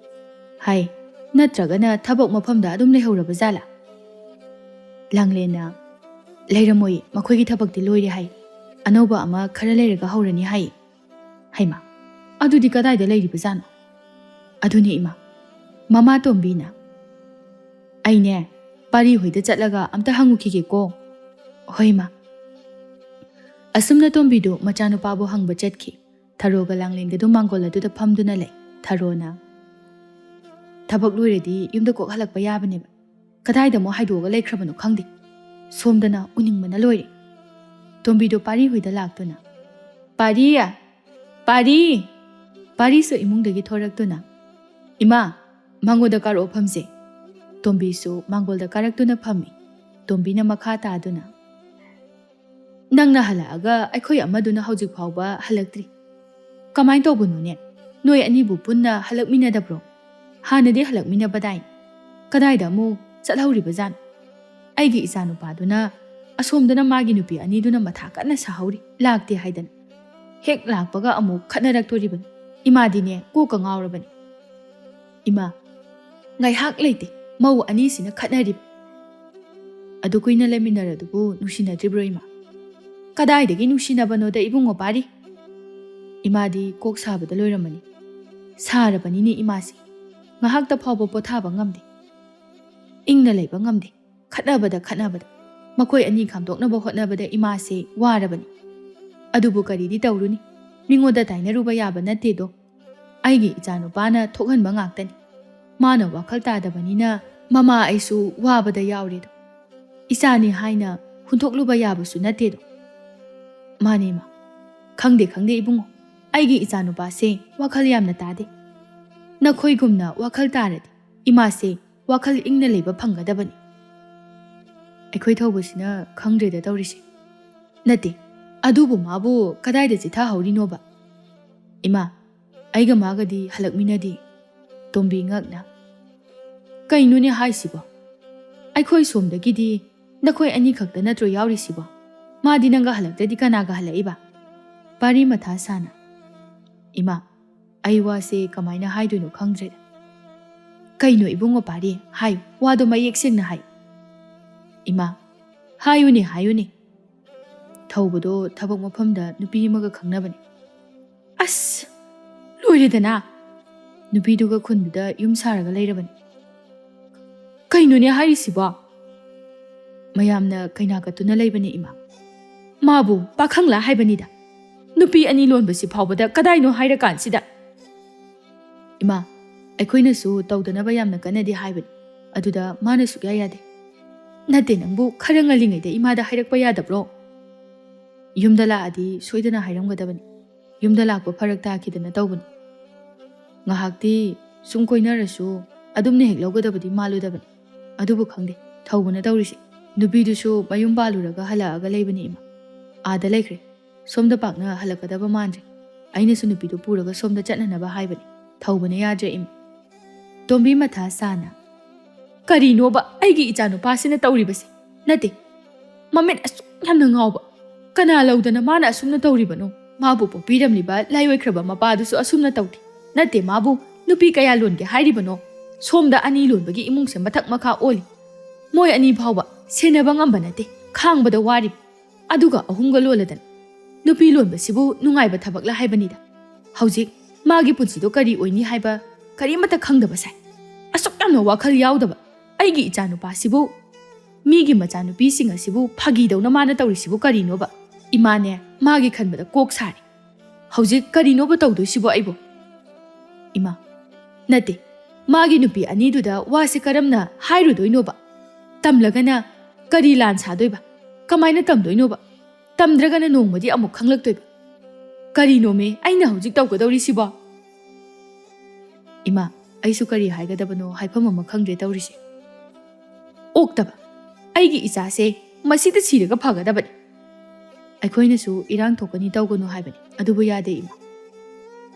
ꯍꯥꯏ꯫ "ꯅꯠꯇ꯭ꯔꯒꯅ ꯊꯕꯛ ꯃꯐꯝꯗ ꯑꯗꯨꯝ ꯂꯩꯍꯧꯔꯕ ꯖꯥꯠꯂꯥ?" ꯂꯥꯡꯂꯦꯟꯅ, "ꯂꯩꯔꯝꯃꯣꯏ, ꯃꯈꯣꯏꯒꯤ ꯊꯕꯛꯇꯤ ꯂꯣꯏꯔꯦ ꯍꯥꯏ꯫ ꯑꯅꯧꯕ ꯑꯃ ꯈꯔ ꯂꯩꯔꯒ ꯍꯧꯔꯅꯤ ꯍꯥꯏ꯫" "ꯍꯩꯃꯥ, ꯑꯗꯨꯗꯤ ꯀꯗꯥꯏꯗ ꯂꯩꯔꯤꯕꯖꯥꯠꯅꯣ?" "ꯑꯗꯨꯅꯤ ꯏꯃꯥ, ꯃꯃꯥ ꯇꯣꯝꯕꯤꯅ꯫" "ꯑꯩꯅꯦ, ꯄꯥꯔꯤ ꯍꯣꯏꯗ ꯆꯠꯂꯒ ꯑꯝꯇ ꯍꯪꯉꯨꯈꯤꯒꯦꯀꯣ꯫" "ꯍꯣꯏ ꯏꯃꯥ꯫" ꯑꯁꯨꯝꯅ ꯇꯣꯝꯕꯤꯗꯨ ꯃꯆꯥꯅꯨꯄꯥꯕꯨ ꯍꯪꯕ ꯆꯠꯈꯤ꯫ ꯊꯔꯣꯒ ꯂꯥꯡꯂꯦꯟꯒꯗꯨ ꯃꯥꯡꯒꯣꯜ ꯑꯗꯨꯗ ꯐꯝꯗꯨꯅ ꯂꯩ꯫ ꯊꯔꯣꯅ, "ꯊꯕꯛ ꯂꯣꯏꯔꯗꯤ ꯌꯨꯝꯗ ꯀꯣꯛ ꯍꯜꯂꯛꯄ ꯌꯥꯕꯅꯦꯕ꯫ ꯀꯗꯥꯏꯗ ꯑꯃꯨꯛ ꯍꯥꯏꯗꯣꯛꯑꯒ ꯂꯩꯈ꯭ꯔꯕꯅꯣ ꯈꯪꯗꯦ꯫ ꯁꯣꯝꯗꯅ ꯎꯅꯤꯡꯕꯅ ꯂꯣꯏꯔꯦ꯫ ꯇꯣꯝꯕꯤꯗꯣ ꯄꯥꯔꯤ ꯍꯣꯏꯗ ꯂꯥꯛꯇꯨꯅ, "ꯄꯥꯔꯤ! ꯄꯥꯔꯤ!" ꯄꯥꯔꯤꯁꯨ ꯏꯃꯨꯡꯗꯒꯤ ꯊꯣꯔꯛꯇꯨꯅ, "ꯏꯃꯥ, ꯃꯥꯡꯒꯣꯜꯗ ꯀꯥꯔꯛꯑꯣ ꯐꯝꯁꯦ꯫" ꯇꯣꯝꯕꯤꯁꯨ ꯃꯥꯡꯒꯣꯜꯗ ꯀꯥꯔꯛꯇꯨꯅ ꯐꯝꯃꯤ꯫ ꯇꯣꯝꯕꯤꯅ ꯃꯈꯥ ꯇꯥꯗꯨꯅ, "ꯅꯪꯅ ꯍꯜꯂꯛꯑꯒ ꯑꯩꯈꯣꯏ ꯑꯃꯗꯨꯅ ꯍꯧꯖꯤꯛ ꯐꯥꯎꯕ ꯍꯜꯂꯛꯇ꯭ꯔꯤ꯫ ꯀꯃꯥꯏꯅ ꯇꯧꯕꯅꯣꯅꯦ? ꯅꯣꯏ ꯑꯅꯤꯕꯨ ꯄꯨꯟꯅ ꯍꯜꯂꯛꯃꯤꯟꯅꯗꯕ꯭ꯔꯣ? ꯍꯥꯟꯅꯗꯤ ꯍꯜꯂꯛꯃꯤꯟꯅꯕꯗꯥꯏ? ꯀꯗꯥꯏꯗ ꯑꯃꯨꯛ ꯆꯠꯍꯧꯔꯤꯕꯖꯥꯠꯅꯣ? ꯑꯩꯒꯤ ꯏꯆꯥꯅꯨꯄꯥꯗꯨꯅ ꯑꯁꯣꯝꯗꯅ ꯃꯥꯒꯤ ꯅꯨꯄꯤ ꯑꯅꯤꯗꯨꯅ ꯃꯊꯥ ꯀꯟꯅ ꯁꯥꯍꯧꯔꯤ, ꯂꯥꯛꯇꯦ ꯍꯥꯏꯗꯅ꯫ ꯍꯦꯛ ꯂꯥꯛꯄꯒ ꯑꯃꯨꯛ ꯈꯠꯅꯔꯛꯇꯣꯔꯤꯕꯅꯤ꯫ ꯏꯃꯥꯗꯤꯅꯦ ꯀꯣꯛꯀ ꯉꯥꯎꯔꯕꯅꯤ꯫" "ꯏꯃꯥ, ꯉꯥꯏꯍꯥꯛ ꯂꯩꯇꯦ, ꯃꯧ ꯑꯅꯤꯁꯤꯅ ꯈꯠꯅꯔꯤꯕ꯫ ꯑꯗꯨ ꯀꯨꯏꯅ ꯂꯩꯃꯤꯟꯅꯔꯗꯨꯕꯨ ꯅꯨꯡꯁꯤꯅꯗ꯭ꯔꯤꯕ꯭ꯔꯣ ꯏꯃꯥ?" "ꯀꯗꯥꯏꯗꯒꯤ ꯅꯨꯡꯁꯤꯅꯕꯅꯣꯗ ꯏꯕꯨꯡꯉꯣ ꯄꯥꯔꯤ?" ꯏꯃꯥꯗꯤ ꯀꯣꯛ ꯁꯥꯕꯗ ꯂꯣꯏꯔꯝꯃꯅꯤ꯫ ꯁꯥꯔꯕꯅꯤꯅꯦ ꯏꯃꯥꯁꯤ꯫ ꯉꯥꯏꯍꯥꯛꯇ ꯐꯥꯎꯕ ꯄꯣꯊꯥꯕ ꯉꯝꯗꯦ꯫ ꯏꯪꯅ ꯂꯩꯕ ꯉꯝꯗꯦ꯫ ꯈꯠꯅꯕꯗ ꯈꯠꯅꯕꯗ꯫ ꯃꯈꯣꯏ ꯑꯅꯤ ꯈꯥꯝꯗꯣꯛꯅꯕ ꯍꯣꯠꯅꯕꯗ ꯏꯃꯥꯁꯦ ꯋꯥꯔꯕꯅꯤ꯫ ꯑꯗꯨꯕꯨ ꯀꯔꯤꯗꯤ ꯇꯧꯔꯨꯅꯤ? ꯃꯤꯉꯣꯟꯗ ꯇꯥꯏꯅꯔꯨꯕ ꯌꯥꯕ ꯅꯠꯇꯦꯗꯣ꯫ ꯑꯩꯒꯤ ꯏꯆꯥꯅꯨꯄꯥꯅ ꯊꯣꯛꯍꯟꯕ ꯉꯥꯛꯇꯅꯤ꯫ ꯃꯥꯅ ꯋꯥꯈꯜ ꯇꯥꯗꯕꯅꯤꯅ ꯃꯃꯥ ꯑꯩꯁꯨ ꯋꯥꯕꯗ ꯌꯥꯎꯔꯦꯗꯣ꯫ ꯏꯆꯥꯅꯤ ꯍꯥꯏꯅ ꯍꯨꯟꯊꯣꯛꯂꯨꯕ ꯌꯥꯕꯁꯨ ꯅꯠꯇꯦꯗꯣ꯫ ꯃꯥꯅꯦ ꯏꯃꯥ꯫ ꯈꯪꯗꯦ, ꯈꯪꯗꯦ ꯏꯕꯨꯡꯉꯣ꯫ ꯑꯩꯒꯤ ꯏꯆꯥꯅꯨꯄꯥꯁꯦ ꯋꯥꯈꯜ ꯌꯥꯝꯅ ꯇꯥꯗꯦ꯫ ꯅꯈꯣꯏꯒꯨꯝꯅ ꯋꯥꯈꯜ ꯇꯥꯔꯗꯤ ꯏꯃꯥꯁꯦ ꯋꯥꯈꯜ ꯏꯪꯅ ꯂꯩꯕ ꯐꯪꯒꯗꯕꯅꯤ꯫ ꯑꯩꯈꯣꯏ ꯊꯧꯕꯁꯤꯅ ꯈꯪꯗ꯭ꯔꯦꯗ ꯇꯧꯔꯤꯁꯦ꯫ ꯅꯠꯇꯦ, ꯑꯗꯨꯕꯨ ꯃꯥꯕꯨ ꯀꯗꯥꯏꯗ ꯆꯤꯊꯍꯧꯔꯤꯅꯣꯕ? ꯏꯃꯥ, ꯑꯩꯒ ꯃꯥꯒꯗꯤ ꯍꯜꯂꯛꯃꯤꯟꯅꯗꯦ꯫ ꯇꯣꯝꯕꯤ ꯉꯛꯅ, "ꯀꯩꯅꯣꯅꯦ ꯍꯥꯏꯁꯤꯕꯣ? ꯑꯩꯈꯣꯏ ꯁꯣꯝꯗꯒꯤꯗꯤ ꯅꯈꯣꯏ ꯑꯅꯤꯈꯛꯇ ꯅꯠꯇ꯭ꯔꯣ ꯌꯥꯎꯔꯤꯁꯤꯕꯣ? ꯃꯥꯗꯤ ꯅꯪꯒ ꯍꯜꯂꯛꯇ꯭ꯔꯗꯤ ꯀꯅꯥꯒ ꯍꯜꯂꯛꯏꯕ?" ꯄꯥꯔꯤ ꯃꯊꯥ ꯁꯥꯅ, "ꯏꯃꯥ, ꯑꯩ ꯋꯥꯁꯦ ꯀꯃꯥꯏꯅ ꯍꯥꯏꯗꯣꯏꯅꯣ ꯈꯪꯗ꯭ꯔꯦꯗ꯫" "ꯀꯩꯅꯣ ꯏꯕꯨꯡꯉꯣ ꯄꯥꯔꯤ? ꯍꯥꯏꯌꯨ, ꯋꯥꯗꯣ ꯃꯌꯦꯛ ꯁꯦꯡꯅ ꯍꯥꯏꯌꯨ꯫" "ꯏꯃꯥ, ꯍꯥꯏꯌꯨꯅꯦ, ꯍꯥꯏꯌꯨꯅꯦ꯫" ꯊꯧꯕꯗꯣ ꯊꯕꯛ ꯃꯐꯝꯗ ꯅꯨꯄꯤ ꯑꯃꯒ ꯈꯪꯅꯕꯅꯤ꯫ "ꯑꯁ! ꯂꯣꯏꯔꯦꯗꯅ! ꯅꯨꯄꯤꯗꯨꯒ ꯈꯨꯟꯗꯨꯗ ꯌꯨꯝ ꯁꯥꯔꯒ ꯂꯩꯔꯕꯅꯤ꯫" "ꯀꯩꯅꯣꯅꯦ ꯍꯥꯏꯔꯤꯁꯤꯕꯣ?" "ꯃꯌꯥꯝꯅ ꯀꯩꯅꯥ ꯀꯠꯇꯨꯅ ꯂꯩꯕꯅꯦ ꯏꯃꯥ꯫ ꯃꯥꯕꯨ ꯄꯥꯈꯪꯂꯥ ꯍꯥꯏꯕꯅꯤꯗ꯫ ꯅꯨꯄꯤ ꯑꯅꯤ ꯂꯣꯟꯕꯁꯤ ꯐꯥꯎꯕꯗ ꯀꯗꯥꯏꯅꯣ ꯍꯥꯏꯔꯀꯥꯟꯁꯤꯗ?" "ꯏꯃꯥ, ꯑꯩꯈꯣꯏꯅꯁꯨ ꯇꯧꯗꯅꯕ ꯌꯥꯝꯅ ꯀꯟꯅꯗꯤ ꯍꯥꯏꯕꯅꯤ꯫ ꯑꯗꯨꯗ ꯃꯥꯅ ꯁꯨꯛꯌꯥ ꯌꯥꯗꯦ꯫ "ꯅꯠꯇꯦ, ꯅꯪꯕꯨ ꯈꯔ ꯉꯜꯂꯤꯉꯩꯗ ꯏꯃꯥꯗ ꯍꯥꯏꯔꯛꯄ ꯌꯥꯗꯕ꯭ꯔꯣ? ꯌꯨꯝꯗ ꯂꯥꯛꯑꯗꯤ ꯁꯣꯏꯗꯅ ꯍꯥꯏꯔꯝꯒꯗꯕꯅꯤ꯫ ꯌꯨꯝꯗ ꯂꯥꯛꯄ ꯐꯔꯛ ꯇꯥꯈꯤꯗꯅ ꯇꯧꯕꯅꯤ꯫ ꯉꯥꯏꯍꯥꯛꯇꯤ ꯁꯨꯝ ꯀꯣꯏꯅꯔꯁꯨ ꯑꯗꯨꯝꯅ ꯍꯦꯛ ꯂꯧꯒꯗꯕꯗꯤ ꯃꯥꯜꯂꯨꯗꯕꯅꯤ꯫ ꯑꯗꯨꯕꯨ ꯈꯪꯗꯦ, ꯊꯧꯕꯅ ꯇꯧꯔꯤꯁꯦ꯫ ꯅꯨꯄꯤꯗꯨꯁꯨ ꯃꯌꯨꯝ ꯄꯥꯜꯂꯨꯔꯒ ꯍꯜꯂꯛꯑꯒ ꯂꯩꯕꯅꯤ ꯏꯃꯥ꯫ ꯑꯥꯗ ꯂꯩꯈ꯭ꯔꯦ꯫ ꯁꯣꯝꯗ ꯄꯥꯛꯅ ꯍꯜꯂꯛꯀꯗꯕ ꯃꯥꯟꯗ꯭ꯔꯦ꯫ ꯑꯩꯅꯁꯨ ꯅꯨꯄꯤꯗꯨ ꯄꯨꯔꯒ ꯁꯣꯝꯗ ꯆꯠꯅꯅꯕ ꯍꯥꯏꯕꯅꯤ꯫ ꯊꯧꯕꯅ ꯌꯥꯗ꯭ꯔꯦ ꯏꯃꯥ꯫" ꯇꯣꯝꯕꯤ ꯃꯊꯥ ꯁꯥꯅ, "ꯀꯔꯤꯅꯣꯕ ꯑꯩꯒꯤ ꯏꯆꯥꯅꯨꯄꯥꯁꯤꯅ ꯇꯧꯔꯤꯕꯁꯦ? ꯅꯠꯇꯦ, ꯃꯃꯤꯠ ꯑꯁꯨꯛ ꯌꯥꯝꯅ ꯉꯥꯎꯕ ꯀꯅꯥ ꯂꯧꯗꯅ ꯃꯥꯅ ꯑꯁꯨꯝꯅ ꯇꯧꯔꯤꯕꯅꯣ? ꯃꯥꯕꯨ ꯄꯣꯛꯄꯤꯔꯝꯂꯤꯕ ꯂꯥꯏꯑꯣꯏꯈ꯭ꯔꯕ ꯃꯄꯥꯗꯨꯁꯨ ꯑꯁꯨꯝꯅ ꯇꯧꯗꯦ꯫ ꯅꯠꯇꯦ, ꯃꯥꯕꯨ ꯅꯨꯄꯤ ꯀꯌꯥ ꯂꯣꯟꯒꯦ ꯍꯥꯏꯔꯤꯕꯅꯣ? ꯁꯣꯝꯗ ꯑꯅꯤ ꯂꯣꯟꯕꯒꯤ ꯏꯃꯨꯡꯁꯦ ꯃꯊꯛ ꯃꯈꯥ ꯑꯣꯜꯂꯤ꯫ ꯃꯣꯏ ꯑꯅꯤ ꯐꯥꯎꯕ ꯁꯦꯟꯅꯕ ꯉꯝꯕ ꯅꯠꯇꯦ, ꯈꯥꯡꯕꯗ ꯋꯥꯔꯤꯕ꯫ ꯑꯗꯨꯒ ꯑꯍꯨꯝꯒ ꯂꯣꯜꯂꯗꯅ꯫ ꯅꯨꯄꯤ ꯂꯣꯟꯕꯁꯤꯕꯨ ꯅꯨꯡꯉꯥꯏꯕ ꯊꯕꯛꯂ ꯍꯥꯏꯕꯅꯤꯗ꯫ ꯍꯧꯖꯤꯛ ꯃꯥꯒꯤ ꯄꯨꯟꯁꯤꯗꯣ ꯀꯔꯤ ꯑꯣꯏꯅꯤ ꯍꯥꯏꯕ ꯀꯔꯤꯃꯠꯇ ꯈꯪꯗꯕ ꯁꯥꯏ꯫ ꯑꯁꯨꯛ ꯌꯥꯝꯅ ꯋꯥꯈꯜ ꯌꯥꯎꯗꯕ ꯑꯩꯒꯤ ꯏꯆꯥꯅꯨꯄꯥꯁꯤꯕꯨ, ꯃꯤꯒꯤ ꯃꯆꯥꯅꯨꯄꯤꯁꯤꯡ ꯑꯁꯤꯕꯨ ꯐꯥꯒꯤꯗꯧꯅ ꯃꯥꯅ ꯇꯧꯔꯤꯁꯤꯕꯨ ꯀꯔꯤꯅꯣꯕ? ꯏꯃꯥꯅꯦ, ꯃꯥꯒꯤ ꯈꯟꯕꯗ ꯀꯣꯛ ꯁꯥꯔꯦ꯫ ꯍꯧꯖꯤꯛ ꯀꯔꯤꯅꯣꯕ ꯇꯧꯗꯣꯏꯁꯤꯕꯣ ꯑꯩꯕꯣ?" ꯏꯃꯥ, "ꯅꯠꯇꯦ, ꯃꯥꯒꯤ ꯅꯨꯄꯤ ꯑꯅꯤꯗꯨꯗ ꯋꯥꯁꯦ ꯀꯔꯝꯅ ꯍꯥꯏꯔꯨꯗꯣꯏꯅꯣꯕ? ꯇꯝꯂꯒꯅ ꯀꯔꯤ ꯂꯥꯟ ꯁꯥꯗꯣꯏꯕ? ꯀꯃꯥꯏꯅ ꯇꯝꯗꯣꯏꯅꯣꯕ? ꯇꯝꯗ꯭ꯔꯒꯅ ꯅꯣꯡꯃꯗꯤ ꯑꯃꯨꯛ ꯈꯪꯂꯛꯇꯣꯏꯕ꯫ ꯀꯔꯤꯅꯣꯃꯦ ꯑꯩꯅ ꯍꯧꯖꯤꯛ ꯇꯧꯒꯗꯧꯔꯤꯁꯤꯕꯣ?" ꯏꯃꯥ, ꯑꯩꯁꯨ ꯀꯔꯤ ꯍꯥꯏꯒꯗꯕꯅꯣ ꯍꯥꯏꯐꯝ ꯑꯃ ꯈꯪꯗ꯭ꯔꯦ ꯇꯧꯔꯤꯁꯦ꯫ ꯑꯣꯛꯇꯕ, ꯑꯩꯒꯤ ꯏꯆꯥꯁꯦ ꯃꯁꯤꯗ ꯁꯤꯔꯒ ꯐꯒꯗꯕꯅꯤ꯫ ꯑꯩꯈꯣꯏꯅꯁꯨ ꯏꯔꯥꯡ ꯊꯣꯛꯀꯅꯤ ꯇꯧꯒꯅꯨ ꯍꯥꯏꯕꯅꯤ, ꯑꯗꯨꯕꯨ ꯌꯥꯗꯦ ꯏꯃꯥ꯫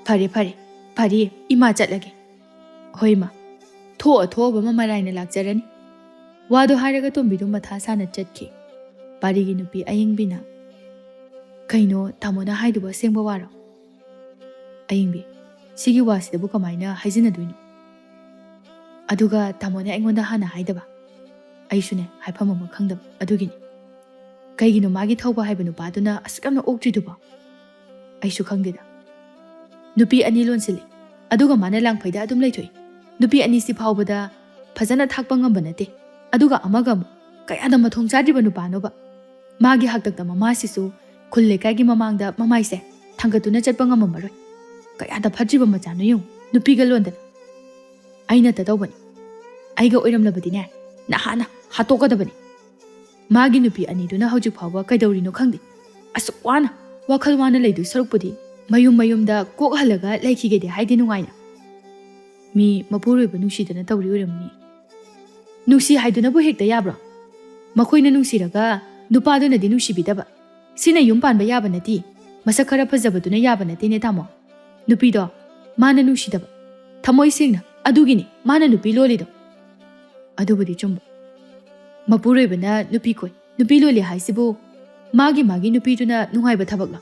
"ꯐꯔꯦ, ꯐꯔꯦ, ꯐꯔꯦ, ꯏꯃꯥ ꯆꯠꯂꯒꯦ꯫" "ꯍꯣꯏ ꯏꯃꯥ, ꯊꯣꯛꯑ ꯊꯣꯛꯑꯕ ꯑꯃ ꯃꯔꯥꯏꯅ ꯂꯥꯛꯆꯔꯅꯤ꯫" ꯋꯥꯗꯣ ꯍꯥꯏꯔꯒ ꯇꯣꯝꯕꯤꯗꯨ ꯃꯊꯥ ꯁꯥꯅ ꯆꯠꯈꯤ꯫ ꯄꯥꯔꯤꯒꯤ ꯅꯨꯄꯤ ꯑꯌꯤꯡꯕꯤꯅ, "ꯀꯩꯅꯣ ꯇꯥꯃꯣꯅ ꯍꯥꯏꯗꯨꯕꯨ ꯑꯁꯦꯡꯕ ꯋꯥꯔꯣ?" "ꯑꯌꯤꯡꯕꯤ, ꯁꯤꯒꯤ ꯋꯥꯁꯤꯗꯕꯨ ꯀꯃꯥꯏꯅ ꯍꯥꯏꯖꯤꯟꯅꯗꯣꯏꯅꯣ? ꯑꯗꯨꯒ ꯇꯥꯃꯣꯅ ꯑꯩꯉꯣꯟꯗ ꯍꯥꯟꯅ ꯍꯥꯏꯗꯕ?" "ꯑꯩꯁꯨꯅꯦ, ꯍꯥꯏꯐꯝ ꯑꯃ ꯈꯪꯗꯕ ꯑꯗꯨꯒꯤꯅꯤ꯫ ꯀꯩꯒꯤꯅꯣ ꯃꯥꯒꯤ ꯊꯧꯕ ꯍꯥꯏꯕ ꯅꯨꯄꯥꯗꯨꯅ ꯑꯁꯨꯛ ꯌꯥꯝꯅ ꯑꯣꯛꯇ꯭ꯔꯤꯗꯨꯕꯣ?" "ꯑꯩꯁꯨ ꯈꯪꯗꯦꯗ꯫ ꯅꯨꯄꯤ ꯑꯅꯤ ꯂꯣꯟꯁꯤꯜꯂꯤ, ꯑꯗꯨꯒ ꯃꯥꯅ ꯂꯥꯡꯐꯩꯗ ꯑꯗꯨꯝ ꯂꯩꯊꯣꯛꯏ꯫ ꯅꯨꯄꯤ ꯑꯅꯤꯁꯤ ꯐꯥꯎꯕꯗ ꯐꯖꯅ ꯊꯥꯛꯄ ꯉꯝꯕ ꯅꯠꯇꯦ꯫ ꯑꯗꯨꯒ ꯑꯃꯒ ꯑꯃꯨꯛ ꯀꯌꯥꯗ ꯃꯊꯣꯡ ꯆꯥꯗ꯭ꯔꯤꯕ ꯅꯨꯄꯥꯅꯣꯕ? ꯃꯥꯒꯤ ꯍꯥꯛꯇꯛꯇ ꯃꯃꯥꯁꯤꯁꯨ ꯈꯨꯜ ꯂꯩꯀꯥꯏꯒꯤ ꯃꯃꯥꯡꯗ ꯃꯃꯥꯏꯁꯦ ꯊꯥꯡꯒꯠꯇꯨꯅ ꯆꯠꯄ ꯉꯝꯃꯝꯃꯔꯣꯏ꯫ ꯀꯌꯥꯗ ꯐꯠꯇ꯭ꯔꯤꯕ ꯃꯆꯥꯅꯣ ꯌꯦꯡꯉꯨ, ꯅꯨꯄꯤꯒ ꯂꯣꯟꯗꯅ꯫ ꯑꯩꯅꯇ ꯇꯧꯕꯅꯤ꯫ ꯑꯩꯒ ꯑꯣꯏꯔꯝꯂꯕꯗꯤꯅꯦ, ꯅꯍꯥꯟꯅ ꯍꯥꯠꯇꯣꯛꯀꯗꯕꯅꯤ꯫ ꯃꯥꯒꯤ ꯅꯨꯄꯤ ꯑꯅꯤꯗꯨꯅ ꯍꯧꯖꯤꯛ ꯐꯥꯎꯕ ꯀꯩꯗꯧꯔꯤꯅꯣ ꯈꯪꯗꯦ꯫ ꯑꯁꯨꯛ ꯋꯥꯅ ꯋꯥꯈꯜ ꯋꯥꯅ ꯂꯩꯗꯣꯏ ꯁꯔꯨꯛꯄꯨꯗꯤ ꯃꯌꯨꯝ ꯃꯌꯨꯝꯗ ꯀꯣꯛ ꯍꯜꯂꯒ ꯂꯩꯈꯤꯒꯦꯗꯤ ꯍꯥꯏꯗꯤ ꯅꯨꯡꯉꯥꯏꯅ꯫ ꯃꯤ ꯃꯄꯨꯔꯣꯏꯕ ꯅꯨꯡꯁꯤꯗꯅ ꯇꯧꯔꯤ ꯑꯣꯏꯔꯝꯅꯤ꯫ ꯅꯨꯡꯁꯤ ꯍꯥꯏꯗꯨꯅꯕꯨ ꯍꯦꯛꯇ ꯌꯥꯕ꯭ꯔꯣ? ꯃꯈꯣꯏꯅ ꯅꯨꯡꯁꯤꯔꯒ ꯅꯨꯄꯥꯗꯨꯅꯗꯤ ꯅꯨꯡꯁꯤꯕꯤꯗꯕ꯫ ꯁꯤꯅ ꯌꯨꯝ ꯄꯥꯟꯕ ꯌꯥꯕ ꯅꯠꯇꯦ꯫ ꯃꯁꯛ ꯈꯔ ꯐꯖꯕꯗꯨꯅ ꯌꯥꯕ ꯅꯠꯇꯦꯅꯦ ꯇꯥꯃꯣ꯫ ꯅꯨꯄꯤꯗꯣ ꯃꯥꯅ ꯅꯨꯡꯁꯤꯗꯕ꯫ ꯊꯃꯣꯏ ꯁꯦꯡꯅ꯫ ꯑꯗꯨꯒꯤꯅꯤ ꯃꯥꯅ ꯅꯨꯄꯤ ꯂꯣꯜꯂꯤꯗꯣ꯫ ꯑꯗꯨꯕꯨꯗꯤ ꯆꯨꯝꯕ꯫ ꯃꯄꯨꯔꯣꯏꯕꯅ ꯅꯨꯄꯤ ꯀꯣꯏ, ꯅꯨꯄꯤ ꯂꯣꯜꯂꯤ ꯍꯥꯏꯁꯤꯕꯨ ꯃꯥꯒꯤ ꯃꯥꯒꯤ ꯅꯨꯄꯤꯗꯨꯅ ꯅꯨꯡꯉꯥꯏꯕ ꯊꯕꯛꯂꯣ?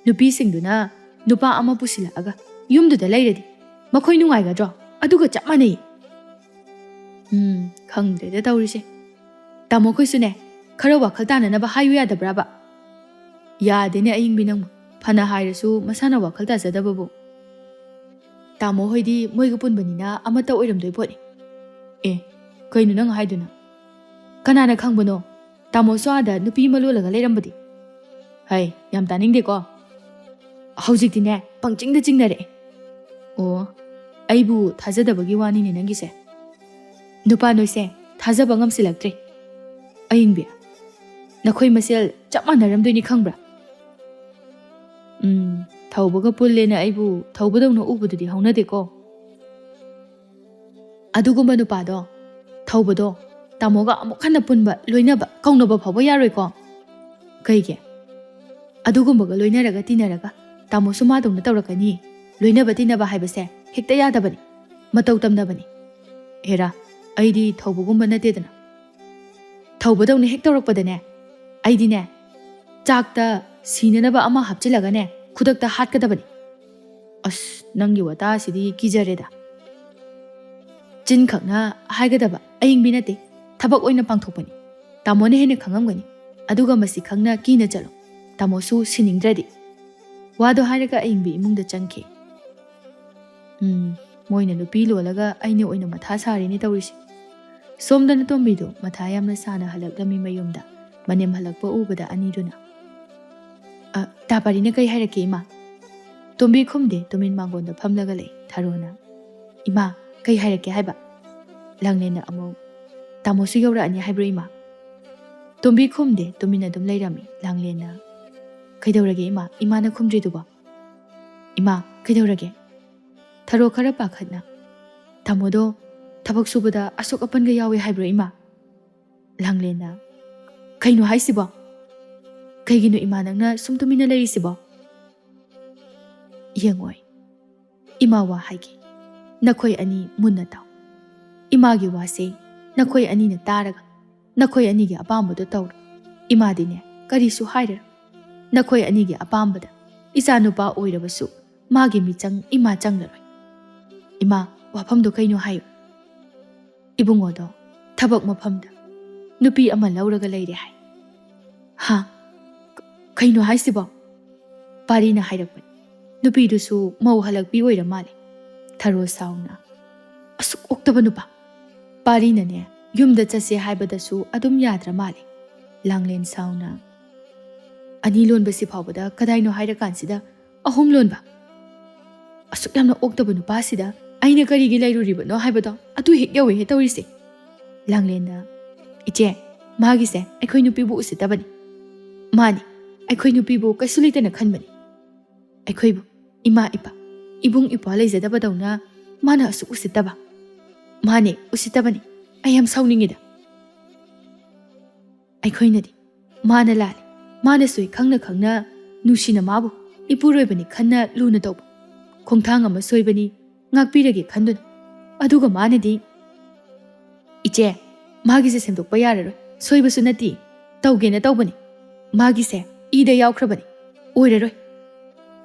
ꯅꯨꯄꯤꯁꯤꯡꯗꯨꯅ ꯅꯨꯄꯥ ꯑꯃ ꯄꯨꯁꯤꯜꯂꯛꯑꯒ ꯌꯨꯝꯗꯨꯗ ꯂꯩꯔꯗꯤ ꯃꯈꯣꯏ ꯅꯨꯡꯉꯥꯏꯒꯗ꯭ꯔꯣ? ꯑꯗꯨꯒ ꯆꯞ ꯃꯥꯟꯅꯩ꯫ ꯎꯝ, ꯈꯪꯗ꯭ꯔꯦꯗ ꯇꯧꯔꯤꯁꯦ꯫ ꯇꯥꯃꯣꯈꯣꯏꯁꯨꯅꯦ, ꯈꯔ ꯋꯥꯈꯜ ꯇꯥꯅꯅꯕ ꯍꯥꯏꯌꯨ ꯌꯥꯗꯕ꯭ꯔꯥꯕ? ꯌꯥꯗꯦꯅꯦ ꯑꯌꯤꯡꯕꯤ ꯅꯪꯕꯨ꯫ ꯐꯅ ꯍꯥꯏꯔꯁꯨ ꯃꯁꯥꯅ ꯋꯥꯈꯜ ꯇꯥꯖꯗꯕꯕꯨ꯫ ꯇꯥꯃꯣ ꯍꯣꯏꯗꯤ ꯃꯣꯏꯒ ꯄꯨꯟꯕꯅꯤꯅ ꯑꯃꯠꯇ ꯑꯣꯏꯔꯝꯗꯣꯏ ꯄꯣꯠꯅꯤ꯫ ꯑꯦ, ꯀꯩꯅꯣ ꯅꯪ ꯍꯥꯏꯗꯨꯅ? ꯀꯅꯥꯅ ꯈꯪꯕꯅꯣ? ꯇꯥꯃꯣꯁꯨ ꯑꯥꯗ ꯅꯨꯄꯤ ꯑꯃ ꯂꯣꯜꯂꯒ ꯂꯩꯔꯝꯕꯗꯤ? ꯍꯩ, ꯌꯥꯝ ꯇꯥꯅꯤꯡꯗꯦꯀꯣ꯫ ꯍꯧꯖꯤꯛꯇꯤꯅꯦ, ꯄꯪꯆꯤꯡꯗ ꯆꯤꯡꯅꯔꯛꯑꯦ꯫ ꯑꯣ, ꯑꯩꯕꯨ ꯊꯥꯖꯗꯕꯒꯤ ꯋꯥꯅꯤꯅꯦ ꯅꯪꯒꯤꯁꯦ꯫ ꯅꯨꯄꯥ ꯅꯣꯏꯁꯦ ꯊꯥꯖꯕ ꯉꯝꯁꯤꯜꯂꯛꯇ꯭ꯔꯦ꯫ ꯑꯌꯤꯡꯕꯤ, ꯅꯈꯣꯏ ꯃꯁꯦꯜ ꯆꯞ ꯃꯥꯟꯅꯔꯝꯗꯣꯏꯅꯤ ꯈꯪꯕ꯭ꯔꯥ? ꯎꯝ, ꯊꯧꯕꯒ ꯄꯨꯜꯂꯦꯅ ꯑꯩꯕꯨ ꯊꯧꯕꯗꯧꯅ ꯎꯕꯗꯨꯗꯤ ꯍꯧꯅꯗꯦꯀꯣ꯫ ꯑꯗꯨꯒꯨꯝꯕ ꯅꯨꯄꯥꯗꯣ, ꯊꯧꯕꯗꯣ, ꯇꯥꯃꯣꯒ ꯑꯃꯨꯛ ꯍꯟꯅ ꯄꯨꯟꯕ, ꯂꯣꯏꯅꯕ, ꯀꯧꯅꯕ ꯐꯥꯎꯕ ꯌꯥꯔꯣꯏꯀꯣ꯫ ꯀꯩꯒꯤ? ꯑꯗꯨꯒꯨꯝꯕꯒ ꯂꯣꯏꯅꯔꯒ ꯇꯤꯟꯅꯔꯒ ꯇꯥꯃꯣꯁꯨ ꯃꯥꯗꯧꯅ ꯇꯧꯔꯛꯀꯅꯤ꯫ ꯂꯣꯏꯅꯕ ꯇꯤꯟꯅꯕ ꯍꯥꯏꯕꯁꯦ ꯍꯦꯛꯇ ꯌꯥꯗꯕꯅꯤ, ꯃꯇꯧ ꯇꯝꯅꯕꯅꯤ꯫ ꯍꯦꯔꯥ, ꯑꯩꯗꯤ ꯊꯧꯕꯒꯨꯝꯕ ꯅꯠꯇꯦꯗꯅ꯫ ꯊꯧꯕꯗꯧꯅ ꯍꯦꯛ ꯇꯧꯔꯛꯄꯗꯅꯦ, ꯑꯩꯗꯤꯅꯦ, ꯆꯥꯛꯇ ꯁꯤꯅꯅꯕ ꯑꯃ ꯍꯥꯞꯆꯤꯜꯂꯒꯅꯦ, ꯈꯨꯗꯛꯇ ꯍꯥꯠꯀꯗꯕꯅꯤ꯫ ꯑꯁ, ꯅꯪꯒꯤ ꯋꯥꯇꯥꯁꯤꯗꯤ ꯀꯤꯖꯔꯦꯗ꯫ ꯆꯤꯟꯈꯛꯅ ꯍꯥꯏꯒꯗꯕ ꯑꯌꯤꯡꯕꯤ ꯅꯠꯇꯦ, ꯊꯕꯛ ꯑꯣꯏꯅ ꯄꯥꯡꯊꯣꯛꯄꯅꯤ꯫ ꯇꯥꯃꯣꯅ ꯍꯦꯟꯅ ꯈꯪꯉꯝꯒꯅꯤ꯫ ꯑꯗꯨꯒ ꯃꯁꯤ ꯈꯪꯅ ꯀꯤꯅ ꯆꯠꯂꯣ꯫ ꯇꯥꯃꯣꯁꯨ ꯁꯤꯅꯤꯡꯗ꯭ꯔꯗꯤ꯫ ꯋꯥꯗꯣ ꯍꯥꯏꯔꯒ ꯑꯌꯤꯡꯕꯤ ꯏꯃꯨꯡꯗ ꯆꯪꯈꯤ꯫ ꯎꯝ, ꯃꯣꯏꯅ ꯅꯨꯄꯤ ꯂꯣꯜꯂꯒ ꯑꯩꯅ ꯑꯣꯏꯅ ꯃꯊꯥ ꯁꯥꯔꯤꯅꯦ ꯇꯧꯔꯤꯁꯦ꯫ ꯁꯣꯝꯗꯅ ꯇꯣꯝꯕꯤꯗꯣ ꯃꯊꯥ ꯌꯥꯝꯅ ꯁꯥꯅ ꯍꯜꯂꯛꯂꯝꯃꯤ ꯃꯌꯨꯝꯗ꯫ ꯃꯅꯦꯝ ꯍꯜꯂꯛꯄ ꯎꯕꯗ ꯑꯅꯤꯗꯨꯅ, "ꯑ, ꯇꯥ ꯄꯥꯔꯤꯅ ꯀꯩ ꯍꯥꯏꯔꯛꯀꯦ, ꯏꯃꯥ?" ꯇꯣꯝꯕꯤ ꯈꯨꯝꯗꯦ, ꯇꯨꯃꯤꯟ ꯃꯥꯡꯒꯣꯟꯗ ꯐꯝꯂꯒ ꯂꯩ꯫ ꯊꯥꯔꯣꯅ, "ꯏꯃꯥ, ꯀꯩ ꯍꯥꯏꯔꯛꯀꯦ ꯍꯥꯏꯕ?" ꯂꯥꯡꯂꯦꯟꯅ ꯑꯃꯨꯛ, "ꯇꯥꯃꯣꯁꯨ ꯌꯧꯔꯛꯑꯅꯤ ꯍꯥꯏꯕ꯭ꯔꯣ, ꯏꯃꯥ?" ꯇꯣꯝꯕꯤ ꯈꯨꯝꯗꯦ, ꯇꯨꯃꯤꯟꯅ ꯑꯗꯨꯝ ꯂꯩꯔꯝꯃꯤ꯫ ꯂꯥꯡꯂꯦꯟꯅ, "ꯀꯩꯗꯧꯔꯒꯦ, ꯏꯃꯥ? ꯏꯃꯥꯅ ꯈꯨꯝꯗ꯭ꯔꯤꯗꯨꯕꯣ?" "ꯏꯃꯥ, ꯀꯩꯗꯧꯔꯒꯦ?" ꯊꯔꯣ ꯈꯔ ꯄꯥꯈꯠꯅ, "ꯇꯥꯃꯣꯗꯣ ꯊꯕꯛ ꯁꯨꯕꯗ ꯑꯁꯣꯛ ꯑꯄꯟꯒ ꯌꯥꯎꯋꯦ ꯍꯥꯏꯕ꯭ꯔꯣ, ꯏꯃꯥ?" ꯂꯥꯡꯂꯦꯟꯅ, "ꯀꯩꯅꯣ ꯍꯥꯏꯁꯤꯕꯣ? ꯀꯩꯒꯤꯅꯣ, ꯏꯃꯥ, ꯅꯪꯅ ꯁꯨꯝ ꯇꯨꯃꯤꯟꯅ ꯂꯩꯔꯤꯁꯤꯕꯣ?" "ꯌꯦꯡꯉꯣꯏ, ꯏꯃꯥ ꯋꯥ ꯍꯥꯏꯒꯦ, ꯅꯈꯣꯏ ꯑꯅꯤ ꯃꯨꯟꯅ ꯇꯥꯎ꯫ ꯏꯃꯥꯒꯤ ꯋꯥꯁꯦ ꯅꯈꯣꯏ ꯑꯅꯤꯅ ꯇꯥꯔꯒ ꯅꯈꯣꯏ ꯑꯅꯤꯒꯤ ꯑꯄꯥꯝꯕꯗꯣ ꯇꯧꯔꯣ꯫ ꯏꯃꯥꯗꯤꯅꯦ, ꯀꯔꯤꯁꯨ ꯍꯥꯏꯔꯔꯣꯏ꯫ ꯅꯈꯣꯏ ꯑꯅꯤꯒꯤ ꯑꯄꯥꯝꯕꯗ ꯏꯆꯥ ꯅꯨꯄꯥ ꯑꯣꯏꯔꯕꯁꯨ ꯃꯥꯒꯤ ꯃꯤꯆꯪ ꯏꯃꯥ ꯆꯪꯂꯔꯣꯏ꯫ ꯏꯃꯥ, ꯋꯥꯐꯝꯗꯣ ꯀꯩꯅꯣ ꯍꯥꯏꯌꯨ꯫" "ꯏꯕꯨꯡꯉꯣꯗꯣ ꯊꯕꯛ ꯃꯐꯝꯗ ꯅꯨꯄꯤ ꯑꯃ ꯂꯧꯔꯒ ꯂꯩꯔꯦ ꯍꯥꯏ꯫" "ꯍꯥ? ꯀ-, ꯀꯩꯅꯣ ꯍꯥꯏꯁꯤꯕꯣ?" "ꯄꯥꯔꯤꯅ ꯍꯥꯏꯔꯛꯄꯅꯤ꯫ ꯅꯨꯄꯤꯗꯨꯁꯨ ꯃꯧ ꯍꯜꯂꯛꯄꯤ ꯑꯣꯏꯔ ꯃꯥꯜꯂꯦ꯫" ꯊꯔꯣ ꯁꯥꯎꯅ, "ꯑꯁꯨꯛ ꯑꯣꯛꯇꯕ ꯅꯨꯄꯥ! ꯄꯥꯔꯤꯅꯅꯦ, ꯌꯨꯝꯗ ꯆꯠꯁꯦ ꯍꯥꯏꯕꯗꯁꯨ ꯑꯗꯨꯝ ꯌꯥꯗ꯭ꯔ ꯃꯥꯜꯂꯦ꯫" ꯂꯥꯡꯂꯦꯟ ꯁꯥꯎꯅ, "ꯑꯅꯤ ꯂꯣꯟꯕꯁꯤ ꯐꯥꯎꯕꯗ ꯀꯗꯥꯏꯅꯣ ꯍꯥꯏꯔꯀꯥꯟꯁꯤꯗ ꯑꯍꯨꯝ ꯂꯣꯟꯕ? ꯑꯁꯨꯛ ꯌꯥꯝꯅ ꯑꯣꯛꯇꯕ ꯅꯨꯄꯥꯁꯤꯗ ꯑꯩꯅ ꯀꯔꯤꯒꯤ ꯂꯩꯔꯨꯔꯤꯕꯅꯣ ꯍꯥꯏꯕꯗꯣ ꯑꯗꯨ ꯍꯦꯛ ꯌꯧꯋꯦꯍꯦ ꯇꯧꯔꯤꯁꯦ꯫" ꯂꯥꯡꯂꯦꯟꯅ, "ꯏꯆꯦ, ꯃꯥꯒꯤꯁꯦ ꯑꯩꯈꯣꯏ ꯅꯨꯄꯤꯕꯨ ꯎꯁꯤꯠꯇꯕꯅꯤ꯫ ꯃꯥꯅꯤ, ꯑꯩꯈꯣꯏ ꯅꯨꯄꯤꯕꯨ ꯀꯩꯁꯨ ꯂꯩꯇꯅ ꯈꯟꯕꯅꯤ꯫ ꯑꯩꯈꯣꯏꯕꯨ ꯏꯃꯥ ꯏꯄꯥ, ꯏꯕꯨꯡ ꯏꯄ꯭ꯋꯥ ꯂꯩꯖꯗꯕꯗꯧꯅ ꯃꯥꯅ ꯑꯁꯨꯛ ꯎꯁꯤꯠꯇꯕ꯫ ꯃꯥꯅꯦ, ꯎꯁꯤꯠꯇꯕꯅꯤ꯫ ꯑꯩ ꯌꯥꯝ ꯁꯥꯎꯅꯤꯡꯉꯤꯗ꯫ ꯑꯩꯈꯣꯏꯅꯗꯤ ꯃꯥꯅ ꯂꯥꯜꯂꯤ, ꯃꯥꯅ ꯁꯣꯏ ꯈꯪꯅ ꯈꯪꯅ ꯅꯨꯡꯁꯤꯅ ꯃꯥꯕꯨ ꯏꯄꯨꯔꯣꯏꯕꯅꯤ ꯈꯟꯅ ꯂꯨꯅ ꯇꯧꯕ, ꯈꯣꯡꯊꯥꯡ ꯑꯃ ꯁꯣꯏꯕꯅꯤ ꯉꯥꯛꯄꯤꯔꯒꯦ ꯈꯟꯗꯨꯅ꯫ ꯑꯗꯨꯒ ꯃꯥꯅꯗꯤ, ꯏꯆꯦ, ꯃꯥꯒꯤꯁꯦ ꯁꯦꯝꯗꯣꯛꯄ ꯌꯥꯔꯔꯣꯏ, ꯁꯣꯏꯕꯁꯨ ꯅꯠꯇꯦ, ꯇꯧꯒꯦꯅ ꯇꯧꯕꯅꯤ, ꯃꯥꯒꯤꯁꯦ ꯏꯗ ꯌꯥꯎꯈ꯭ꯔꯕꯅꯤ, ꯑꯣꯏꯔꯔꯣꯏ꯫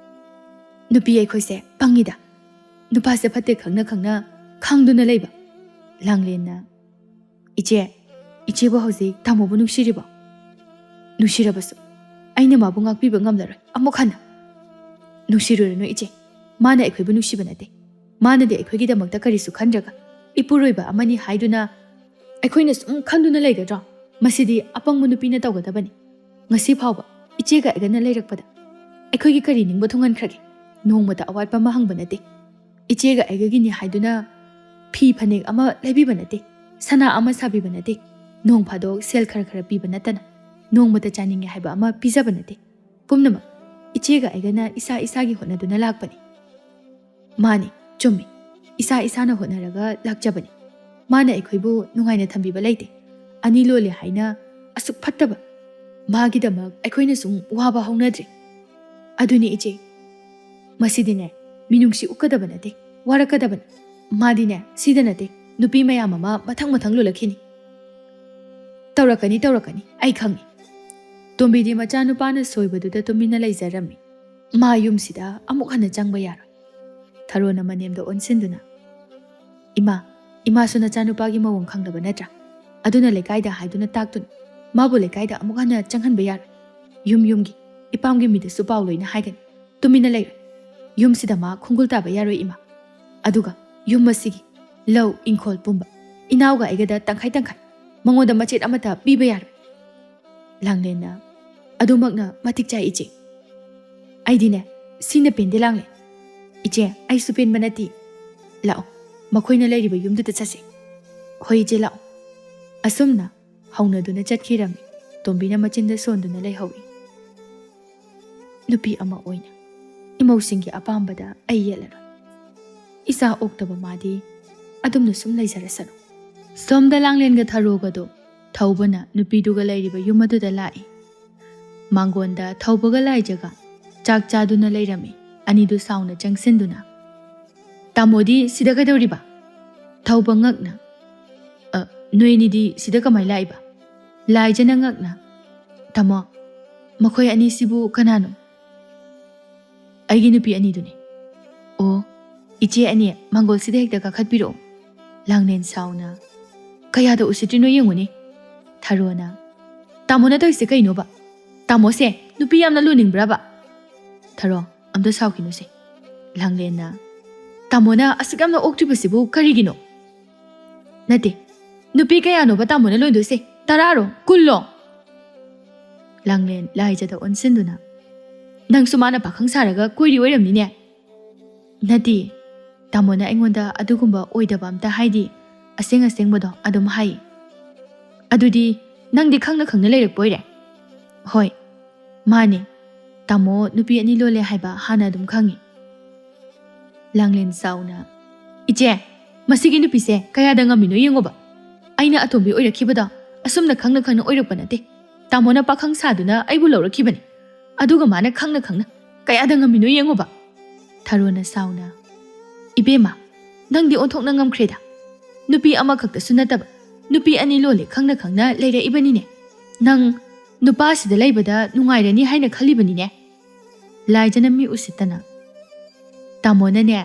ꯅꯨꯄꯤ ꯑꯩꯈꯣꯏꯁꯦ ꯄꯪꯉꯤꯗ, ꯅꯨꯄꯥꯁꯦ ꯐꯠꯇꯦ ꯈꯪꯅ ꯈꯪꯅ ꯈꯥꯡꯗꯨꯅ ꯂꯩꯕ꯫" ꯂꯥꯡꯂꯦꯟꯅ, "ꯏꯆꯦ, ꯏꯆꯦꯕꯨ ꯍꯧꯖꯤꯛ ꯇꯥꯃꯣꯕꯨ ꯅꯨꯡꯁꯤꯔꯤꯕꯣ? ꯅꯨꯡꯁꯤꯔꯕꯁꯨ ꯑꯩꯅ ꯃꯥꯕꯨ ꯉꯥꯛꯄꯤꯕ ꯉꯝꯂꯔꯣꯏ ꯑꯃꯨꯛ ꯍꯟꯅ꯫" "ꯅꯨꯡꯁꯤꯔꯨꯔꯅꯨ ꯏꯆꯦ, ꯃꯥꯅ ꯑꯩꯈꯣꯏꯕꯨ ꯅꯨꯡꯁꯤꯕ ꯅꯠꯇꯦ꯫ ꯃꯥꯅꯗꯤ ꯑꯩꯈꯣꯏꯒꯤꯗꯃꯛꯇ ꯀꯔꯤꯁꯨ ꯈꯟꯗ꯭ꯔꯒ ꯏꯄꯨꯔꯣꯏꯕ ꯑꯃꯅꯤ ꯍꯥꯏꯗꯨꯅ ꯑꯩꯈꯣꯏꯅ ꯁꯨꯝ ꯈꯟꯗꯨꯅ ꯂꯩꯒꯗ꯭ꯔꯣ? ꯃꯁꯤꯗꯤ ꯑꯄꯪꯕ ꯅꯨꯄꯤꯅ ꯇꯧꯒꯗꯕꯅꯤ꯫ ꯉꯁꯤ ꯐꯥꯎꯕ ꯏꯆꯦꯒ ꯑꯩꯒꯅ ꯂꯩꯔꯛꯄꯗ ꯑꯩꯈꯣꯏꯒꯤ ꯀꯔꯤ ꯅꯤꯡꯕ ꯊꯨꯡꯍꯟꯈ꯭ꯔꯒꯦ? ꯅꯣꯡꯃꯇ ꯑꯋꯥꯠꯄ ꯑꯃ ꯍꯪꯕ ꯅꯠꯇꯦ꯫ ꯏꯆꯦꯒ ꯑꯩꯒꯒꯤꯅꯤ ꯍꯥꯏꯗꯨꯅ ꯐꯤ ꯐꯅꯦꯛ ꯑꯃ ꯂꯩꯕꯤꯕ ꯅꯠꯇꯦ, ꯁꯅꯥ ꯑꯃ ꯁꯥꯕꯤꯕ ꯅꯠꯇꯦ, ꯅꯣꯡ ꯐꯥꯗꯣꯛ ꯁꯦꯜ ꯈꯔ ꯈꯔ ꯄꯤꯕ ꯅꯠꯇꯅ ꯅꯣꯡꯃꯇ ꯆꯥꯅꯤꯡꯉꯦ ꯍꯥꯏꯕ ꯑꯃ ꯄꯤꯖꯕ ꯅꯠꯇꯦ꯫ ꯄꯨꯝꯅꯃꯛ ꯏꯆꯦꯒ ꯑꯩꯒꯅ ꯏꯁꯥ ꯏꯁꯥꯒꯤ ꯍꯣꯠꯅꯗꯨꯅ ꯂꯥꯛꯄꯅꯤ꯫ ꯃꯥꯅꯤ, ꯆꯨꯝꯃꯤ, ꯏꯁꯥ ꯏꯁꯥꯅ ꯍꯣꯠꯅꯔꯒ ꯂꯥꯛꯆꯕꯅꯤ꯫ ꯃꯥꯅ ꯑꯩꯈꯣꯏꯕꯨ ꯅꯨꯡꯉꯥꯏꯅ ꯊꯝꯕꯤꯕ ꯂꯩꯇꯦ꯫ ꯑꯅꯤ ꯂꯣꯜꯂꯦ ꯍꯥꯏꯅ ꯑꯁꯨꯛ ꯐꯠꯇꯕ ꯃꯥꯒꯤꯗꯃꯛ ꯑꯩꯈꯣꯏꯅ ꯁꯨꯝ ꯋꯥꯕ ꯍꯧꯅꯗ꯭ꯔꯤ꯫ ꯑꯗꯨꯅꯤ ꯏꯆꯦ, ꯃꯁꯤꯗꯤꯅꯦ, ꯃꯤꯅꯨꯡꯁꯤ ꯎꯠꯀꯗꯕ ꯅꯠꯇꯦ, ꯋꯥꯔꯛꯀꯗꯕꯅꯤ꯫ ꯃꯥꯗꯤꯅꯦ, ꯁꯤꯗ ꯅꯠꯇꯦ, ꯅꯨꯄꯤ ꯃꯌꯥꯝ ꯑꯃ ꯃꯊꯪ ꯃꯊꯪ ꯂꯣꯜꯂꯛꯈꯤꯅꯤ꯫ ꯇꯧꯔꯛꯀꯅꯤ, ꯇꯧꯔꯛꯀꯅꯤ, ꯑꯩ ꯈꯪꯉꯤ꯫ ꯇꯣꯝꯕꯤꯗꯤ ꯃꯆꯥꯅꯨꯄꯥꯅ ꯁꯣꯏꯕꯗꯨꯗ ꯇꯨꯃꯤꯟꯅ ꯂꯩꯖꯔꯝꯃꯤ꯫ ꯃꯥ ꯌꯨꯝꯁꯤꯗ ꯑꯃꯨꯛ ꯍꯟꯅ ꯆꯪꯕ ꯌꯥꯔꯣꯏ꯫ ꯊꯔꯣꯅ ꯃꯅꯦꯝꯗ ꯑꯣꯟꯁꯤꯟꯗꯨꯅ, "ꯏꯃꯥ, ꯏꯃꯥꯁꯨ ꯅꯆꯥꯅꯨꯄꯥꯒꯤ ꯃꯑꯣꯡ ꯈꯪꯗꯕ ꯅꯠꯇ꯭ꯔꯥ? ꯑꯗꯨꯅ ꯂꯩꯀꯥꯏꯗ ꯍꯥꯏꯗꯨꯅ ꯇꯥꯛꯇꯨꯅ ꯃꯥꯕꯨ ꯂꯩꯀꯥꯏꯗ ꯑꯃꯨꯛ ꯍꯟꯅ ꯆꯪꯍꯟꯕ ꯌꯥꯔꯣꯏ꯫ ꯌꯨꯝ ꯌꯨꯝꯒꯤ, ꯏꯄꯥꯝꯒꯤ ꯃꯤꯗꯁꯨ ꯄꯥꯎ ꯂꯣꯏꯅ ꯍꯥꯏꯒꯅꯤ꯫ ꯇꯨꯃꯤꯟꯅ ꯂꯩꯔꯣ꯫ ꯌꯨꯝꯁꯤꯗ ꯃꯥ ꯈꯣꯡꯒꯨꯜ ꯇꯥꯕ ꯌꯥꯔꯣꯏ, ꯏꯃꯥ꯫ ꯑꯗꯨꯒ ꯌꯨꯝ ꯑꯁꯤꯒꯤ ꯂꯧ, ꯏꯪꯈꯣꯜ ꯄꯨꯝꯕ ꯏꯅꯥꯎꯒ ꯑꯩꯒꯗ ꯇꯪꯈꯥꯏ ꯇꯪꯈꯥꯏ, ꯃꯉꯣꯟꯗ ꯃꯆꯦꯠ ꯑꯃꯠꯇ ꯄꯤꯕ ꯌꯥꯔꯣꯏ꯫" ꯂꯥꯡꯂꯦꯟꯅ, "ꯑꯗꯨꯃꯛꯅ ꯃꯇꯤꯛ ꯆꯥꯏ, ꯏꯆꯦ꯫ ꯑꯩꯗꯤꯅꯦ, ꯁꯤꯅ ꯄꯦꯟꯗꯦ, ꯂꯥꯡꯂꯦꯟ꯫ ꯏꯆꯦ, ꯑꯩꯁꯨ ꯄꯦꯟꯕ ꯅꯠꯇꯦ꯫ ꯂꯥꯛꯑꯣ, ꯃꯈꯣꯏꯅ ꯂꯩꯔꯤꯕ ꯌꯨꯝꯗꯨꯗ ꯆꯠꯁꯤ꯫ ꯍꯣꯏ, ꯏꯆꯦ, ꯂꯥꯛꯑꯣ꯫" ꯑꯁꯨꯝꯅ ꯍꯧꯅꯗꯨꯅ ꯆꯠꯈꯤꯔꯝꯃꯤ꯫ ꯇꯣꯝꯕꯤꯅ ꯃꯆꯤꯟꯗ ꯁꯣꯟꯗꯨꯅ ꯂꯩꯍꯧꯏ꯫ ꯅꯨꯄꯤ ꯑꯃ ꯑꯣꯏꯅ ꯏꯃꯧꯁꯤꯡꯒꯤ ꯑꯄꯥꯝꯕꯗ ꯑꯩ ꯌꯦꯠꯂꯔꯣꯏ꯫ ꯏꯆꯥ ꯑꯣꯛꯇꯕ ꯃꯥꯗꯤ ꯑꯗꯨꯝꯅ ꯁꯨꯝ ꯂꯩꯖꯔꯁꯅꯨ꯫ ꯁꯣꯝꯗ ꯂꯥꯡꯂꯦꯟꯒ ꯊꯔꯣꯒꯗꯣ ꯊꯧꯕꯅ ꯅꯨꯄꯤꯗꯨꯒ ꯂꯩꯔꯤꯕ ꯌꯨꯝ ꯑꯗꯨꯗ ꯂꯥꯛꯏ꯫ ꯃꯥꯡꯒꯣꯟꯗ ꯊꯧꯕꯒ ꯂꯥꯏꯖꯒ ꯆꯥꯛ ꯆꯥꯗꯨꯅ ꯂꯩꯔꯝꯃꯤ꯫ ꯑꯅꯤꯗꯨ ꯁꯥꯎꯅ ꯆꯪꯁꯤꯟꯗꯨꯅ, "ꯇꯥꯃꯣꯗꯤ ꯁꯤꯗ ꯀꯩꯗꯧꯔꯤꯕ?" ꯊꯧꯕ ꯉꯛꯅ, "ꯑ, ꯅꯣꯏ ꯑꯅꯤꯗꯤ ꯁꯤꯗ ꯀꯃꯥꯏ ꯂꯥꯛꯏꯕ?" ꯂꯥꯏꯖꯅ ꯉꯛꯅ, "ꯇꯥꯃꯣ, ꯃꯈꯣꯏ ꯑꯅꯤꯁꯤꯕꯨ ꯀꯅꯥꯅꯣ?" "ꯑꯩꯒꯤ ꯅꯨꯄꯤ ꯑꯅꯤꯗꯨꯅꯤ꯫" "ꯑꯣ, ꯏꯆꯦ ꯑꯅꯤ, ꯃꯥꯡꯒꯣꯜꯁꯤꯗ ꯍꯦꯛꯇ ꯀꯥꯈꯠꯄꯤꯔꯛꯑꯣ꯫" ꯂꯥꯡꯂꯦꯟ ꯁꯥꯎꯅ, "ꯀꯌꯥꯗ ꯎꯁꯤꯠꯇ꯭ꯔꯤꯅꯣ ꯌꯦꯡꯉꯨꯅꯦ꯫" ꯊꯔꯣꯅ, "ꯇꯥꯃꯣꯅ ꯇꯧꯔꯤꯁꯦ ꯀꯩꯅꯣꯕ? ꯇꯥꯃꯣꯁꯦ ꯅꯨꯄꯤ ꯌꯥꯝꯅ ꯂꯣꯟꯅꯤꯡꯕ꯭ꯔꯕ?" "ꯊꯔꯣ, ꯑꯝꯇ ꯁꯥꯎꯈꯤꯅꯨꯁꯦ꯫" ꯂꯥꯡꯂꯦꯟꯅ, "ꯇꯥꯃꯣꯅ ꯑꯁꯨꯛ ꯌꯥꯝꯅ ꯑꯣꯛꯇ꯭ꯔꯤꯕꯁꯤꯕꯨ ꯀꯔꯤꯒꯤꯅꯣ?" "ꯅꯠꯇꯦ, ꯅꯨꯄꯤ ꯀꯌꯥꯅꯣꯕ ꯇꯥꯃꯣꯅ ꯂꯣꯟꯗꯣꯏꯁꯦ? ꯇꯔꯥꯔꯣ? ꯀꯨꯜꯂꯣ?" ꯂꯥꯡꯂꯦꯟ ꯂꯥꯏꯖꯗ ꯑꯣꯟꯁꯤꯟꯗꯨꯅ, "ꯅꯪꯁꯨ ꯃꯥꯅ ꯄꯥꯈꯪ ꯁꯥꯔꯒ ꯀꯣꯏꯔꯤ ꯑꯣꯏꯔꯝꯅꯤꯅꯦ?" "ꯅꯠꯇꯦ, ꯇꯥꯃꯣꯅ ꯑꯩꯉꯣꯟꯗ ꯑꯗꯨꯒꯨꯝꯕ ꯑꯣꯏꯗꯕ ꯑꯝꯇ ꯍꯥꯏꯗꯤ, ꯑꯁꯦꯡ ꯑꯁꯦꯡꯕꯗꯣ ꯑꯗꯨꯝ ꯍꯥꯏ꯫ ꯑꯗꯨꯗꯤ ꯅꯪꯗꯤ ꯈꯪꯅ ꯈꯪꯅ ꯂꯩꯔꯛꯄ ꯑꯣꯏꯔꯦ? ꯍꯣꯏ, ꯃꯥꯅꯦ꯫ ꯇꯥꯃꯣ ꯅꯨꯄꯤ ꯑꯅꯤ ꯂꯣꯜꯂꯦ ꯍꯥꯏꯕ ꯍꯥꯟꯅ ꯑꯗꯨꯝ ꯈꯪꯉꯤ꯫ ꯂꯥꯡꯂꯦꯟ ꯆꯥꯎꯅ, "ꯏꯆꯦ, ꯃꯁꯤꯒꯤ ꯅꯨꯄꯤꯁꯦ ꯀꯌꯥꯗ ꯉꯝꯃꯤꯅꯣ ꯌꯦꯡꯉꯣꯕ꯫ ꯑꯩꯅ ꯑꯇꯣꯝꯕꯤ ꯑꯣꯏꯔꯛꯈꯤꯕꯗꯣ ꯑꯁꯨꯝꯅ ꯈꯪꯅ ꯈꯪꯅ ꯑꯣꯏꯔꯛꯄ ꯅꯠꯇꯦ꯫ ꯇꯥꯃꯣꯅ ꯄꯥꯈꯪ ꯁꯥꯗꯨꯅ ꯑꯩꯕꯨ ꯂꯧꯔꯛꯈꯤꯕꯅꯤ꯫ ꯑꯗꯨꯒ ꯃꯥꯅ ꯈꯪꯅ ꯈꯪꯅ ꯀꯌꯥꯗ ꯉꯝꯃꯤꯅꯣ ꯌꯦꯡꯉꯣꯕ꯫" ꯊꯔꯣꯅ ꯁꯥꯎꯅ, "ꯏꯕꯦꯝꯃ, ꯅꯪꯗꯤ ꯑꯣꯟꯊꯣꯛꯅ ꯉꯝꯈ꯭ꯔꯦꯗ꯫ ꯅꯨꯄꯤ ꯑꯃꯈꯛꯇꯁꯨ ꯅꯠꯇꯕ, ꯅꯨꯄꯤ ꯑꯅꯤ ꯂꯣꯜꯂꯦ ꯈꯪꯅ ꯈꯪꯅ ꯂꯩꯔꯛꯏꯕꯅꯤꯅꯦ꯫ ꯅꯪ ꯅꯨꯄꯥꯁꯤꯗ ꯂꯩꯕꯗ ꯅꯨꯡꯉꯥꯏꯔꯅꯤ ꯍꯥꯏꯅ ꯈꯜꯂꯤꯕꯅꯤꯅꯦ꯫" ꯂꯥꯏꯖꯅ ꯃꯤ ꯎꯁꯤꯠꯇꯅ, "ꯇꯥꯃꯣꯅꯅꯦ,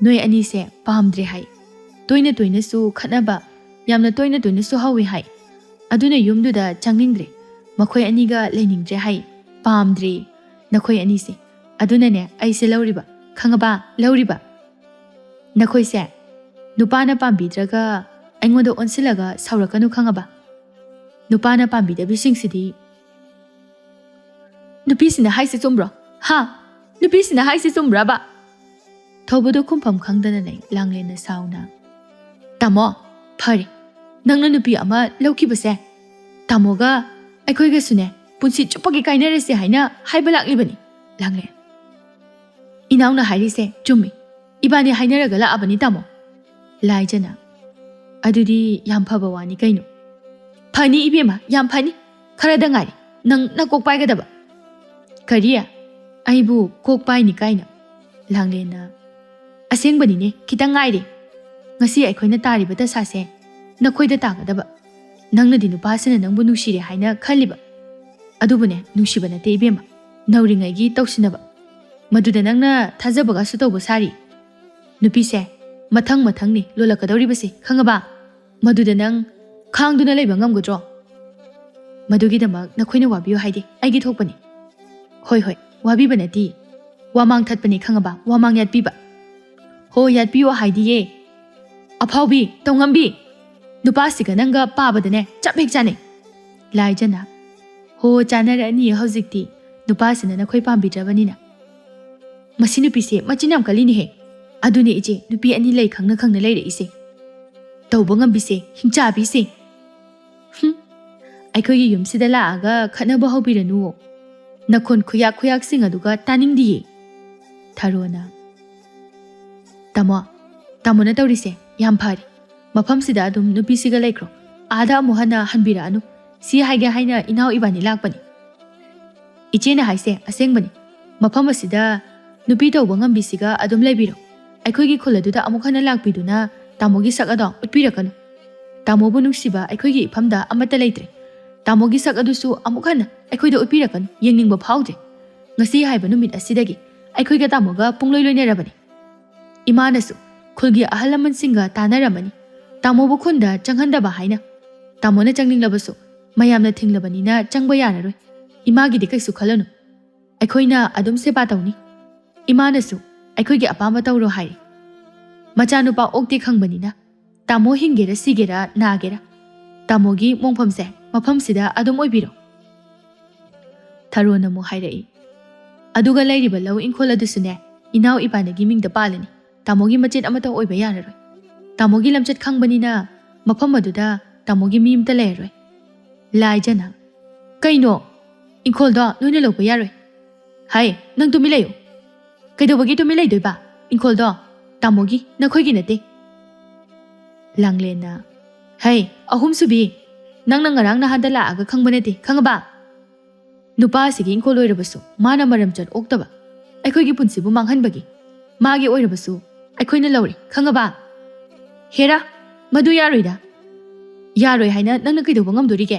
ꯅꯣꯏ ꯑꯅꯤꯁꯦ ꯄꯥꯝꯗ꯭ꯔꯦ ꯍꯥꯏ꯫ ꯇꯣꯏꯅ ꯇꯣꯏꯅꯁꯨ ꯈꯠꯅꯕ, ꯌꯥꯝꯅ ꯇꯣꯏꯅ ꯇꯣꯏꯅꯁꯨ ꯍꯧꯏ ꯍꯥꯏ꯫ ꯑꯗꯨꯅ ꯌꯨꯝꯗꯨꯗ ꯆꯪꯅꯤꯡꯗ꯭ꯔꯦ꯫ ꯃꯈꯣꯏ ꯑꯅꯤꯒ ꯂꯩꯅꯤꯡꯗ꯭ꯔꯦ ꯍꯥꯏ꯫ ꯄꯥꯝꯗ꯭ꯔꯦ ꯅꯈꯣꯏ ꯑꯅꯤꯁꯦ꯫ ꯑꯗꯨꯅꯅꯦ ꯑꯩꯁꯦ ꯂꯧꯔꯤꯕ, ꯈꯪꯉꯕ? ꯂꯧꯔꯤꯕ꯫ ꯅꯈꯣꯏꯁꯦ ꯅꯨꯄꯥꯅ ꯄꯥꯝꯕꯤꯗ꯭ꯔꯒ ꯑꯩꯉꯣꯟꯗ ꯑꯣꯟꯁꯤꯜꯂꯒ ꯁꯥꯎꯔꯛꯀꯅꯨ, ꯈꯪꯉꯕ? ꯅꯨꯄꯥꯅ ꯄꯥꯝꯕꯤꯗꯕꯁꯤꯡꯁꯤꯗꯤ," "ꯅꯨꯄꯤꯁꯤꯅ ꯍꯥꯏꯁꯦ ꯆꯨꯝꯕ꯭ꯔꯣ? ꯍꯥ? ꯅꯨꯄꯤꯁꯤꯅ ꯍꯥꯏꯁꯦ ꯆꯨꯝꯕ꯭ꯔꯕ?" ꯊꯧꯕꯗꯨ ꯈꯨꯝꯐꯝ ꯈꯪꯗꯅ ꯂꯩ꯫ ꯂꯥꯡꯂꯦꯟꯅ ꯁꯥꯎꯅ, "ꯇꯥꯃꯣ, ꯐꯔꯦ, ꯅꯪꯅ ꯅꯨꯄꯤ ꯑꯃ ꯂꯧꯈꯤꯕꯁꯦ ꯇꯥꯃꯣꯒ ꯑꯩꯈꯣꯏꯒꯁꯨꯅꯦ ꯄꯨꯟꯁꯤ ꯆꯨꯞꯄꯒꯤ ꯀꯥꯏꯅꯔꯁꯦ ꯍꯥꯏꯅ ꯍꯥꯏꯕ ꯂꯥꯛꯂꯤꯕꯅꯤ, ꯂꯥꯡꯂꯦꯟ꯫ ꯏꯅꯥꯎꯅ ꯍꯥꯏꯔꯤꯁꯦ ꯆꯨꯝꯃꯤ꯫ ꯏꯕꯥꯅꯤ ꯍꯥꯏꯅꯔꯒ ꯂꯥꯛꯑꯕꯅꯤ, ꯇꯥꯃꯣ꯫" ꯂꯥꯏꯖꯅ, "ꯑꯗꯨꯗꯤ ꯌꯥꯝ ꯐꯕ ꯋꯥꯅꯤ ꯀꯩꯅꯣ꯫" "ꯐꯅꯤ ꯏꯕꯦꯝꯃ, ꯌꯥꯝ ꯐꯅꯤ꯫ ꯈꯔꯗ ꯉꯥꯏꯔꯦ ꯅꯪ ꯅꯀꯣꯛ ꯄꯥꯏꯒꯗꯕ꯫" "ꯀꯔꯤ? ꯑꯩꯕꯨ ꯀꯣꯛ ꯄꯥꯏꯅꯤ ꯀꯥꯏꯅ?" ꯂꯥꯡꯂꯦꯟꯅ, "ꯑꯁꯦꯡꯕꯅꯤꯅꯦ, ꯈꯤꯇꯪ ꯉꯥꯏꯔꯦ꯫ ꯉꯁꯤ ꯑꯩꯈꯣꯏꯅ ꯇꯥꯔꯤꯕ ꯗꯁꯥꯁꯦ ꯅꯈꯣꯏꯗ ꯇꯥꯒꯗꯕ꯫ ꯅꯪꯅꯗꯤ ꯅꯨꯄꯥꯁꯤꯅ ꯅꯪꯕꯨ ꯅꯨꯡꯁꯤꯔꯦ ꯍꯥꯏꯅ ꯈꯜꯂꯤꯕ꯫ ꯑꯗꯨꯕꯨꯅꯦ, ꯅꯨꯡꯁꯤꯕ ꯅꯠꯇꯦ ꯏꯕꯦꯝꯃ, ꯅꯧꯔꯤꯉꯩꯒꯤ ꯇꯧꯁꯤꯟꯅꯕ꯫ ꯃꯗꯨꯗ ꯅꯪꯅ ꯊꯥꯖꯕꯒꯁꯨ ꯇꯧꯕ ꯁꯥꯔꯤ꯫ ꯅꯨꯄꯤꯁꯦ ꯃꯊꯪ ꯃꯊꯪꯅꯤ ꯂꯣꯜꯂꯛꯀꯗꯧꯔꯤꯕꯁꯦ, ꯈꯪꯉꯕ? ꯃꯗꯨꯗ ꯅꯪ ꯈꯥꯡꯗꯨꯅ ꯂꯩꯕ ꯉꯝꯒꯗ꯭ꯔꯣ? ꯃꯗꯨꯒꯤꯗꯃꯛ ꯅꯈꯣꯏꯅ ꯋꯥꯕꯤꯌꯨ ꯍꯥꯏꯗꯦ, ꯑꯩꯒꯤ ꯊꯣꯛꯄꯅꯤ꯫" "ꯍꯣꯏ, ꯍꯣꯏ, ꯋꯥꯕꯤꯕ ꯅꯠꯇꯦ꯫ ꯋꯥꯃꯥꯡ ꯊꯠꯄꯅꯤ, ꯈꯪꯉꯕ? ꯋꯥꯃꯥꯡ ꯌꯥꯠꯄꯤꯕ꯫" "ꯍꯣ, ꯌꯥꯠꯄꯤꯌꯣ ꯍꯥꯏꯗꯤꯌꯦ꯫ ꯑꯐꯥꯎꯕꯤ, ꯇꯧꯉꯝꯕꯤ, ꯅꯨꯄꯥꯁꯤꯒ ꯅꯪꯒ ꯄꯥꯕꯗꯅꯦ ꯆꯞ ꯍꯦꯛ ꯆꯥꯅꯩ꯫" ꯂꯥꯏꯖꯅ, "ꯍꯣ, ꯆꯥꯟꯅꯔꯛꯑꯅꯤꯌꯦ ꯍꯧꯖꯤꯛꯇꯤ, ꯅꯨꯄꯥꯁꯤꯅ ꯅꯈꯣꯏ ꯄꯥꯝꯕꯤꯗ꯭ꯔꯕꯅꯤꯅ꯫ ꯃꯁꯤ ꯅꯨꯄꯤꯁꯦ ꯃꯆꯤꯟ ꯌꯥꯝ ꯀꯜꯂꯤꯅꯦꯍꯦ꯫ ꯑꯗꯨꯅꯦ ꯏꯆꯦ, ꯅꯨꯄꯤ ꯑꯅꯤ ꯂꯩ ꯈꯪꯅ ꯈꯪꯅ ꯂꯩꯔꯛꯏꯁꯦ꯫ ꯇꯧꯕ ꯉꯝꯕꯤꯁꯦ, ꯍꯤꯡꯆꯥꯕꯤꯁꯦ꯫ ꯍꯨꯝ, ꯑꯩꯈꯣꯏꯒꯤ ꯌꯨꯝꯁꯤꯗ ꯂꯥꯛꯑꯒ ꯈꯠꯅꯕ ꯍꯧꯕꯤꯔꯅꯨ꯫ ꯅꯈꯣꯟ ꯈꯨꯌꯥꯛ ꯈꯨꯌꯥꯛꯁꯤꯡ ꯑꯗꯨꯒ ꯇꯥꯅꯤꯡꯗꯤꯌꯦ꯫ ꯊꯔꯣꯅ, "ꯇꯥꯃꯣ, ꯇꯥꯃꯣꯅ ꯇꯧꯔꯤꯁꯦ ꯌꯥꯝ ꯐꯔꯦ꯫ ꯃꯐꯝꯁꯤꯗ ꯑꯗꯨꯝ ꯅꯨꯄꯤꯁꯤꯒ ꯂꯩꯈ꯭ꯔꯣ꯫ ꯑꯥꯗ ꯑꯃꯨꯛ ꯍꯟꯅ ꯍꯟꯕꯤꯔꯛꯑꯅꯨ꯫ ꯁꯤ ꯍꯥꯏꯒꯦ ꯍꯥꯏꯅ ꯏꯅꯥꯎ ꯏꯕꯥꯅꯤ ꯂꯥꯛꯄꯅꯤ꯫ ꯏꯆꯦꯅ ꯍꯥꯏꯁꯦ ꯑꯁꯦꯡꯕꯅꯤ꯫ ꯃꯐꯝ ꯑꯁꯤꯗ ꯅꯨꯄꯤ ꯇꯧꯕ ꯉꯝꯕꯤꯁꯤꯒ ꯑꯗꯨꯝ ꯂꯩꯕꯤꯔꯣ꯫ ꯑꯩꯈꯣꯏꯒꯤ ꯈꯨꯜ ꯑꯗꯨꯗ ꯑꯃꯨꯛ ꯍꯟꯅ ꯂꯥꯛꯄꯤꯗꯨꯅ ꯇꯥꯃꯣꯒꯤ ꯁꯛ ꯑꯗꯣ ꯎꯠꯄꯤꯔꯛꯀꯅꯨ꯫ ꯇꯥꯃꯣꯕꯨ ꯅꯨꯡꯁꯤꯕ ꯑꯩꯈꯣꯏꯒꯤ ꯏꯐꯝꯗ ꯑꯃꯠꯇ ꯂꯩꯇ꯭ꯔꯦ꯫ ꯇꯥꯃꯣꯒꯤ ꯁꯛ ꯑꯗꯨꯁꯨ ꯑꯃꯨꯛ ꯍꯟꯅ ꯑꯩꯈꯣꯏꯗ ꯎꯠꯄꯤꯔꯛꯀꯅꯨ, ꯌꯦꯡꯅꯤꯡꯕ ꯐꯥꯎꯗ꯭ꯔꯦ꯫ ꯉꯁꯤ ꯍꯥꯏꯕ ꯅꯨꯃꯤꯠ ꯑꯁꯤꯗꯒꯤ ꯑꯩꯈꯣꯏꯒ ꯇꯥꯃꯣꯒ ꯄꯨꯡꯂꯣꯏ ꯂꯣꯏꯅꯔꯕꯅꯤ꯫ ꯏꯃꯥꯅꯁꯨ ꯈꯨꯜꯒꯤ ꯑꯍꯜ ꯂꯃꯟꯁꯤꯡꯒ ꯇꯥꯟꯅꯔꯝꯃꯅꯤ, ꯇꯥꯃꯣꯕꯨ ꯈꯨꯟꯗ ꯆꯪꯍꯟꯗꯕ ꯍꯥꯏꯅ꯫ ꯇꯥꯃꯣꯅ ꯆꯪꯅꯤꯡꯂꯕꯁꯨ ꯃꯌꯥꯝꯅ ꯊꯤꯡꯂꯕꯅꯤꯅ ꯆꯪꯕ ꯌꯥꯔꯔꯣꯏ꯫ ꯏꯃꯥꯒꯤꯗꯤ ꯀꯩꯁꯨ ꯈꯜꯂꯅꯨ, ꯑꯩꯈꯣꯏꯅ ꯑꯗꯨꯝ ꯁꯦꯕꯥ ꯇꯧꯅꯤ꯫ ꯏꯃꯥꯅꯁꯨ ꯑꯩꯈꯣꯏꯒꯤ ꯑꯄꯥꯝꯕ ꯇꯧꯔꯣ ꯍꯥꯏꯔꯦ꯫ ꯃꯆꯥꯅꯨꯄꯥ ꯑꯣꯛꯇꯦ ꯈꯪꯕꯅꯤꯅ ꯇꯥꯃꯣ ꯍꯤꯡꯒꯦꯔꯥ ꯁꯤꯒꯦꯔꯥ ꯅꯥꯒꯦꯔꯥ ꯇꯥꯃꯣꯒꯤ ꯃꯣꯡꯐꯝꯁꯦ ꯃꯐꯝꯁꯤꯗ ꯑꯗꯨꯝ ꯑꯣꯏꯕꯤꯔꯣ꯫" ꯊꯔꯣꯅ ꯑꯃꯨꯛ ꯍꯥꯏꯔꯛꯏ, "ꯑꯗꯨꯒ ꯂꯩꯔꯤꯕ ꯂꯧ ꯏꯪꯈꯣꯜ ꯑꯗꯨꯁꯨꯅꯦ ꯏꯅꯥꯎ ꯏꯕꯥꯅꯤꯒꯤ ꯃꯤꯡꯗ ꯄꯥꯜꯂꯅꯤ꯫ ꯇꯥꯃꯣꯒꯤ ꯃꯆꯦꯠ ꯑꯃꯠꯇ ꯑꯣꯏꯕ ꯌꯥꯔꯔꯣꯏ꯫ ꯇꯥꯃꯣꯒꯤ ꯂꯝꯆꯠ ꯈꯪꯕꯅꯤꯅ ꯃꯐꯝ ꯑꯗꯨꯗ ꯇꯥꯃꯣꯒꯤ ꯃꯤ ꯑꯃꯠꯇ ꯂꯩꯔꯔꯣꯏ꯫" ꯂꯥꯏꯖꯅ, "ꯀꯩꯅꯣ? ꯏꯪꯈꯣꯜꯗꯣ ꯅꯣꯏꯅ ꯂꯧꯕ ꯌꯥꯔꯣꯏ꯫ ꯍꯥꯏ, ꯅꯪ ꯇꯨꯃꯤꯟ ꯂꯩꯌꯨ꯫ ꯀꯩꯗꯧꯕꯒꯤ ꯇꯨꯃꯤꯟ ꯂꯩꯗꯣꯏꯕ? ꯏꯪꯈꯣꯜꯗꯣ ꯇꯥꯃꯣꯒꯤ, ꯅꯈꯣꯏꯒꯤ ꯅꯠꯇꯦ꯫" ꯂꯥꯡꯂꯦꯟꯅ, "ꯍꯩ, ꯑꯍꯨꯝꯁꯨꯕꯤ, ꯅꯪꯅ ꯉꯔꯥꯡ ꯅꯍꯥꯟꯗ ꯂꯥꯛꯑꯒ ꯈꯪꯕ ꯅꯠꯇꯦ, ꯈꯪꯉꯕ? ꯅꯨꯄꯥ ꯑꯁꯤꯒꯤ ꯏꯪꯈꯣꯜ ꯑꯣꯏꯔꯕꯁꯨ ꯃꯥꯅ ꯃꯔꯝ ꯆꯠ ꯑꯣꯛꯇꯕ, ꯑꯩꯈꯣꯏꯒꯤ ꯄꯨꯟꯁꯤꯕꯨ ꯃꯥꯡꯍꯟꯕꯒꯤ꯫ ꯃꯥꯒꯤ ꯑꯣꯏꯔꯕꯁꯨ ꯑꯩꯈꯣꯏꯅ ꯂꯧꯔꯦ, ꯈꯪꯉꯕ?" "ꯍꯦꯔꯥ, ꯃꯗꯨ ꯌꯥꯔꯣꯏꯗ꯫" "ꯌꯥꯔꯣꯏ ꯍꯥꯏꯅ ꯅꯪꯅ ꯀꯩꯗꯧꯕ ꯉꯝꯗꯣꯔꯤꯒꯦ?"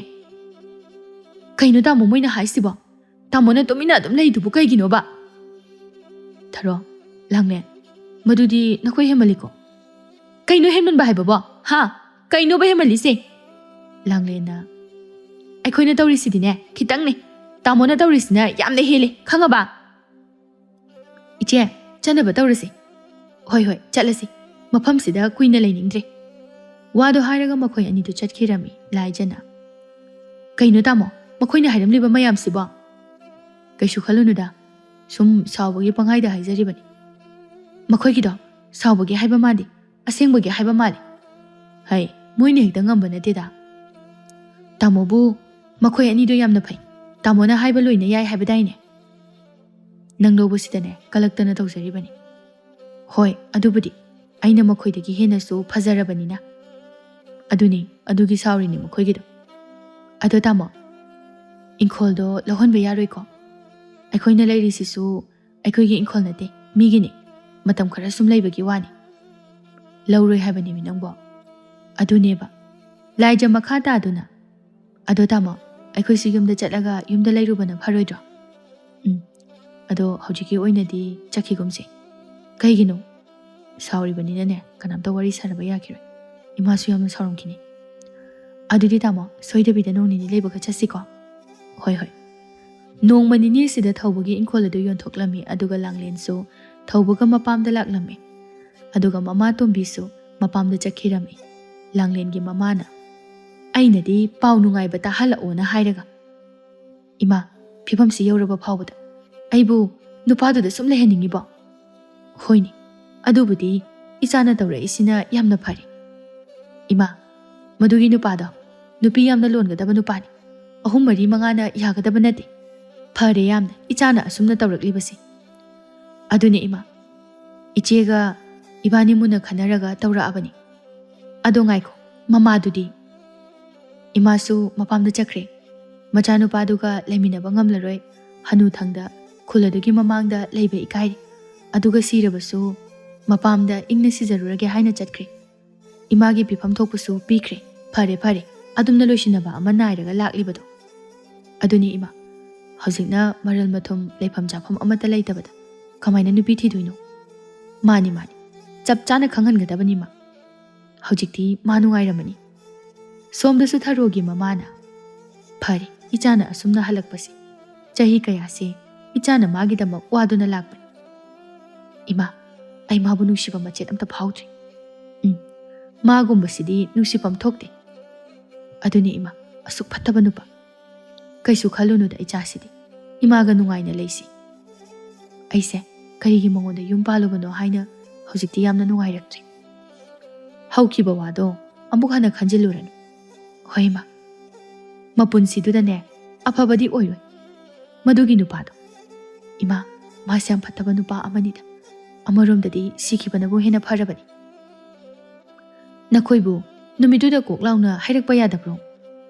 "ꯀꯩꯅꯣ ꯇꯥꯃꯣ ꯃꯣꯏꯅ ꯍꯥꯏꯁꯤꯕꯣ? ꯇꯥꯃꯣꯅ ꯇꯨꯃꯤꯟꯅ ꯑꯗꯨꯝ ꯂꯩꯗꯨꯕꯨ ꯀꯩꯒꯤꯅꯣꯕ?" ꯊꯔꯣ, "ꯂꯥꯡꯂꯦꯟ, ꯃꯗꯨꯗꯤ ꯅꯈꯣꯏ ꯍꯦꯟꯃꯜꯂꯤꯀꯣ꯫" "ꯀꯩꯅꯣ ꯍꯦꯟꯃꯟꯕ ꯍꯥꯏꯕꯕꯣ? ꯍꯥ? ꯀꯩꯅꯣꯕ ꯍꯦꯟꯃꯜꯂꯤꯁꯦ?" ꯂꯥꯡꯂꯦꯟꯅ, "ꯑꯩꯈꯣꯏꯅ ꯇꯧꯔꯤꯁꯤꯗꯤꯅꯦ ꯈꯤꯇꯪꯅꯦ, ꯇꯥꯃꯣꯅ ꯇꯧꯔꯤꯁꯤꯅ ꯌꯥꯝꯅ ꯍꯦꯜꯂꯦ, ꯈꯪꯉꯕ?" "ꯏꯆꯦ, ꯆꯠꯅꯕ ꯇꯧꯔꯁꯤ꯫" "ꯍꯣꯏ, ꯍꯣꯏ, ꯆꯠꯂꯁꯤ꯫ ꯃꯐꯝꯁꯤꯗ ꯀꯨꯏꯅ ꯂꯩꯅꯤꯡꯗ꯭ꯔꯦ꯫" ꯋꯥꯗꯣ ꯍꯥꯏꯔꯒ ꯃꯈꯣꯏ ꯑꯅꯤꯗꯨ ꯆꯠꯈꯤꯔꯝꯃꯤ꯫ ꯂꯥꯏꯖꯅ, "ꯀꯩꯅꯣ ꯇꯥꯃꯣ, ꯃꯈꯣꯏꯅ ꯍꯥꯏꯔꯝꯂꯤꯕ ꯃꯌꯥꯝꯁꯤꯕꯣ?" "ꯀꯩꯁꯨ ꯈꯜꯂꯨꯅꯨꯗ, ꯁꯨꯝ ꯁꯥꯎꯕꯒꯤ ꯄꯪꯍꯥꯏꯗ ꯍꯥꯏꯖꯔꯤꯕꯅꯤ꯫ ꯃꯈꯣꯏꯒꯤꯗꯣ ꯁꯥꯎꯕꯒꯤ ꯍꯥꯏꯕ ꯃꯥꯟꯗꯦ, ꯑꯁꯦꯡꯕꯒꯤ ꯍꯥꯏꯕ ꯃꯥꯜꯂꯦ꯫ ꯍꯩ, ꯃꯣꯏꯅ ꯍꯦꯛꯇ ꯉꯝꯕ ꯅꯠꯇꯦꯗ꯫ ꯇꯥꯃꯣꯕꯨ ꯃꯈꯣꯏ ꯑꯅꯤꯗꯣ ꯌꯥꯝꯅ ꯐꯩ꯫ ꯇꯥꯃꯣꯅ ꯍꯥꯏꯕ ꯂꯣꯏꯅ ꯌꯥꯏ ꯍꯥꯏꯕꯗꯥꯏꯅꯦ? ꯅꯪ ꯂꯧꯕꯁꯤꯗꯅꯦ ꯀꯂꯛꯇꯅ ꯇꯧꯖꯔꯤꯕꯅꯤ꯫ ꯍꯣꯏ, ꯑꯗꯨꯕꯨꯗꯤ ꯑꯩꯅ ꯃꯈꯣꯏꯗꯒꯤ ꯍꯦꯟꯅꯁꯨ ꯐꯖꯔꯕꯅꯤꯅ꯫ ꯑꯗꯨꯅꯤ, ꯑꯗꯨꯒꯤ ꯁꯥꯎꯔꯤꯅꯤ ꯃꯈꯣꯏꯒꯤꯗꯣ꯫ ꯑꯗꯣ ꯇꯥꯃꯣ, ꯏꯪꯈꯣꯜꯗꯣ ꯂꯧꯍꯟꯕ ꯌꯥꯔꯣꯏꯀꯣ? ꯑꯩꯈꯣꯏꯅ ꯂꯩꯔꯤꯁꯤꯁꯨ ꯑꯩꯈꯣꯏꯒꯤ ꯏꯪꯈꯣꯜ ꯅꯠꯇꯦ, ꯃꯤꯒꯤꯅꯤ꯫ ꯃꯇꯝ ꯈꯔ ꯁꯨꯝ ꯂꯩꯕꯒꯤ ꯋꯥꯅꯤ꯫ ꯂꯧꯔꯣꯏ ꯍꯥꯏꯕꯅꯦꯃꯤ ꯅꯪꯕꯣ꯫ ꯑꯗꯨꯅꯦꯕ꯫ ꯂꯥꯏꯖ ꯃꯈꯥ ꯇꯥꯗꯨꯅ, "ꯑꯗꯣ ꯇꯥꯃꯣ, ꯑꯩꯈꯣꯏꯁꯨ ꯌꯨꯝꯗ ꯆꯠꯂꯒ ꯌꯨꯝꯗ ꯂꯩꯔꯨꯕꯅ ꯐꯔꯣꯏꯗ꯭ꯔꯣ?" "ꯎꯝ, ꯑꯗꯣ ꯍꯧꯖꯤꯛꯀꯤ ꯑꯣꯏꯅꯗꯤ ꯆꯠꯈꯤꯒꯨꯝꯁꯦ꯫" "ꯀꯩꯒꯤꯅꯣ?" "ꯁꯥꯎꯔꯤꯕꯅꯤꯅꯅꯦ, ꯀꯅꯥꯝꯇ ꯋꯥꯔꯤ ꯁꯥꯟꯅꯕ ꯌꯥꯈꯤꯔꯣꯏ꯫ ꯏꯃꯥꯁꯨ ꯌꯥꯝꯅ ꯁꯥꯎꯔꯝꯈꯤꯅꯤ꯫" "ꯑꯗꯨꯗꯤ ꯇꯥꯃꯣ, ꯁꯣꯏꯗꯕꯤꯗ ꯅꯣꯡ ꯅꯤꯅꯤ ꯂꯩꯕꯒ ꯆꯠꯁꯤꯀꯣ꯫" "ꯍꯣꯏ, ꯍꯣꯏ꯫" ꯅꯣꯡꯃ ꯅꯤꯅꯤꯁꯤꯗ ꯊꯧꯕꯒꯤ ꯏꯪꯈꯣꯜ ꯑꯗꯨ ꯌꯣꯟꯊꯣꯛꯂꯝꯃꯤ, ꯑꯗꯨꯒ ꯂꯥꯡꯂꯦꯟꯁꯨ ꯊꯧꯕꯒ ꯃꯄꯥꯝꯗ ꯂꯥꯛꯂꯝꯃꯤ꯫ ꯑꯗꯨꯒ ꯃꯃꯥ ꯇꯣꯝꯕꯤꯁꯨ ꯃꯄꯥꯝꯗ ꯆꯠꯈꯤꯔꯝꯃꯤ꯫ ꯂꯥꯡꯂꯦꯟꯒꯤ ꯃꯃꯥꯅ, "ꯑꯩꯅꯗꯤ ꯄꯥꯎ ꯅꯨꯡꯉꯥꯏꯕ ꯇꯥꯍꯜꯂꯛꯑꯣꯅ ꯍꯥꯏꯔꯒ, ꯏꯃꯥ, ꯐꯤꯕꯝꯁꯤ ꯌꯧꯔꯕ ꯐꯥꯎꯕꯗ ꯑꯩꯕꯨ ꯅꯨꯄꯥꯗꯨꯗ ꯁꯨꯝ ꯂꯩꯍꯟꯅꯤꯡꯉꯤꯕꯣ?" "ꯍꯣꯏꯅꯦ, ꯑꯗꯨꯕꯨꯗꯤ ꯏꯆꯥꯅ ꯇꯧꯔꯛꯏꯁꯤꯅ ꯌꯥꯝꯅ ꯐꯔꯦ꯫ ꯏꯃꯥ, ꯃꯗꯨꯒꯤ ꯅꯨꯄꯥꯗꯣ ꯅꯨꯄꯤ ꯌꯥꯝꯅ ꯂꯣꯟꯒꯗꯕ ꯅꯨꯄꯥꯅꯤ꯫ ꯑꯍꯨꯝ ꯃꯔꯤ ꯃꯉꯥꯅ ꯌꯥꯒꯗꯕ ꯅꯠꯇꯦ꯫ ꯐꯔꯦ ꯌꯥꯝꯅ ꯏꯆꯥꯅ ꯑꯁꯨꯝꯅ ꯇꯧꯔꯛꯂꯤꯕꯁꯦ꯫" "ꯑꯗꯨꯅꯦ ꯏꯃꯥ, ꯏꯆꯦꯒ ꯏꯕꯥꯅꯤ ꯃꯨꯟꯅ ꯈꯟꯅꯔꯒ ꯇꯧꯔꯛꯑꯕꯅꯤ꯫ ꯑꯗꯣ ꯉꯥꯏꯈꯣ, ꯃꯃꯥꯗꯨꯗꯤ?" "ꯏꯃꯥꯁꯨ ꯃꯄꯥꯝꯗ ꯆꯠꯈ꯭ꯔꯦ꯫ ꯃꯆꯥꯅꯨꯄꯥꯗꯨꯒ ꯂꯩꯃꯤꯟꯅꯕ ꯉꯝꯂꯔꯣꯏ꯫ ꯍꯅꯨꯊꯪꯗ ꯈꯨꯜ ꯑꯗꯨꯒꯤ ꯃꯃꯥꯡꯗ ꯂꯩꯕ ꯏꯀꯥꯏꯔꯦ꯫ ꯑꯗꯨꯒ ꯁꯤꯔꯕꯁꯨ ꯃꯄꯥꯝꯗ ꯏꯪꯅ ꯁꯤꯖꯔꯨꯔꯒꯦ ꯍꯥꯏꯅ ꯆꯠꯈ꯭ꯔꯦ꯫ ꯏꯃꯥꯒꯤ ꯄꯤꯐꯝ ꯊꯣꯛꯄꯁꯨ ꯄꯤꯈ꯭ꯔꯦ꯫ ꯐꯔꯦ, ꯐꯔꯦ, ꯑꯗꯨꯝꯅ ꯂꯣꯏꯁꯤꯟꯅꯕ ꯑꯃ ꯅꯥꯏꯔꯒ ꯂꯥꯛꯂꯤꯕꯗꯣ꯫ ꯑꯗꯨꯅꯤ ꯏꯃꯥ, ꯍꯧꯖꯤꯛꯅ ꯃꯔꯜ ꯃꯊꯨꯝ ꯂꯩꯐꯝ ꯆꯥꯐꯝ ꯑꯃꯠꯇ ꯂꯩꯇꯕꯗ ꯀꯃꯥꯏꯅ ꯅꯨꯄꯤ ꯊꯤꯗꯣꯏꯅꯣ?" "ꯃꯥꯅꯤ, ꯃꯥꯅꯤ, ꯆꯞ ꯆꯥꯅ ꯈꯪꯍꯟꯒꯗꯕꯅꯤ ꯃꯥ꯫ ꯍꯧꯖꯤꯛꯇꯤ ꯃꯥ ꯅꯨꯡꯉꯥꯏꯔꯝꯃꯅꯤ꯫" ꯁꯣꯝꯗꯁꯨ ꯊꯔꯣꯒꯤ ꯃꯃꯥꯅ, "ꯐꯔꯦ, ꯏꯆꯥꯅ ꯑꯁꯨꯝꯅ ꯍꯜꯂꯛꯄꯁꯦ꯫ ꯆꯍꯤ ꯀꯌꯥꯁꯦ ꯏꯆꯥꯅ ꯃꯥꯒꯤꯗꯃꯛ ꯋꯥꯗꯨꯅ ꯂꯥꯛꯄꯅꯤ꯫ ꯏꯃꯥ, ꯑꯩ ꯃꯥꯕꯨ ꯅꯨꯡꯁꯤꯕ ꯃꯆꯦꯠ ꯑꯝꯇ ꯐꯥꯎꯗ꯭ꯔꯤ꯫ ꯎꯝ, ꯃꯥꯒꯨꯝꯕꯁꯤꯗꯤ ꯅꯨꯡꯁꯤꯐꯝ ꯊꯣꯛꯇꯦ꯫" "ꯑꯗꯨꯅꯤ ꯏꯃꯥ, ꯑꯁꯨꯛ ꯐꯠꯇꯕ ꯅꯨꯄꯥ꯫ ꯀꯩꯁꯨ ꯈꯜꯂꯨꯅꯨꯗ ꯏꯆꯥꯁꯤꯗꯤ, ꯏꯃꯥꯒ ꯅꯨꯡꯉꯥꯏꯅ ꯂꯩꯁꯤ꯫ ꯑꯩꯁꯦ ꯀꯔꯤꯒꯤ ꯃꯉꯣꯟꯗ ꯌꯨꯝ ꯄꯥꯜꯂꯨꯕꯅꯣ ꯍꯥꯏꯅ ꯍꯧꯖꯤꯛꯇꯤ ꯌꯥꯝꯅ ꯅꯨꯡꯉꯥꯏꯔꯛꯇ꯭ꯔꯦ꯫ ꯍꯧꯈꯤꯕ ꯋꯥꯗꯣ ꯑꯃꯨꯛ ꯍꯟꯅ ꯈꯟꯖꯤꯜꯂꯨꯔꯅꯨ꯫ ꯍꯣꯏ ꯏꯃꯥ, ꯃꯄꯨꯟꯁꯤꯗꯨꯗꯅꯦ ꯑꯐꯕꯗꯤ ꯑꯣꯏꯔꯣꯏ꯫ ꯃꯗꯨꯒꯤ ꯅꯨꯄꯥꯗꯣ, ꯏꯃꯥ, ꯃꯥꯁꯦ ꯌꯥꯝ ꯐꯠꯇꯕ ꯅꯨꯄꯥ ꯑꯃꯅꯤꯗ꯫ ꯑꯃꯔꯣꯝꯗꯗꯤ ꯁꯤꯈꯤꯕꯅꯕꯨ ꯍꯦꯟꯅ ꯐꯔꯕꯅꯤ꯫ ꯅꯈꯣꯏꯕꯨ ꯅꯨꯃꯤꯠꯇꯨꯗ ꯀꯣꯛ ꯂꯥꯎꯅ ꯍꯥꯏꯔꯛꯄ ꯌꯥꯗꯕ꯭ꯔꯣ?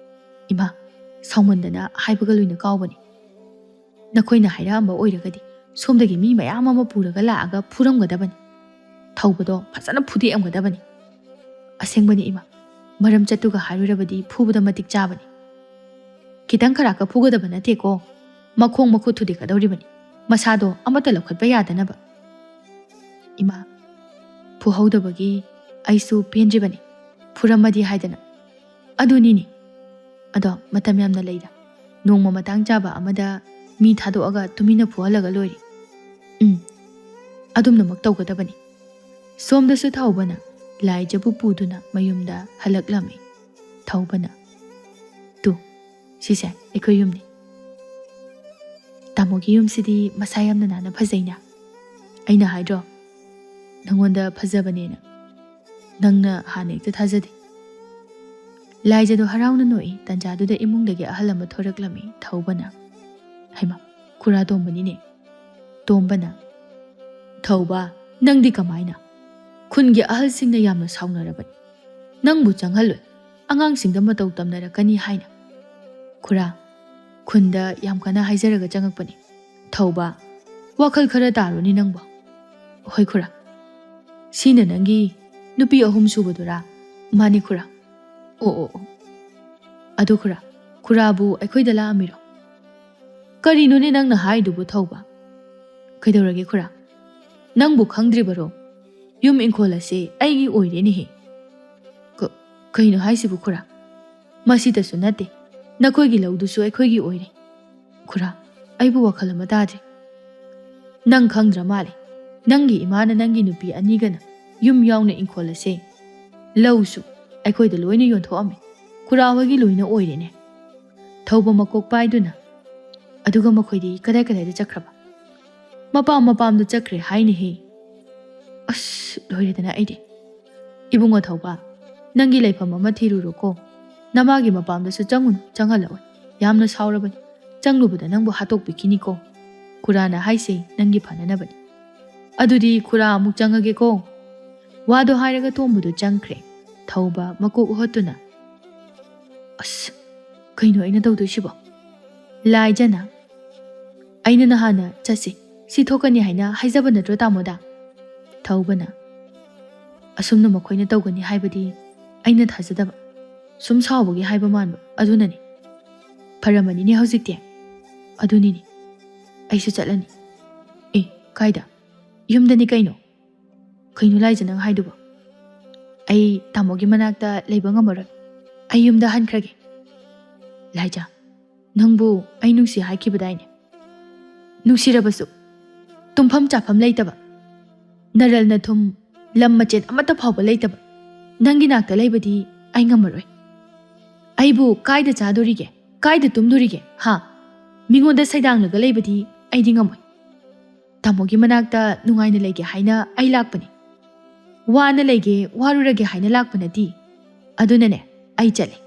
ꯏꯃꯥ, ꯁꯥꯎꯃꯟꯗꯅ ꯍꯥꯏꯕꯒ ꯂꯣꯏꯅ ꯀꯥꯎꯕꯅꯤ꯫ ꯅꯈꯣꯏꯅ ꯍꯥꯏꯔꯛꯑꯝꯕ ꯑꯣꯏꯔꯒꯗꯤ ꯁꯣꯝꯗꯒꯤ ꯃꯤ ꯃꯌꯥꯝ ꯑꯃ ꯄꯨꯔꯒ ꯂꯥꯛꯑꯒ ꯐꯨꯔꯝꯒꯗꯕꯅꯤ꯫ ꯊꯧꯕꯗꯣ ꯐꯖꯅ ꯐꯨꯗꯦꯛꯑꯝꯒꯗꯕꯅꯤ꯫ ꯑꯁꯦꯡꯕꯅꯤ ꯏꯃꯥ, ꯃꯔꯝ ꯆꯠꯇꯨꯒ ꯍꯥꯏꯔꯨꯔꯕꯗꯤ ꯐꯨꯕꯗ ꯃꯇꯤꯛ ꯆꯥꯕꯅꯤ꯫ ꯈꯤꯇꯪ ꯈꯔꯥꯛꯀ ꯐꯨꯒꯗꯕ ꯅꯠꯇꯦꯀꯣ, ꯃꯈꯣꯡ ꯃꯈꯨꯠ ꯊꯨꯗꯦꯛꯀꯗꯧꯔꯤꯕꯅꯤ, ꯃꯁꯥꯗꯣ ꯑꯃꯠꯇ ꯂꯧꯈꯠꯄ ꯌꯥꯗꯅꯕ꯫ ꯏꯃꯥ, ꯐꯨꯍꯧꯗꯕꯒꯤ ꯑꯩꯁꯨ ꯄꯦꯟꯗ꯭ꯔꯤꯕꯅꯤ, ꯐꯨꯔꯝꯃꯗꯤ ꯍꯥꯏꯗꯅ꯫ ꯑꯗꯨꯅꯤꯅꯦ꯫ ꯑꯗꯣ ꯃꯇꯝ ꯌꯥꯝꯅ ꯂꯩꯗ꯫ ꯅꯣꯡꯃ ꯃꯇꯥꯡ ꯆꯥꯕ ꯑꯃꯗ ꯃꯤ ꯊꯥꯗꯣꯛꯑꯒ ꯇꯨꯃꯤꯟꯅ ꯐꯨꯍꯜꯂꯒ ꯂꯣꯏꯔꯦ꯫ ꯎꯝ, ꯑꯗꯨꯝꯅꯃꯛ ꯇꯧꯒꯗꯕꯅꯤ꯫ ꯁꯣꯝꯗꯁꯨ ꯊꯧꯕꯅ ꯂꯥꯏꯖꯕꯨ ꯄꯨꯗꯨꯅ ꯃꯌꯨꯝꯗ ꯍꯜꯂꯛꯂꯝꯃꯤ꯫ ꯊꯧꯕꯅ, "ꯇꯨ, ꯁꯤꯁꯦ ꯑꯩꯈꯣꯏ ꯌꯨꯝꯅꯤ꯫ ꯇꯥꯃꯣꯒꯤ ꯌꯨꯝꯁꯤꯗꯤ ꯃꯁꯥ ꯌꯥꯝꯅ ꯅꯥꯟꯅ ꯐꯖꯩꯅ꯫ ꯑꯩꯅ ꯍꯥꯏꯗ꯭ꯔꯣ ꯅꯪꯉꯣꯟꯗ ꯐꯖꯕꯅꯦꯅ? ꯅꯪꯅ ꯍꯥꯟꯅ ꯍꯦꯛꯇ ꯊꯥꯖꯗꯦ꯫" ꯂꯥꯏꯖꯗꯣ ꯍꯔꯥꯎꯅ ꯅꯣꯛꯏ꯫ ꯇꯟꯖꯥꯗꯨꯗ ꯏꯃꯨꯡꯗꯒꯤ ꯑꯍꯜ ꯑꯃ ꯊꯣꯔꯛꯂꯝꯃꯤ꯫ ꯊꯧꯕꯅ, "ꯍꯩꯃꯥ, ꯈꯨꯔꯥ ꯇꯣꯝꯕꯅꯤꯅꯦ꯫" ꯇꯣꯝꯕꯅ, "ꯊꯧꯕ, ꯅꯪꯗꯤ ꯀꯃꯥꯏꯅ? ꯈꯨꯟꯒꯤ ꯑꯍꯜꯁꯤꯡꯅ ꯌꯥꯝꯅ ꯁꯥꯎꯅꯔꯕꯅꯤ꯫ ꯅꯪꯕꯨ ꯆꯪꯍꯜꯂꯣꯏ, ꯑꯉꯥꯡꯁꯤꯡꯗ ꯃꯇꯧ ꯇꯝꯅꯔꯛꯀꯅꯤ ꯍꯥꯏꯅ꯫" "ꯈꯨꯔꯥ, ꯈꯨꯟꯗ ꯌꯥꯝ ꯀꯟꯅ ꯍꯥꯏꯖꯔꯒ ꯆꯪꯉꯛꯄꯅꯤ꯫" "ꯊꯧꯕ, ꯋꯥꯈꯜ ꯈꯔ ꯇꯥꯔꯨꯅꯦ ꯅꯪꯕꯣ꯫" "ꯍꯣꯏ ꯈꯨꯔꯥ꯫" "ꯁꯤꯅ ꯅꯪꯒꯤ ꯅꯨꯄꯤ ꯑꯍꯨꯝ ꯁꯨꯕꯗꯨꯔꯥ?" "ꯃꯥꯅꯤ ꯈꯨꯔꯥ꯫" "ꯑꯣ, ꯑꯣ, ꯑꯣ꯫ ꯑꯗꯨ ꯈꯨꯔꯥ, ꯈꯨꯔꯥꯕꯨ ꯑꯩꯈꯣꯏꯗ ꯂꯥꯛꯑꯝꯃꯤꯔꯣ?" "ꯀꯔꯤꯅꯣꯅꯦ ꯅꯪꯅ ꯍꯥꯏꯗꯨꯕꯨ ꯊꯧꯕ?" "ꯀꯩꯗꯧꯔꯒꯦ ꯈꯨꯔꯥ? ꯅꯪꯕꯨ ꯈꯪꯗ꯭ꯔꯤꯕꯔꯣ? ꯌꯨꯝ ꯏꯪꯈꯣꯜ ꯑꯁꯦ ꯑꯩꯒꯤ ꯑꯣꯏꯔꯦꯅꯦꯍꯦ꯫" "ꯀ-, ꯀꯩꯅꯣ ꯍꯥꯏꯁꯤꯕꯨ ꯈꯨꯔꯥ? ꯃꯁꯤꯗꯁꯨ ꯅꯠꯇꯦ, ꯅꯈꯣꯏꯒꯤ ꯂꯧꯗꯨꯁꯨ ꯑꯩꯈꯣꯏꯒꯤ ꯑꯣꯏꯔꯦ꯫" "ꯈꯨꯔꯥ, ꯑꯩꯕꯨ ꯋꯥꯈꯜ ꯑꯃ ꯇꯥꯗ꯭ꯔꯦ꯫ ꯅꯪ ꯈꯪꯗ꯭ꯔ ꯃꯥꯜꯂꯦ, ꯅꯪꯒꯤ ꯏꯃꯥꯅ ꯅꯪꯒꯤ ꯅꯨꯄꯤ ꯑꯅꯤꯒꯅ ꯌꯨꯝ ꯌꯥꯎꯅ ꯏꯪꯈꯣꯜ ꯑꯁꯦ, ꯂꯧꯁꯨ ꯑꯩꯈꯣꯏꯗ ꯂꯣꯏꯅ ꯌꯣꯟꯊꯣꯛꯑꯝꯃꯦ꯫ ꯈꯨꯔꯥ ꯍꯣꯏꯒꯤ ꯂꯣꯏꯅ ꯑꯣꯏꯔꯦꯅꯦ꯫" ꯊꯧꯕ ꯃꯀꯣꯛ ꯄꯥꯏꯗꯨꯅ, "ꯑꯗꯨꯒ ꯃꯈꯣꯏꯗꯤ ꯀꯗꯥꯏ ꯀꯗꯥꯏꯗ ꯆꯠꯈ꯭ꯔꯕ?" "ꯃꯄꯥꯝ ꯃꯄꯥꯝꯗ ꯆꯠꯈ꯭ꯔꯦ ꯍꯥꯏꯅꯦꯍꯦ꯫" ꯑꯁ, ꯂꯣꯏꯔꯦꯗꯅ ꯑꯩꯗꯤ꯫ "ꯏꯕꯨꯡꯉꯣ ꯊꯧꯕ, ꯅꯪꯒꯤ ꯂꯩꯐꯝ ꯑꯃ ꯊꯤꯔꯨꯔꯣꯀꯣ꯫ ꯅꯃꯥꯒꯤ ꯃꯄꯥꯝꯗꯁꯨ ꯆꯪꯉꯨꯅꯨ, ꯆꯪꯍꯜꯂꯛꯑꯣꯏ꯫ ꯌꯥꯝꯅ ꯁꯥꯎꯔꯕꯅꯤ꯫ ꯆꯪꯂꯨꯕꯗ ꯅꯪꯕꯨ ꯍꯥꯠꯇꯣꯛꯄꯤꯈꯤꯅꯤꯀꯣ꯫ ꯈꯨꯔꯥꯅ ꯍꯥꯏꯁꯦ ꯅꯪꯒꯤ ꯐꯅꯅꯕꯅꯤ꯫ ꯑꯗꯨꯗꯤ ꯈꯨꯔꯥ ꯑꯃꯨꯛ ꯆꯪꯉꯒꯦꯀꯣ꯫" ꯋꯥꯗꯣ ꯍꯥꯏꯔꯒ ꯇꯣꯝꯕꯗꯨ ꯆꯪꯈ꯭ꯔꯦ꯫ ꯊꯧꯕ ꯃꯀꯣꯛ ꯎꯍꯠꯇꯨꯅ, "ꯑꯁ, ꯀꯩꯅꯣ ꯑꯩꯅ ꯇꯧꯗꯣꯏꯁꯤꯕꯣ?" ꯂꯥꯏꯖꯅ, "ꯑꯩꯅ ꯅꯍꯥꯟꯅ ꯆꯠꯁꯤ, ꯁꯤ ꯊꯣꯛꯀꯅꯤ ꯍꯥꯏꯅ ꯍꯥꯏꯖꯕ ꯅꯠꯇ꯭ꯔꯣ ꯇꯥꯃꯣꯗ?" ꯊꯧꯕꯅ, "ꯑꯁꯨꯝꯅ ꯃꯈꯣꯏꯅ ꯇꯧꯒꯅꯤ ꯍꯥꯏꯕꯗꯤ ꯑꯩꯅ ꯊꯥꯖꯗꯕ꯫ ꯁꯨꯝ ꯁꯥꯎꯕꯒꯤ ꯍꯥꯏꯕ ꯃꯥꯟꯕ, ꯑꯗꯨꯅꯅꯤ꯫ ꯐꯔꯝꯃꯅꯤꯅꯦ ꯍꯧꯖꯤꯛꯇꯤ꯫" "ꯑꯗꯨꯅꯤꯅꯦ, ꯑꯩꯁꯨ ꯆꯠꯂꯅꯤ꯫" "ꯑꯦ, ꯀꯥꯏꯗ?" "ꯌꯨꯝꯗꯅꯤ ꯀꯩꯅꯣ꯫" "ꯀꯩꯅꯣ ꯂꯥꯏꯖ ꯅꯪ ꯍꯥꯏꯗꯨꯕꯣ?" "ꯑꯩ ꯇꯥꯃꯣꯒꯤ ꯃꯅꯥꯛꯇ ꯂꯩꯕ ꯉꯝꯃꯔꯣꯏ꯫ ꯑꯩ ꯌꯨꯝꯗ ꯍꯟꯈ꯭ꯔꯒꯦ꯫" "ꯂꯥꯏꯖ, ꯅꯪꯕꯨ ꯑꯩ ꯅꯨꯡꯁꯤ ꯍꯥꯏꯈꯤꯕꯗꯥꯏꯅꯦ? ꯅꯨꯡꯁꯤꯔꯕꯁꯨ ꯇꯨꯝꯐꯝ ꯆꯥꯐꯝ ꯂꯩꯇꯕ, ꯅꯔꯜ ꯅꯊꯨꯝ, ꯂꯝ ꯃꯆꯦꯠ ꯑꯃꯠꯇ ꯐꯥꯎꯕ ꯂꯩꯇꯕ ꯅꯪꯒꯤ ꯅꯥꯛꯇ ꯂꯩꯕꯗꯤ ꯑꯩ ꯉꯝꯃꯔꯣꯏ꯫ ꯑꯩꯕꯨ ꯀꯥꯏꯗ ꯆꯥꯗꯣꯔꯤꯒꯦ? ꯀꯥꯏꯗ ꯇꯨꯝꯗꯣꯔꯤꯒꯦ? ꯍꯥ? ꯃꯤꯉꯣꯟꯗ ꯁꯩꯗꯥꯡꯂꯒ ꯂꯩꯕꯗꯤ ꯑꯩꯗꯤ ꯉꯝꯃꯣꯏ꯫ ꯇꯥꯃꯣꯒꯤ ꯃꯅꯥꯛꯇ ꯅꯨꯡꯉꯥꯏꯅ ꯂꯩꯒꯦ ꯍꯥꯏꯅ ꯑꯩ ꯂꯥꯛꯄꯅꯤ꯫ ꯋꯥꯅ ꯂꯩꯒꯦ, ꯋꯥꯔꯨꯔꯒꯦ ꯍꯥꯏꯅ ꯂꯥꯛꯄ ꯅꯠꯇꯦ꯫ ꯑꯗꯨꯅꯅꯦ, ꯑꯩ ꯆꯠꯂꯦ꯫"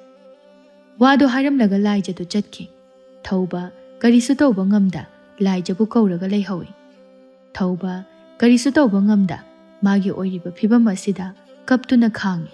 ꯋꯥꯗꯣ ꯍꯥꯏꯔꯝꯂꯒ ꯂꯥꯏꯖꯗꯨ ꯆꯠꯈꯤ꯫ ꯊꯧꯕ ꯀꯔꯤꯁꯨ ꯇꯧꯕ ꯉꯝꯗ ꯂꯥꯏꯖꯕꯨ ꯀꯧꯔꯒ ꯂꯩꯍꯧꯏ꯫ ꯊꯧꯕ ꯀꯔꯤꯁꯨ ꯇꯧꯕ ꯉꯝꯗ ꯃꯥꯒꯤ ꯑꯣꯏꯔꯤꯕ ꯐꯤꯕꯝ ꯑꯁꯤꯗ ꯀꯞꯇꯨꯅ ꯈꯥꯡꯏ꯫